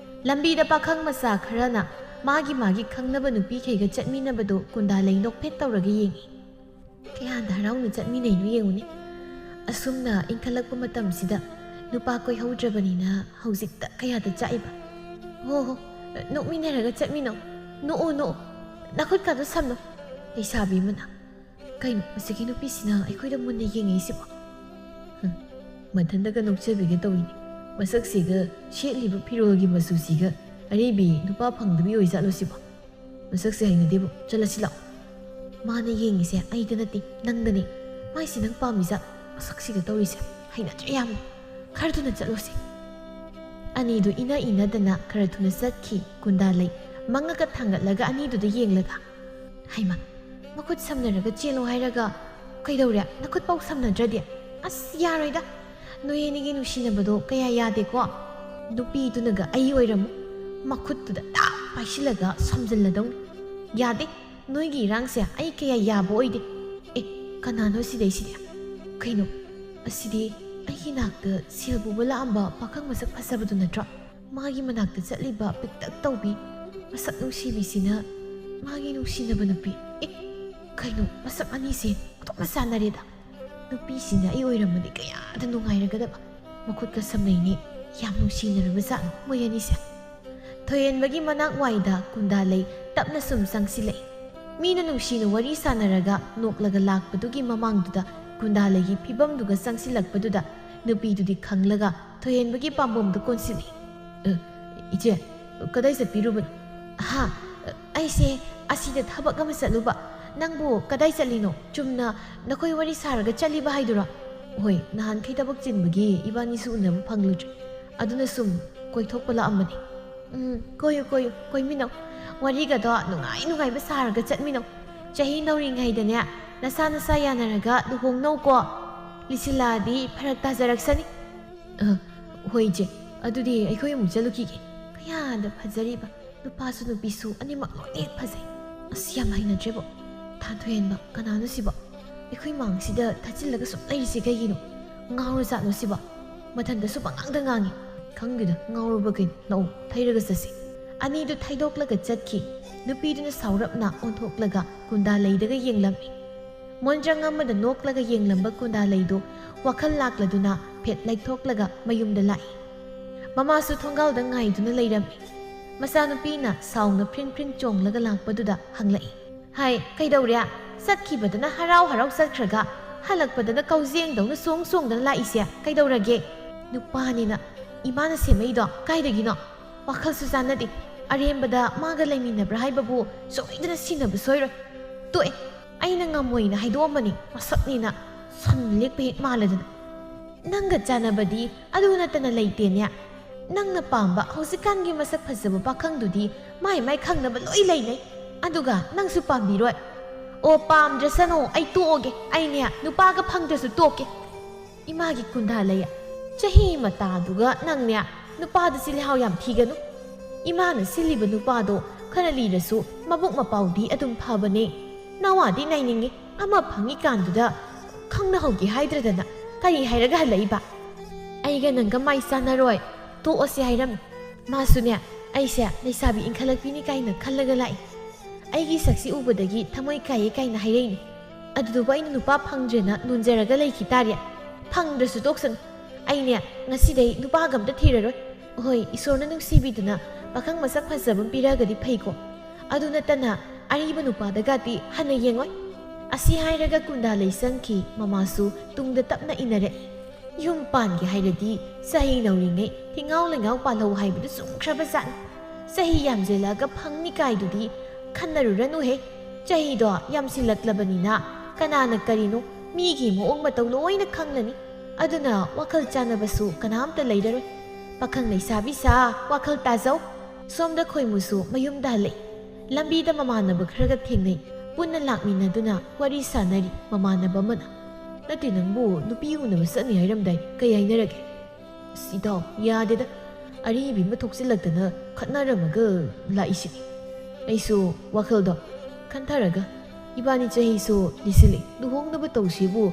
ꯂꯝꯕꯤꯗ ꯄꯥꯈꯪ ꯃꯆꯥ ꯈꯔꯅ ꯃꯥꯒꯤ ꯃꯥꯒꯤ ꯈꯪꯅꯕ ꯅꯨꯄꯤꯈꯩꯒ ꯆꯠꯃꯤꯟꯅꯕꯗꯨ ꯀꯨꯟꯗꯥꯂꯩ ꯅꯣꯛꯐꯦꯠ ꯇꯧꯔꯒ ꯌꯦꯡꯏ꯫ ꯀꯌꯥꯗ ꯍꯔꯥꯎꯅ ꯆꯠꯃꯤꯟꯅꯩꯅꯣ ꯌꯦꯡꯉꯨꯅꯦ꯫ ꯑꯁꯨꯝꯅ ꯏꯟꯈꯠꯂꯛꯄ ꯃꯇꯝꯁꯤꯗ ꯅꯨꯄꯥ ꯀꯣꯏꯍꯧꯗ꯭ꯔꯕꯅꯤꯅ ꯍꯧꯖꯤꯛꯇ ꯀꯌꯥꯗ ꯆꯥꯛꯏꯕ꯫ ꯍꯣ ꯍꯣ, ꯅꯣꯛꯃꯤꯟꯅꯔꯒ ꯆꯠꯃꯤꯟꯅꯧ꯫ ꯅꯣꯛꯑꯣ ꯅꯣꯛꯑꯣ, ꯅꯈꯨꯠꯀꯥꯗꯣ ꯁꯝꯅꯧ꯫ ꯂꯩꯁꯥꯕꯤ ꯑꯃꯅ, ꯀꯩꯅꯣ ꯃꯁꯤꯒꯤ ꯅꯨꯄꯤꯁꯤꯅ ꯑꯩꯈꯣꯏꯗ ꯃꯨꯟꯅ ꯌꯦꯡꯉꯤꯁꯤꯕꯣ? ꯍꯝ, ꯃꯊꯟꯇꯒ ꯅꯣꯛꯆꯕꯤꯒ ꯇꯧꯏꯅꯦ꯫ ꯃꯁꯛꯁꯤꯒ ꯁꯦꯠꯂꯤꯕ ꯐꯤꯔꯣꯜꯒꯤ ꯃꯆꯨꯁꯤꯒ ꯑꯔꯤꯕꯤ ꯅꯨꯄꯥ ꯐꯪꯗꯕꯤ ꯑꯣꯏꯖꯥꯠꯂꯣ ꯁꯤꯕꯣ? ꯃꯁꯛꯁꯦ ꯍꯩꯅꯗꯦꯕꯨ, ꯆꯠꯂꯁꯤ ꯂꯥꯛꯑꯣ꯫ ꯃꯥꯅ ꯌꯦꯡꯉꯤꯁꯦ ꯑꯩꯗ ꯅꯠꯇꯦ, ꯅꯪꯗꯅꯦ꯫ ꯃꯥꯏꯁꯤ ꯅꯪ ꯄꯥꯝꯃꯤꯖꯥꯠ? ꯃꯁꯛꯁꯤꯒ ꯇꯧꯔꯤꯁꯦ ꯍꯩꯅꯗ꯭ꯔꯦ ꯌꯥꯝꯅ꯫ ꯈꯔ ꯊꯨꯅ ꯆꯠꯂꯣꯁꯦ꯫ ꯑꯅꯤꯗꯨ ꯏꯅ ꯏꯅꯗꯅ ꯈꯔ ꯊꯨꯅ ꯆꯠꯈꯤ꯫ ꯀꯨꯟꯗꯥꯂꯩ ꯃꯉꯛꯀ ꯊꯥꯡꯒꯠꯂꯒ ꯑꯅꯤꯗꯨꯗ ꯌꯦꯡꯂꯒ, ꯍꯩꯃꯥ, ꯃꯈꯨꯠ ꯁꯝꯅꯔꯒ ꯆꯦꯜꯂꯣ ꯍꯥꯏꯔꯒ ꯀꯩꯗꯧꯔꯦ? ꯅꯈꯨꯠ ꯄꯥꯎ ꯁꯝꯅꯗ꯭ꯔꯗꯤ? ꯑꯁ, ꯌꯥꯔꯣꯏꯗ꯫ ꯅꯣꯏ ꯑꯅꯤꯒꯤ ꯅꯨꯡꯁꯤꯅꯕꯗꯣ ꯀꯌꯥ ꯌꯥꯗꯦꯀꯣ꯫ ꯅꯨꯄꯤꯗꯨꯅꯒ ꯑꯩ ꯑꯣꯏꯔꯝꯃꯨ, ꯃꯈꯨꯠꯇꯨꯗ ꯇꯥꯛ ꯄꯥꯏꯁꯤꯜꯂꯒ ꯁꯣꯝꯖꯤꯜꯂꯗꯧꯅꯤ꯫ ꯌꯥꯗꯦ, ꯅꯣꯏꯒꯤ ꯏꯔꯥꯡꯁꯦ ꯑꯩ ꯀꯌꯥ ꯌꯥꯕ ꯑꯣꯏꯗꯦ꯫ ꯑꯦ, ꯀꯅꯥꯅꯣ ꯁꯤꯗꯩꯁꯤꯗꯤ? ꯀꯩꯅꯣ, ꯑꯁꯤꯗꯤ ꯑꯩꯒꯤ ꯅꯥꯛꯇ ꯁꯦꯜ ꯄꯨꯕ ꯂꯥꯛꯑꯝꯕ ꯄꯥꯈꯪ ꯃꯁꯛ ꯐꯖꯕꯗꯨ ꯅꯠꯇ꯭ꯔꯣ? ꯃꯥꯒꯤ ꯃꯅꯥꯛꯇ ꯆꯠꯂꯤꯕ ꯄꯤꯛꯇꯛ ꯇꯧꯕꯤ ꯃꯁꯛ ꯅꯨꯡꯁꯤꯕꯤꯁꯤꯅ ꯃꯥꯒꯤ ꯅꯨꯡꯁꯤꯅꯕ ꯅꯨꯄꯤ꯫ ꯑꯦ, ꯀꯩꯅꯣ, ꯃꯁꯛ ꯑꯅꯤꯁꯦ ꯑꯣꯟꯊꯣꯛꯅ ꯆꯥꯟꯅꯔꯦꯗ꯫ ꯅꯨꯄꯤꯁꯤꯅ ꯑꯩ ꯑꯣꯏꯔꯝꯃꯗꯤ ꯀꯌꯥꯗ ꯅꯨꯡꯉꯥꯏꯔꯒꯗꯕ꯫ ꯃꯈꯨꯠꯀ ꯁꯝꯅꯩꯅꯦ꯫ ꯌꯥꯝ ꯅꯨꯡꯁꯤꯅꯔꯕ ꯖꯥꯠꯅꯤ ꯃꯣꯏ ꯑꯅꯤꯁꯦ꯫ ꯊꯣꯏꯍꯦꯟꯕꯒꯤ ꯃꯅꯥꯛ ꯋꯥꯏꯗ ꯀꯨꯟꯗꯥꯂꯩ ꯇꯞꯅ ꯁꯨꯝ ꯆꯪꯁꯤꯜꯂꯛꯏ꯫ ꯃꯤꯅ ꯅꯨꯡꯁꯤꯅ ꯋꯥꯔꯤ ꯁꯥꯟꯅꯔꯒ ꯅꯣꯛꯂꯒ ꯂꯥꯛꯄꯗꯨꯒꯤ ꯃꯃꯥꯡꯗꯨꯗ ꯀꯨꯟꯗꯥꯂꯩꯒꯤ ꯐꯤꯕꯝꯗꯨꯒ ꯆꯪꯁꯤꯜꯂꯛꯄꯗꯨꯗ ꯅꯨꯄꯤꯗꯨꯗꯤ ꯈꯪꯂꯒ ꯊꯣꯏꯍꯦꯟꯕꯒꯤ ꯄꯥꯝꯕꯣꯝꯗ ꯀꯣꯟꯁꯤꯜꯂꯤ꯫ "ꯑ, ꯏꯆꯦ, ꯀꯗꯥꯏ ꯆꯠꯄꯤꯔꯨꯕꯅꯣ?" "ꯍꯥ? ꯑꯩꯁꯦ ꯑꯁꯤꯗ ꯊꯕꯛ ꯑꯃ ꯆꯠꯂꯨꯕ꯫ ꯅꯪꯕꯨ ꯀꯗꯥꯏ ꯆꯠꯂꯤꯅꯣ? ꯆꯨꯝꯅ ꯅꯈꯣꯏ ꯋꯥꯔꯤ ꯁꯥꯔꯒ ꯆꯠꯂꯤꯕ ꯍꯥꯏꯗꯨꯔꯣ?" "ꯍꯣꯏ, ꯅꯍꯥꯟꯈꯩ ꯊꯕꯛ ꯆꯤꯟꯕꯒꯤ ꯏꯕꯥꯅꯤꯁꯨ ꯎꯅꯕ ꯐꯪꯂꯨꯗ꯭ꯔꯦ꯫ ꯑꯗꯨꯅ ꯁꯨꯝ ꯀꯣꯏꯊꯣꯛꯄ ꯂꯥꯛꯑꯝꯕꯅꯤ꯫" "ꯎꯝ, ꯀꯣꯏꯌꯨ, ꯀꯣꯏꯌꯨ, ꯀꯣꯏꯃꯤꯟꯅꯧ꯫ ꯋꯥꯔꯤꯒꯗꯣ ꯅꯨꯡꯉꯥꯏ ꯅꯨꯡꯉꯥꯏꯕ ꯁꯥꯔꯒ ꯆꯠꯃꯤꯟꯅꯧ꯫ ꯆꯍꯤ ꯅꯧꯔꯤꯉꯩꯗꯅꯦ ꯅꯁꯥ ꯅꯁꯥ ꯌꯥꯅꯔꯒ ꯂꯨꯍꯣꯡꯅꯧꯀꯣ꯫ ꯂꯤꯁꯤꯜꯂꯛꯑꯗꯤ ꯐꯔꯛ ꯇꯥꯖꯔꯛꯁꯅꯤ꯫" "ꯑ, ꯍꯣꯏ ꯏꯆꯦ, ꯑꯗꯨꯗꯤ ꯑꯩꯈꯣꯏ ꯑꯃꯨꯛ ꯆꯠꯂꯨꯈꯤꯒꯦ꯫" ꯀꯌꯥꯗ ꯐꯖꯔꯤꯕ! ꯅꯨꯄꯥꯁꯨ ꯅꯨꯄꯤꯁꯨ ꯑꯅꯤꯃꯛ ꯂꯣꯏꯅ ꯍꯦꯛ ꯐꯖꯩ꯫ ꯑꯁ, ꯌꯥꯝ ꯍꯩꯅꯗ꯭ꯔꯦꯕꯣ꯫ ꯊꯥ ꯊꯣꯏꯍꯦꯟꯕ, ꯀꯅꯥꯅꯣ ꯁꯤꯕꯣ? ꯑꯩꯈꯣꯏ ꯃꯥꯡꯁꯤꯗ ꯊꯠꯆꯤꯜꯂꯒ ꯁꯨꯝ ꯂꯩꯔꯤꯁꯦ ꯀꯩꯒꯤꯅꯣ? ꯉꯥꯎꯔꯖꯥꯠꯂꯣ ꯁꯤꯕꯣ? ꯃꯊꯟꯇꯁꯨ ꯄꯉꯥꯡꯗ ꯉꯥꯡꯉꯤ꯫ ꯈꯪꯗꯦꯗ, ꯉꯥꯎꯔꯕ ꯀꯩꯅꯣ? ꯂꯥꯛꯑꯣ, ꯊꯩꯔꯒ ꯆꯠꯁꯤ꯫ ꯑꯅꯤꯗꯨ ꯊꯩꯗꯣꯛꯂꯒ ꯆꯠꯈꯤ꯫ ꯅꯨꯄꯤꯗꯨꯅ ꯁꯥꯎꯔꯞꯅ ꯑꯣꯟꯊꯣꯛꯂꯒ ꯀꯨꯟꯗꯥ ꯂꯩꯗꯒ ꯌꯦꯡꯂꯝꯃꯤ꯫ ꯃꯣꯟꯗ꯭ꯔꯪ ꯑꯃꯗ ꯅꯣꯛꯂꯒ ꯌꯦꯡꯂꯝꯕ ꯀꯨꯟꯗꯥ ꯂꯩꯗꯨ ꯋꯥꯈꯜ ꯂꯥꯛꯂꯗꯨꯅ ꯐꯦꯠ ꯂꯩꯊꯣꯛꯂꯒ ꯃꯌꯨꯝꯗ ꯂꯥꯛꯏ꯫ ꯃꯃꯥꯁꯨ ꯊꯣꯡꯒꯥꯜꯗ ꯉꯥꯏꯗꯨꯅ ꯂꯩꯔꯝꯃꯤ꯫ ꯃꯆꯥꯅꯨꯄꯤꯅ ꯁꯥꯎꯅ ꯐ꯭ꯔꯤꯡ ꯐ꯭ꯔꯤꯡ ꯆꯣꯡꯂꯒ ꯂꯥꯛꯄꯗꯨꯗ ꯍꯪꯂꯛꯏ꯫ "ꯍꯥꯏ, ꯀꯩꯗꯧꯔꯦ? ꯆꯠꯈꯤꯕꯗꯅ ꯍꯔꯥꯎ ꯍꯔꯥꯎ ꯆꯠꯈ꯭ꯔꯒ ꯍꯜꯂꯛꯄꯗꯅ ꯀꯧꯖꯦꯡꯗꯧꯅ ꯆꯣꯡ ꯆꯣꯡꯗꯅ ꯂꯥꯛꯏꯁꯦ ꯀꯩꯗꯧꯔꯒꯦ?" "ꯅꯨꯄꯥꯅꯤꯅ ꯏꯃꯥꯅ ꯁꯦꯝꯃꯛꯏꯗꯣ ꯀꯥꯏꯗꯒꯤꯅꯣ? ꯋꯥꯈꯜꯁꯨ ꯆꯥꯟꯅꯗꯦ꯫ ꯑꯔꯦꯝꯕꯗ ꯃꯥꯒ ꯂꯩꯃꯤꯟꯅꯕ꯭ꯔꯥ ꯍꯥꯏꯕꯕꯨ ꯁꯣꯏꯗꯅ ꯁꯤꯟꯅꯕ ꯁꯣꯏꯔꯣꯏ꯫ ꯇꯣꯛꯑꯦ, ꯑꯩꯅ ꯉꯝꯃꯣꯏꯅ ꯍꯥꯏꯗꯣꯛꯑꯝꯕꯅꯤ, ꯃꯁꯛꯅꯤꯅ ꯁꯟ ꯂꯦꯛꯄ ꯍꯦꯛ ꯃꯥꯜꯂꯗꯅ꯫ ꯅꯪꯒ ꯆꯥꯟꯅꯕꯗꯤ ꯑꯗꯨ ꯅꯠꯇꯅ ꯂꯩꯇꯦꯅꯦ꯫ ꯅꯪꯅ ꯄꯥꯝꯕ ꯍꯧꯖꯤꯛꯀꯥꯟꯒꯤ ꯃꯁꯛ ꯐꯖꯕ ꯄꯥꯈꯪꯗꯨꯗꯤ ꯃꯥꯏ ꯃꯥꯏ ꯈꯪꯅꯕ ꯂꯣꯏ ꯂꯩꯅꯩ꯫ ꯑꯗꯨꯒ ꯅꯪꯁꯨ ꯄꯥꯝꯕꯤꯔꯣꯏ꯫ ꯑꯣ, ꯄꯥꯝꯗ꯭ꯔꯁꯅꯨ, ꯑꯩ ꯇꯣꯛꯑꯒꯦ꯫ ꯑꯩꯅꯦ ꯅꯨꯄꯥꯒ ꯐꯪꯗ꯭ꯔꯁꯨ ꯇꯣꯛꯀꯦ꯫" "ꯏꯃꯥꯒꯤ ꯀꯨꯟꯗꯥ ꯂꯩꯌꯦ, ꯆꯍꯤ ꯃꯇꯥꯗꯨꯒ ꯅꯪꯅꯦ ꯅꯨꯄꯥꯗ ꯆꯤꯜꯍꯥꯎ ꯌꯥꯝ ꯊꯤꯒꯅꯨ꯫" ꯏꯃꯥꯅ ꯁꯤꯜꯂꯤꯕ ꯅꯨꯄꯥꯗꯣ ꯈꯔ ꯂꯤꯔꯁꯨ ꯃꯕꯨꯛ ꯃꯄꯥꯎꯗꯤ ꯑꯗꯨꯝ ꯐꯕꯅꯦ꯫ ꯅꯋꯥꯗꯤ ꯅꯩꯅꯤꯡꯉꯤ, ꯑꯃ ꯐꯪꯉꯤꯀꯥꯟꯗꯨꯗ ꯈꯪꯅꯍꯧꯒꯦ ꯍꯥꯏꯗ꯭ꯔꯗꯅ ꯀꯔꯤ ꯍꯥꯏꯔꯒ ꯍꯜꯂꯛꯏꯕ? ꯑꯩꯒ ꯅꯪꯒ ꯃꯥꯏ ꯆꯥꯟꯅꯔꯣꯏ, ꯇꯣꯛꯑꯁꯤ ꯍꯥꯏꯔꯝꯃꯤ꯫ ꯃꯥꯁꯨꯅꯦ, ꯑꯩꯁꯦ ꯂꯩꯁꯥꯕꯤ ꯏꯟꯈꯠꯂꯛꯄꯤꯅꯤ ꯀꯥꯏꯅ ꯈꯜꯂꯒ ꯂꯥꯛꯏ꯫ ꯑꯩꯒꯤ ꯁꯛꯁꯤ ꯎꯕꯗꯒꯤ ꯊꯃꯣꯏ ꯀꯥꯏꯌꯦ ꯀꯥꯏꯅ ꯍꯥꯏꯔꯛꯏꯅꯤ꯫ ꯑꯗꯨꯗꯨꯕꯨ ꯑꯩꯅ ꯅꯨꯄꯥ ꯐꯪꯗ꯭ꯔꯦꯅ ꯅꯣꯟꯖꯔꯒ ꯂꯩꯈꯤ ꯇꯥꯔꯦ꯫ ꯐꯪꯗ꯭ꯔꯁꯨ ꯇꯣꯛꯁꯅꯨ꯫ ꯑꯩꯅꯦ, ꯉꯁꯤꯗꯩ ꯅꯨꯄꯥꯒ ꯑꯝꯇ ꯊꯤꯔꯔꯣꯏ꯫ ꯍꯣꯏ, ꯏꯁꯣꯔꯅ ꯅꯨꯡꯁꯤꯕꯤꯗꯨꯅ ꯄꯥꯈꯪ ꯃꯁꯛ ꯐꯖꯕ ꯑꯃ ꯄꯤꯔꯛꯑꯒꯗꯤ ꯐꯩꯀꯣ꯫ ꯑꯗꯨ ꯅꯠꯇꯅ ꯑꯔꯤꯕ ꯅꯨꯄꯥꯗꯒꯗꯤ ꯍꯟꯅ ꯌꯦꯡꯉꯣꯏ꯫ ꯑꯁꯤ ꯍꯥꯏꯔꯒ ꯀꯨꯟꯗꯥ ꯂꯩ ꯆꯪꯈꯤ꯫ ꯃꯃꯥꯁꯨ ꯇꯨꯡꯗ ꯇꯞꯅ ꯏꯟꯅꯔꯛꯏ꯫ ꯌꯨꯝ ꯄꯥꯟꯒꯦ ꯍꯥꯏꯔꯗꯤ ꯆꯍꯤ ꯅꯧꯔꯤꯉꯩ ꯊꯤꯉꯥꯎ ꯂꯩꯉꯥꯎ ꯄꯥꯜꯍꯧ ꯍꯥꯏꯕꯗꯨ ꯆꯨꯝꯈ꯭ꯔꯕ ꯖꯥꯠꯅꯤ꯫ ꯆꯍꯤ ꯌꯥꯝꯖꯜꯂꯛꯑꯒ ꯐꯪꯅꯤ ꯀꯥꯏꯗꯨꯗꯤ ꯈꯟꯅꯔꯨꯔꯅꯨꯍꯦ꯫ ꯆꯍꯤꯗꯣ ꯌꯥꯝꯁꯤꯜꯂꯛꯂꯕꯅꯤꯅ ꯀꯅꯥꯅ ꯀꯔꯤꯅꯣ ꯃꯤꯒꯤ ꯃꯑꯣꯡ ꯃꯇꯧ ꯂꯣꯏꯅ ꯈꯪꯂꯅꯤ꯫ ꯑꯗꯨꯅ ꯋꯥꯈꯜ ꯆꯥꯟꯅꯕꯁꯨ ꯀꯅꯥꯝꯇ ꯂꯩꯔꯔꯣꯏ꯫ ꯄꯥꯈꯪ ꯂꯩꯁꯥꯕꯤ ꯁꯥ ꯋꯥꯈꯜ ꯇꯥꯖꯧ꯫ ꯁꯣꯝꯗ ꯈꯣꯏꯃꯨꯁꯨ ꯃꯌꯨꯝꯗ ꯍꯜꯂꯛꯏ꯫ ꯂꯝꯕꯤꯗ ꯃꯃꯥꯟꯅꯕ ꯈꯔꯒ ꯊꯦꯡꯅꯩ꯫ ꯄꯨꯟꯅ ꯂꯥꯛꯃꯤꯟꯅꯗꯨꯅ ꯋꯥꯔꯤ ꯁꯥꯟꯅꯔꯤ꯫ ꯃꯃꯥꯟꯅꯕ ꯑꯃꯅ, "ꯅꯠꯇꯦ, ꯅꯪꯕꯨ ꯅꯨꯄꯤ ꯎꯅꯕ ꯆꯠꯅꯤ ꯍꯥꯏꯔꯝꯗꯥꯏ, ꯀꯩ ꯍꯥꯏꯅꯔꯒꯦ?" "ꯑꯁ, ꯏꯇꯥꯎ, ꯌꯥꯗꯦꯗ꯫ ꯑꯔꯤꯕꯤ ꯑꯃ ꯊꯣꯛꯆꯤꯜꯂꯛꯇꯅ ꯈꯠꯅꯔꯝꯃꯒ ꯂꯥꯛꯏꯁꯤꯅꯤ꯫ ꯑꯩꯁꯨ ꯋꯥꯈꯜꯗꯣ ꯈꯟꯊꯔꯒ ꯏꯕꯥꯅꯤ ꯆꯍꯤꯁꯨ ꯂꯤꯁꯤꯜꯂꯛꯏ, ꯂꯨꯍꯣꯡꯅꯕ ꯇꯧꯁꯤꯕꯨ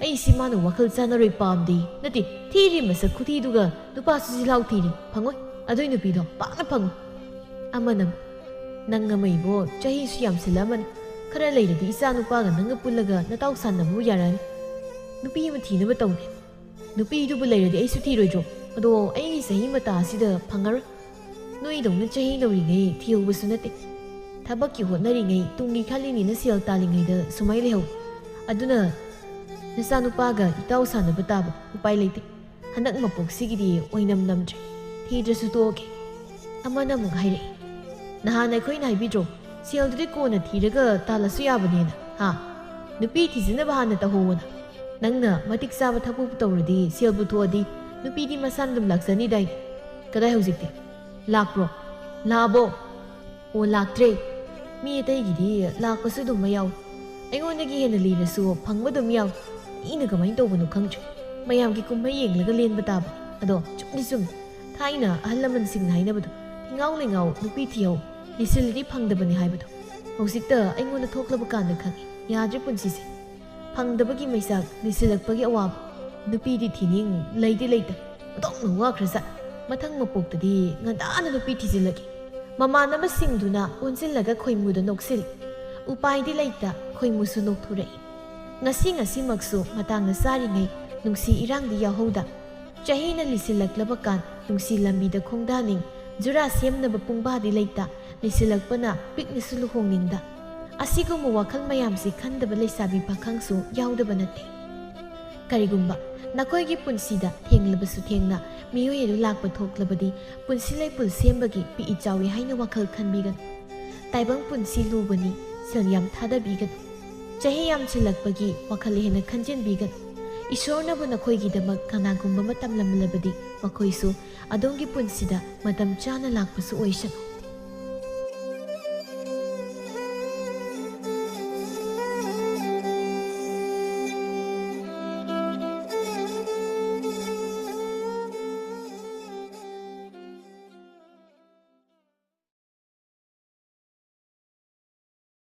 ꯑꯩꯁꯤ ꯃꯥꯅ ꯋꯥꯈꯜ ꯆꯥꯟꯅꯔꯣꯏ, ꯄꯥꯝꯗꯦ꯫ ꯅꯠꯇꯦ, ꯊꯤꯔꯤ ꯃꯁꯛ ꯈꯨꯊꯤꯗꯨꯒ ꯅꯨꯄꯥꯁꯨ ꯆꯤꯜꯍꯥꯎ ꯊꯤꯔꯤ꯫ ꯐꯪꯉꯣꯏ, ꯑꯗꯨꯏ ꯅꯨꯄꯤꯗꯣ ꯄꯥꯛꯅ ꯐꯪꯉꯣꯏ꯫" ꯑꯃꯅ ꯑꯃꯨꯛ, "ꯅꯪ ꯑꯃ ꯏꯕꯣ, ꯆꯍꯤꯁꯨ ꯌꯥꯝꯁꯤꯜꯂꯛꯑꯃꯅꯤ꯫ ꯈꯔ ꯂꯩꯔꯗꯤ ꯏꯆꯥ ꯅꯨꯄꯥꯒ ꯅꯪꯒ ꯄꯨꯜꯂꯒ ꯅꯇꯥꯎ ꯁꯥꯟꯅꯕꯕꯨ ꯌꯥꯔꯛꯑꯅꯤ꯫ ꯅꯨꯄꯤ ꯑꯃ ꯊꯤꯅꯕ ꯇꯧꯅꯦ꯫ ꯅꯨꯄꯤꯗꯨꯕꯨ ꯂꯩꯔꯗꯤ ꯑꯩꯁꯨ ꯊꯤꯔꯣꯏꯗ꯭ꯔꯣ? ꯑꯗꯣ ꯑꯩꯒꯤ ꯆꯍꯤ ꯃꯇꯥ ꯑꯁꯤꯗ ꯐꯪꯉꯔꯣꯏ꯫ ꯅꯣꯏꯗꯧꯅ ꯆꯍꯤ ꯅꯧꯔꯤꯉꯩ ꯊꯤꯍꯧꯕꯁꯨ ꯅꯠꯇꯦ꯫ ꯊꯕꯛꯀꯤ ꯍꯣꯠꯅꯔꯤꯉꯩ, ꯇꯨꯡꯒꯤ ꯈꯜꯂꯤꯅꯤꯅ ꯁꯦꯜ ꯇꯥꯜꯂꯤꯉꯩꯗ ꯁꯨꯃꯥꯏ ꯂꯩꯍꯧ꯫ ꯑꯗꯨꯅ ꯅꯆꯥꯅꯨꯄꯥꯒ ꯏꯇꯥꯎ ꯁꯥꯟꯅꯕ ꯇꯥꯕ, ꯎꯄꯥꯏ ꯂꯩꯇꯦ꯫ ꯍꯟꯗꯛ ꯃꯄꯣꯛꯁꯤꯒꯤꯗꯤ ꯑꯣꯏꯅꯝ ꯅꯝꯗ꯭ꯔꯦ꯫ ꯊꯤꯗ꯭ꯔꯁꯨ ꯇꯣꯛꯑꯒꯦ꯫" ꯑꯃꯅ ꯑꯃꯨꯛ ꯍꯥꯏꯔꯛꯏ, "ꯅꯍꯥꯟ ꯑꯩꯈꯣꯏꯅ ꯍꯥꯏꯕꯤꯗ꯭ꯔꯣ, ꯁꯦꯜꯗꯨꯗꯤ ꯀꯣꯟꯅ ꯊꯤꯔꯒ ꯇꯥꯜꯂꯁꯨ ꯌꯥꯕꯅꯦꯅ, ꯍꯥ? ꯅꯨꯄꯤ ꯊꯤꯖꯤꯟꯅꯕ ꯍꯥꯟꯅ ꯇꯧꯍꯧꯋꯣꯅ꯫ ꯅꯪꯅ ꯃꯇꯤꯛ ꯆꯥꯕ ꯊꯕꯛꯄꯨ ꯇꯧꯔꯗꯤ, ꯁꯦꯜꯕꯨ ꯊꯣꯛꯑꯗꯤ, ꯅꯨꯄꯤꯗꯤ ꯃꯁꯥꯅ ꯑꯗꯨꯝ ꯂꯥꯛꯆꯅꯤꯗꯥꯏ꯫ ꯀꯗꯥꯏ ꯍꯧꯖꯤꯛꯇꯤ? ꯂꯥꯛꯄ꯭ꯔꯣ? ꯂꯥꯛꯑꯕꯣ?" "ꯑꯣ, ꯂꯥꯛꯇ꯭ꯔꯦ꯫ ꯃꯤ ꯑꯇꯩꯒꯤꯗꯤ ꯂꯥꯛꯄꯁꯨ ꯑꯗꯨꯝ ꯃꯌꯥꯎꯏ꯫ ꯑꯩꯉꯣꯟꯗꯒꯤ ꯍꯦꯟꯅ ꯂꯤꯔꯁꯨ ꯐꯪꯕ ꯑꯗꯨꯝ ꯌꯥꯎꯏ꯫ ꯑꯩꯅ ꯀꯃꯥꯏꯅ ꯇꯧꯕꯅꯣ ꯈꯪꯗ꯭ꯔꯦ꯫ ꯃꯌꯥꯝꯒꯤ ꯀꯨꯝꯍꯩ ꯌꯦꯡꯂꯒ ꯂꯦꯟꯕ ꯇꯥꯕꯅꯤ꯫ ꯑꯗꯣ ꯆꯨꯝꯗꯤ ꯆꯨꯝꯃꯤ꯫ ꯊꯥꯏꯅ ꯑꯍꯜ ꯂꯃꯟꯁꯤꯡꯅ ꯍꯥꯏꯅꯕꯗꯣ, ꯉꯥꯎ ꯂꯩꯉꯥꯎ ꯅꯨꯄꯤ ꯊꯤꯍꯧ, ꯂꯤꯁꯤꯜꯂꯗꯤ ꯐꯪꯗꯕꯅꯤ ꯍꯥꯏꯕꯗꯣ ꯍꯧꯖꯤꯛꯇ ꯑꯩꯉꯣꯟꯗ ꯊꯣꯛꯂꯕ ꯀꯥꯟꯗ ꯈꯪꯉꯤ꯫ ꯌꯥꯗ꯭ꯔꯦ ꯄꯨꯟꯁꯤꯁꯦ꯫ ꯐꯪꯗꯕꯒꯤ ꯃꯩꯆꯥꯛ, ꯂꯤꯁꯤꯜꯂꯛꯄꯒꯤ ꯑꯋꯥꯕ, ꯅꯨꯄꯤꯗꯤ ꯊꯤꯅꯤꯡ, ꯂꯩꯗꯤ ꯂꯩꯇ꯫ ꯑꯣꯟꯊꯣꯛꯅ ꯋꯥꯈ꯭ꯔꯖꯥꯠ꯫ ꯃꯊꯪ ꯃꯄꯣꯛꯇꯗꯤ ꯉꯟꯇꯥꯅ ꯅꯨꯄꯤ ꯊꯤꯖꯤꯜꯂꯒꯦ꯫ ꯃꯃꯥꯟꯅꯕꯁꯤꯡꯗꯨꯅ ꯑꯣꯟꯁꯤꯜꯂꯒ ꯈꯣꯏꯃꯨꯗ ꯅꯣꯛꯁꯤꯜꯂꯤ꯫ ꯎꯄꯥꯏꯗꯤ ꯂꯩꯇ, ꯈꯣꯏꯃꯨꯁꯨ ꯅꯣꯛꯊꯣꯔꯛꯏ꯫ ꯉꯁꯤ ꯉꯁꯤꯃꯛꯁꯨ ꯃꯇꯥꯡꯅ ꯆꯥꯔꯤꯉꯩ ꯅꯨꯡꯁꯤ ꯏꯔꯥꯡꯗꯤ ꯌꯥꯎꯍꯧꯗ꯫ ꯆꯍꯤꯅ ꯂꯤꯁꯤꯜꯂꯛꯂꯕ ꯀꯥꯟ ꯅꯨꯡꯁꯤ ꯂꯝꯕꯤꯗ ꯈꯣꯡꯗꯥꯅꯤꯡ, ꯖꯨꯔꯥ ꯁꯦꯝꯅꯕ ꯄꯨꯡꯕꯥꯗꯤ ꯂꯩꯇ, ꯂꯤꯁꯤꯜꯂꯛꯄꯅ ꯄꯤꯛꯅꯁꯨ ꯂꯨꯍꯣꯡꯅꯤꯡꯗ꯫ ꯑꯁꯤꯒꯨꯝꯕ ꯋꯥꯈꯜ ꯃꯌꯥꯝꯁꯤ ꯈꯟꯗꯕ ꯂꯩꯁꯥꯕꯤ ꯄꯥꯈꯪꯁꯨ ꯌꯥꯎꯗꯕ ꯅꯠꯇꯦ꯫ ꯀꯔꯤꯒꯨꯝꯕ ꯅꯈꯣꯏꯒꯤ ꯄꯨꯟꯁꯤꯗ ꯊꯦꯡꯂꯕꯁꯨ ꯊꯦꯡꯅ ꯃꯤꯑꯣꯏ ꯑꯗꯨ ꯂꯥꯛꯄ ꯊꯣꯛꯂꯕꯗꯤ ꯄꯨꯟꯁꯤ ꯂꯩꯄꯨꯟ ꯁꯦꯝꯕꯒꯤ ꯄꯤꯛꯏ ꯆꯥꯎꯏ ꯍꯥꯏꯅ ꯋꯥꯈꯜ ꯈꯟꯕꯤꯒꯅꯨ꯫ ꯇꯥꯏꯕꯪ ꯄꯨꯟꯁꯤ ꯂꯨꯕꯅꯤ, ꯁꯦꯜ ꯌꯥꯝ ꯊꯥꯗꯕꯤꯒꯅꯨ꯫ ꯆꯍꯤ ꯌꯥꯝꯁꯤꯜꯂꯛꯄꯒꯤ ꯋꯥꯈꯜ ꯍꯦꯟꯅ ꯈꯟꯖꯤꯟꯕꯤꯒꯅꯨ꯫ ꯏꯁꯣꯔꯅꯕꯨ ꯅꯈꯣꯏꯒꯤꯗꯃꯛ ꯀꯅꯥꯒꯨꯝꯕ ꯑꯃ ꯇꯝꯂꯝꯂꯕꯗꯤ ꯃꯈꯣꯏꯁꯨ ꯑꯗꯣꯝꯒꯤ ꯄꯨꯟꯁꯤꯗ ꯃꯇꯝ ꯆꯥꯅ ꯂꯥꯛꯄꯁꯨ ꯑꯣꯏꯁꯅꯨ꯫